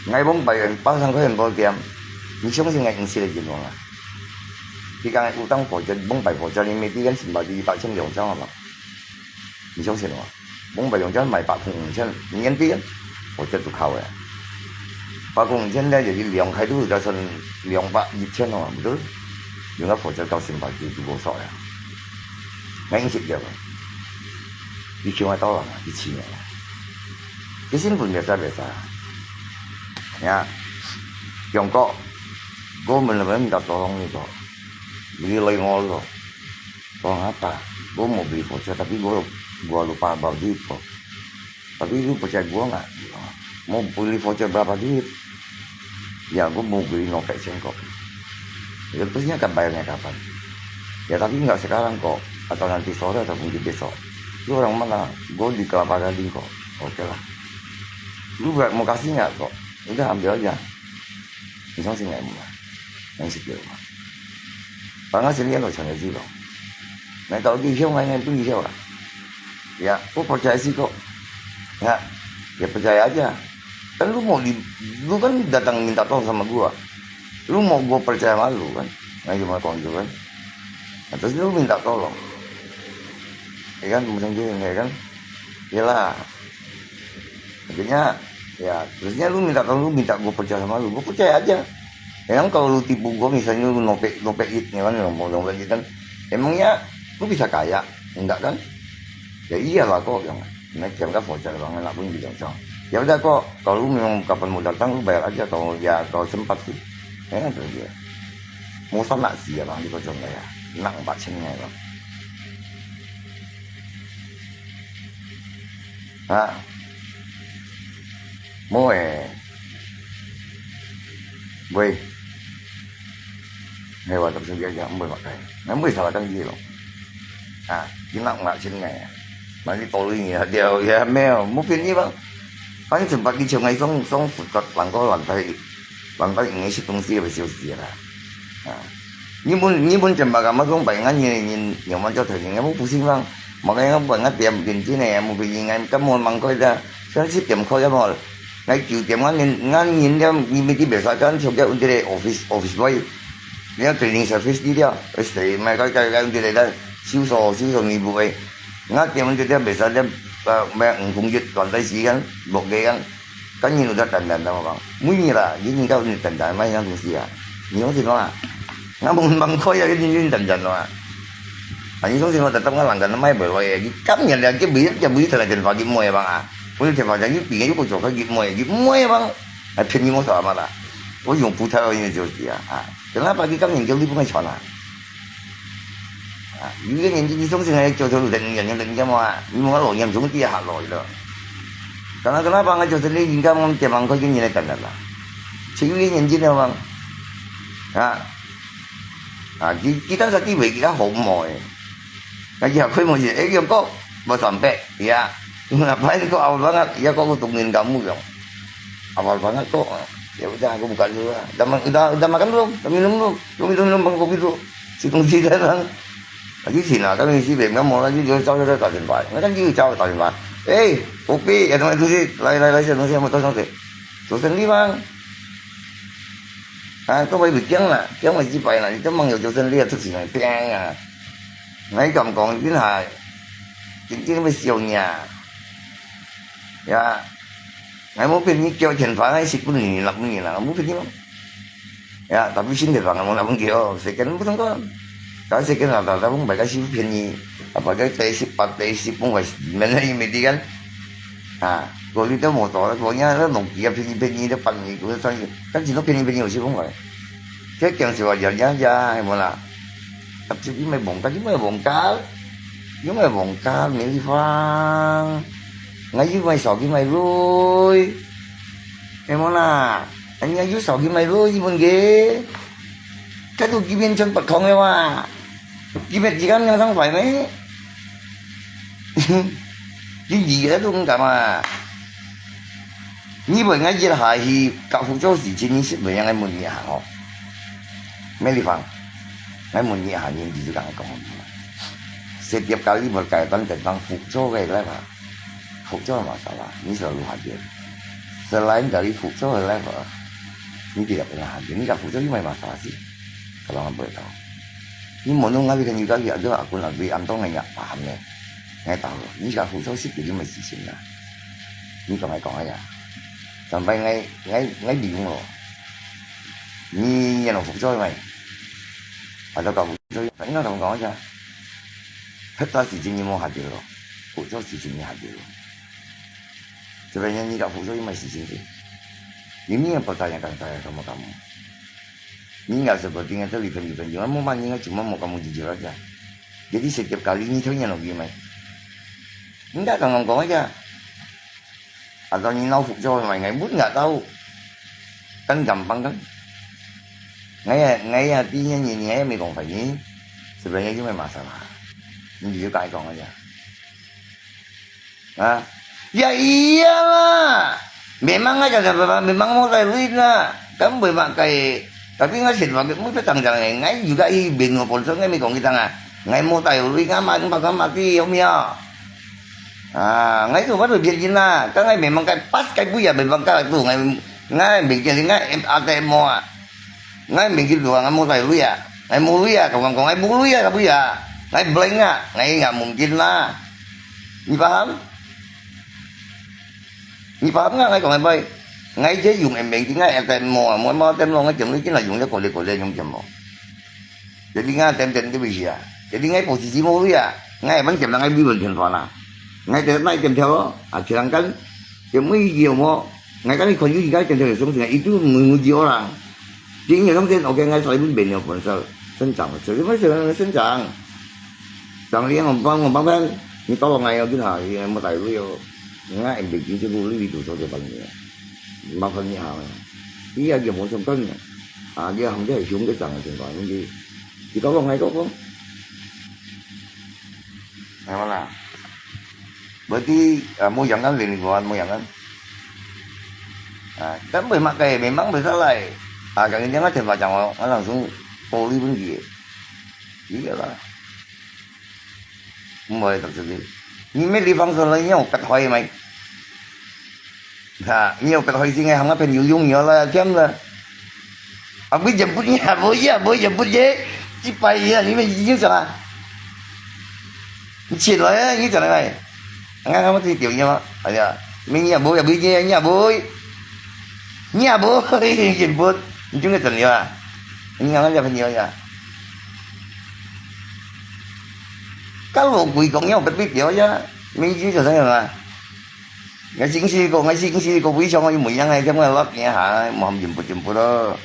？Ngai bông bai pasang ko handphone tiam，你相信ngai mesti ada jenuh啊？ 佢講有當火車，往擺火車你每天先買一百千兩張好無？你相信無？往擺兩張買百空五千，你認定？火車都靠个。百空五千呢，就是兩開都才算兩百一千哦，毋對？用个火車到新北去都無少呀。恁樣食藥啊，你想得到人啊，一千人啊，這身份袂使袂使啊。呀，中國，我們人民的多容易做。 Beli lai ngolo. Orang apa? Bo mau beli voucher, tapi bo, bo lupa bawa duit ko. Tapi lu percaya gua nggak? Mau beli voucher berapa duit? Ya, gua mau beli nokai singkong. Ya, terusnya akan bayarnya kapan? Ya, tapi nggak sekarang kok. Atau nanti sore ataupun dia besok. Lu orang mana? Gua di kelapa gading kok. Oke lah. Lu buat mau kasih nggak kok? Udah ambil aja. Ni sini nggak mau. Yang sekian mah. Pangas ini lo chang ji lo. Nai tau di hiau ngai ngai pun hiau ah. Ya, aku percaya sih kok. Ya, ya percaya aja. Kan lu mau di, lu kan datang minta tolong sama gua. Lu mau gua percaya sama lu kan? Ngai cuma kong gitu kan. Nah, terus lu minta tolong. Ya kan, macam gitu ya kan? Yalah. Akhirnya, ya, terusnya lu minta tolong, lu minta gua percaya sama lu, gua percaya aja. Emang kalau lu tipu gua, misalnya lu nopek, nopek it, ya kan, nopek, nopek it kan, emangnya lu bisa kaya? Enggak kan? Ya iyalah kok, yang, nah, jangan kau bocor banget, nak pun bilang cang. Ya udah kok, kalau lu memang kapan mau datang, lu bayar aja, kalau ya, kalau sempat sih. Ya kan, terus dia. Mau sama sih ya bang, di kocong ya, nak empat sen ya bang. Ha? Mui. Mui. Hei, wa tak sujak jak mui makai. Nang mui salah kan ji lo. Ha, jinak mak sin ngai. Mani tolu ni dia ya meo. Mungkin ni bang. Kan sempat di sungai song song sukat langkau lantai. Lantai ini si tungsi apa siu sia lah. Ha. Ni pun ni pun jempa kama song pai ngan ni ni ni man jauh tadi ngai mu pusing bang. Makanya ngai buat ngai tiap din sini ya mu pusing ngai kamu mangkoi dah. Kan si tiap kau ya mal. Ngai kiu tiam ngan ngin, ngan ngin dia ni mesti biasa kan, siap dia untuk dia office, office boy. Dia cleaning service di dia. Esti, mai kai kai kai untuk dia dah. Siu so, siu so ni bu ai. Ngai tiam untuk dia biasa dia, eh, mai ngkung jut tuan tai si kan, bok ge kan. Kan ni udah dandan dah bang. Mui ni lah, ni ni kau ni dandan mai yang tung si ah. Ni orang si lah. Ngai mau mangkoi ya ni ni dandan lah. Ani song sing datang ngai langgan mai bai wai. Kam ni dia ke bui dia bui telah den pagi moi bang ah. Pun dia pagi ni pi ni ko jok pagi moi, ni moi bang. Ai pin ni mo sa ma la. Ko yung puta ni jo dia. Ah. Kenapa pagi kam ni jauh di bungai chona? Ah, 有个年纪你总是爱叫做人人人人家嘛，你莫老年中底下落了。Kenapa kenapa ngai jauh sendiri hingga mau tiap mangkoi ni ni dandan lah. 七月年纪了嘛。啊。 啊，佢，佢當時地位佢較好無誒。啊，佢也開門是，誒，用講，無三百，ya。Ngapain ko awal banget, ya ko ko tungguin kamu dong. Awal banget ko, ya udah aku buka dulu lah. Udah, ma- udah, udah makan belum? Udah minum belum? Belum minum, minum bang kopi dulu. Si kong si datang. Lagi sini, kami si Bem, kamu lagi dia jauh jauh tak jumpa. Kan dia jauh tak jumpa. Eh, kopi, ya teman itu sih, lain lain lain sih, teman sih, motor sih. Terus sendiri bang. 啊，各位會驚啦，驚會失敗啦，你都莫有做生理啊，出事來病啊。𠊎敢講，真係，真正會笑你啊。呀，𠊎無騙你，叫天花，𠊎十幾年、六年啦，無騙你嘛。呀，tapi sini bang，無啦，無叫，世間不同个。但世間啦，大家攏買个是便宜，啊，買个第十八、第十，攏會免得你每天。 啊，我你都無做，我人家都弄幾个便宜便宜的半年，我上去，但是都便宜便宜有些风味。这讲起来呀呀呀，系无啦？啊，就因为忙，但因为忙家，因为忙家没地方，我又买少去买肉，系无啦？人家又少去买肉，你们给，这都几变成不同的哇？几变几个人上买没？ 你而家都毋敢啊？你問𠊎一下去，甲福州時間，你識問𠊎問你一下吼？咩地方？𠊎問你一下，你就敢講。Setiap kali berkaitan tentang 福州个 level，福州个 masalah，你selalu hadir。Selain dari 福州个 level，你tidak pernah hadir。你甲福州有咩 masalah sih？Kalau nggak boleh tahu。你問到𠊎个朋友，佢阿哥阿公阿伯，安到𠊎也paham呢。 𠊎打咯，你甲福州識个你咪事情啦。你同𠊎講个呀，上擺𠊎，𠊎，𠊎利用咯。你也弄福州个咪？啊，都搞福州，你同我講个呀。客家事情你莫下跌咯，福州事情你下跌咯。這邊你搞福州又沒事情的，你明明不打算幹啥呀，什麼幹嘛？你也是不定啊，這里朋友朋友，莫骂人家，就莫莫搞莫唧唧了，这样。Jadi setiap kali你突然弄个咪？ Enggak kang ngomong aja. Atau ni nau fuk cho mai ngai but enggak tahu. Kan gampang kan? Ngai ngai artinya ni ngai mi kong fai ni. Sebenarnya cuma masalah. 你就解講个呀。啊，ya iya lah. Memang aja dah memang mau tai lui lah. Kan boleh makai. Tapi ngai sih mau tak tang tang ngai juga i ben mau sponsor ngai mi kong kita ngai. Ngai mau tai lui ngai mak mak mati om ya. Ah, ngai tu baru biar jin lah. Kan ngai memang kai pas kai buya memang kai tu ngai ngai biar jin ngai A T M mau ah. Ngai mingkit dua ngai mau tai lui ah. Ngai mau lui ah, kau kong ngai mau lui ah, kau buya. Ngai blank ah, ngai ngai mungkin lah. Ni paham? Ni paham ngai ngai kong ngai bai? Ngai je yung em mingkit ngai em tem mo, mo mo tem lo ngai jem lui kin lah yung je kole kole yung jem mo. Jadi ngai tem tem tu bisi ah. Jadi ngai posisi mau lui ah. Ngai ban jem ngai bi ban jem fana. Ngai tem ngai jem theo lo. Ah, kirang kan. Jem mui jem mo. Ngai kan ikon yu ngai jem theo song sing itu mui mui jem orang. Chính nhiều thông tin, ok, ngay sau mình bên nhau còn sao, sân trọng, sự mới sự sân trọng. Trong đi, ngomong, ngomong bên, ni tao ngai, cái nào, thì một tài lui, ngay em bị chỉ cho lui đi tụ số cho bằng nhỉ. Mà phần nhỉ hả? Ý là nhiều mối thông tin nhỉ. À, giờ không thể xuống cái chẳng là tình况như gì. Thì tao ngai có không? Hay là, bởi vì, à, mua yang kan liên quan, mua yang kan. À, kan bởi mà cái, memang bởi sao lại. À, cái này nó thật là chẳng, nó langsung có lý vấn đề. Ý là, không phải thật sự đi. Ni mê lý phang sao lại nhau cắt hỏi mày. Ha, nhiều cái hỏi gì ngày hôm nay phải nhiều dùng nhiều là chém là. À, bây giờ bút nhà, bây giờ, bây giờ bút dễ. Chỉ phải gì là, như vậy, như sao à? Ni chê lòi, ni chê lòi mày. Ngang ngang thì tiểu nhau. Ai ya, mình nhà bố, ya bố, nhà, nhà bố. Nhà bố, yên bố. Ni chúng cái chê lòi à? Ni ngang ngang ya phải nhiều ya. Cái lỗ quỷ con nhau bật bít tiểu ya. Mình chỉ cho sang mà. Ngai sing si ko, ngai sing si ko, bui chong ngai mui yang ngai jam ngai lak ngai ha, mo ham jemput jemput lo.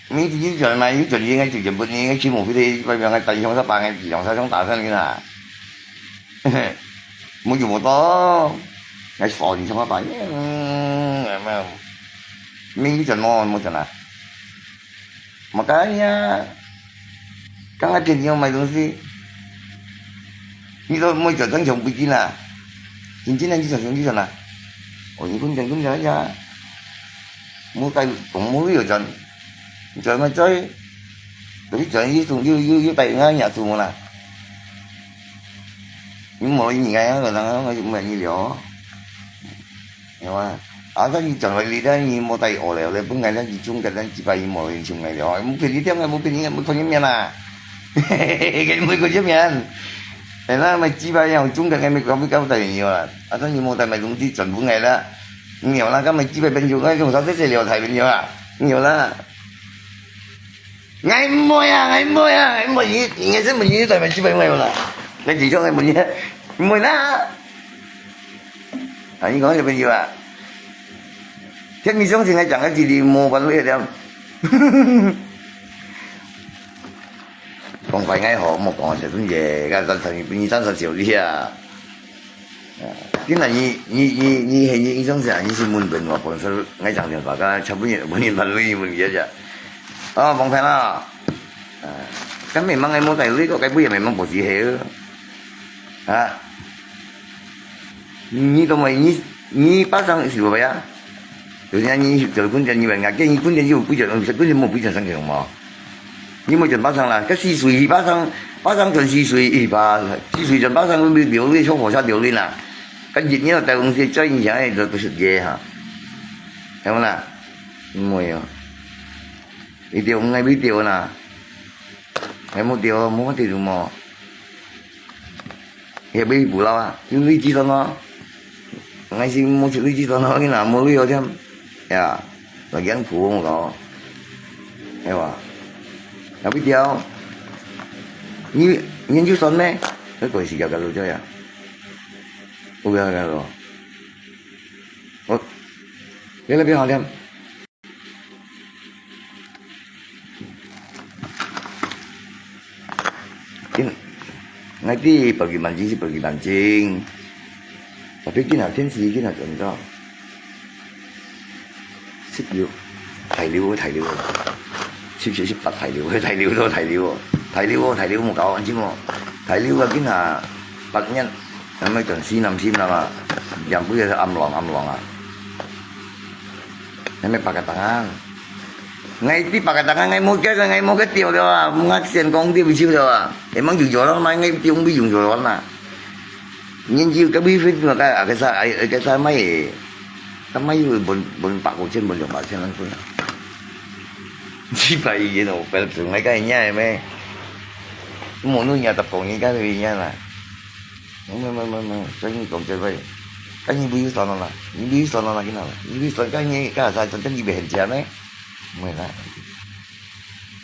Mi ti yu chon mai, yu chon yi ngai tu jemput ni, ngai chi mo fi de, pai biang ngai tai chong sa pa ngai ti chong sa chong ta san ni na. Mo yu mo to, ngai so ni chong sa pa ni, ngai ma. Mi yu chon mo, mo chon a. Makanya, kang ada yang mai dongsi. Ni to mo chon chong chong bui jin a. Jin jin a, jin chon chong jin chon a. O, ni kun chon kun chon ya. Mo tai kong mo yu chon. Chon mai choi. Tapi chon yu sung yu yu yu tai ngai nya sung na. Ni mo ni ngai ngai ngai ngai mo ni liao. Hiểu không? À, ta ni chọn lại đi đó, ni mua tay ổ lẹo lẹ, bưng ngày đó ni chung cái đó chỉ phải mua lên chung ngày đó. Mua cái gì theo ngày mua cái gì, mua con nhím nha. Cái mua con nhím nha. Thế là mày chỉ phải用chung cái ngày mày có biết cao tài nhiều à. À, ta ni mua tay mày cũng chỉ chọn bưng ngày đó. Nhiều là cái mày chỉ phải bên chung cái, không sao thế sẽ liều thầy bên nhiều à. Nhiều là. Ngai mui à, ngai mui à, ngai mui, ngai sân mui, tại mày chỉ phải mui là. Ngai chỉ cho ngai mui, mui na. À, ni kong cho bên nhiều à. Thế mi song thì ngai chẳng cái gì đi mua bán lui đi. Kong phải ngai hổ, mua kong sẽ tuân về, cái tao thành bên như tao sao chịu đi à. Cái này ni, ni, ni, ni, hình như insong sẽ, ni xin muốn bên mà còn sao, ngai chẳng điện thoại, cái chấp nhận, muốn điện thoại lui, muốn gì chứ. Ờ, bóng phèn à. À, cái mình mang cái mua tài lui, có cái bây giờ mình mang bộ gì hè. À. Ni tao mày, ni, ni ba sang xíu vậy à. Rồi nha, ni, rồi cũng chân như vậy, ngã cái ni cũng chân như bây giờ, cũng chân một bây giờ sang cái mà. Ni mui chọn ba sang lah, cái四歲二八sang，八sang轉四歲二八，四歲轉八sang，你表你坐火車表你啦。Cái dịch nhớ tại công ty cho anh giải được cái sự ghê hả? Hiểu không nào? Mui à. Đi tiểu ngay đi tiểu nè. Hay mua tiểu, mua tiểu mà. Hiệp đi bù lao à, nhưng đi chỉ tao nó. Ngay xin mua chữ đi chỉ tao nó, cái nào mua đi rồi thêm. Ya, là gắn phủ không có. Hay là. Là biết điều. Như, như chú son mẹ. Cái tuổi xì gà gà lụt cho ya. Ôi gà gà rồi. Ôi. Cái là biết họ thêm. Kin-, ngai ti pagi mancing si pagi mancing. Tapi kina tensi kina contoh. Sip yu, thai liu, thai liu. Sip sip sip tak thai liu, thai liu tu thai liu. 大陸哦，大陸無搞，安靜哦。大陸啊，今下八月，那麼轉西南，西南啊，全部也是暗浪，暗浪啊。那麼八个檔案，𠊎比八个檔案，𠊎無該个，𠊎無該條了啊，𠊎先講對不起了啊。Emang有做了嗎？𠊎中不用做了嘛。研究該位分个，該，該啥，哎，該啥，買个，該買有分，分百五千，分兩百千人分啊。 一百億哦，白做，𠊎个人咩？無你也得講人家个人啦。沒沒沒沒，所以你講這個，該你不要算了啦，你不要算了啦，你啦，你不要算，該你該啥，真正你不很假咩？沒啦，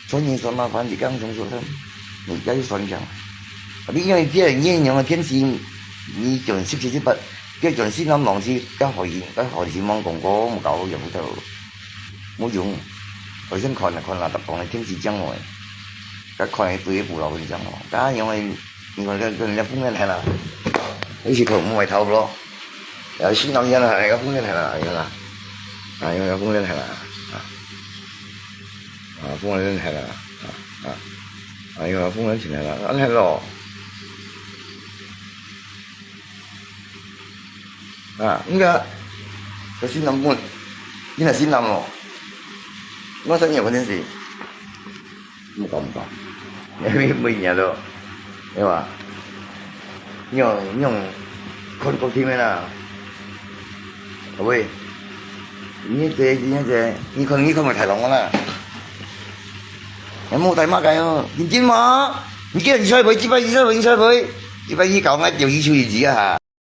所以你算麻煩，你剛從說的，你該算講。啊，你因為這年樣的天氣，你講十七十八，這種西南浪是，該好意，該好意望講過，我們搞也不透。 無用，我先看啊看啊，逐項个天時將來，該看个對个不老分將哦。該樣个，你看該，該人家風涼來了，一起頭摸頭咯，然後西南人來，該風涼來了，有啦，啊，有啦，風涼來了，啊，啊，風涼來了，啊，啊，啊，有啦，風涼起來了，啊，來咯。 啊，應該，這新郎不，你若新郎哦，我說你有可能是，不敢不敢，因為不一樣咯，對吧？你用，你用看國天的啦，好不好？你這，你這，你看，你看沒太郎啦，你莫帶麼个哦，認真嘛？你叫你出來陪，這擺你出來陪，你出來陪，這擺你搞俺掉一手一子啊哈。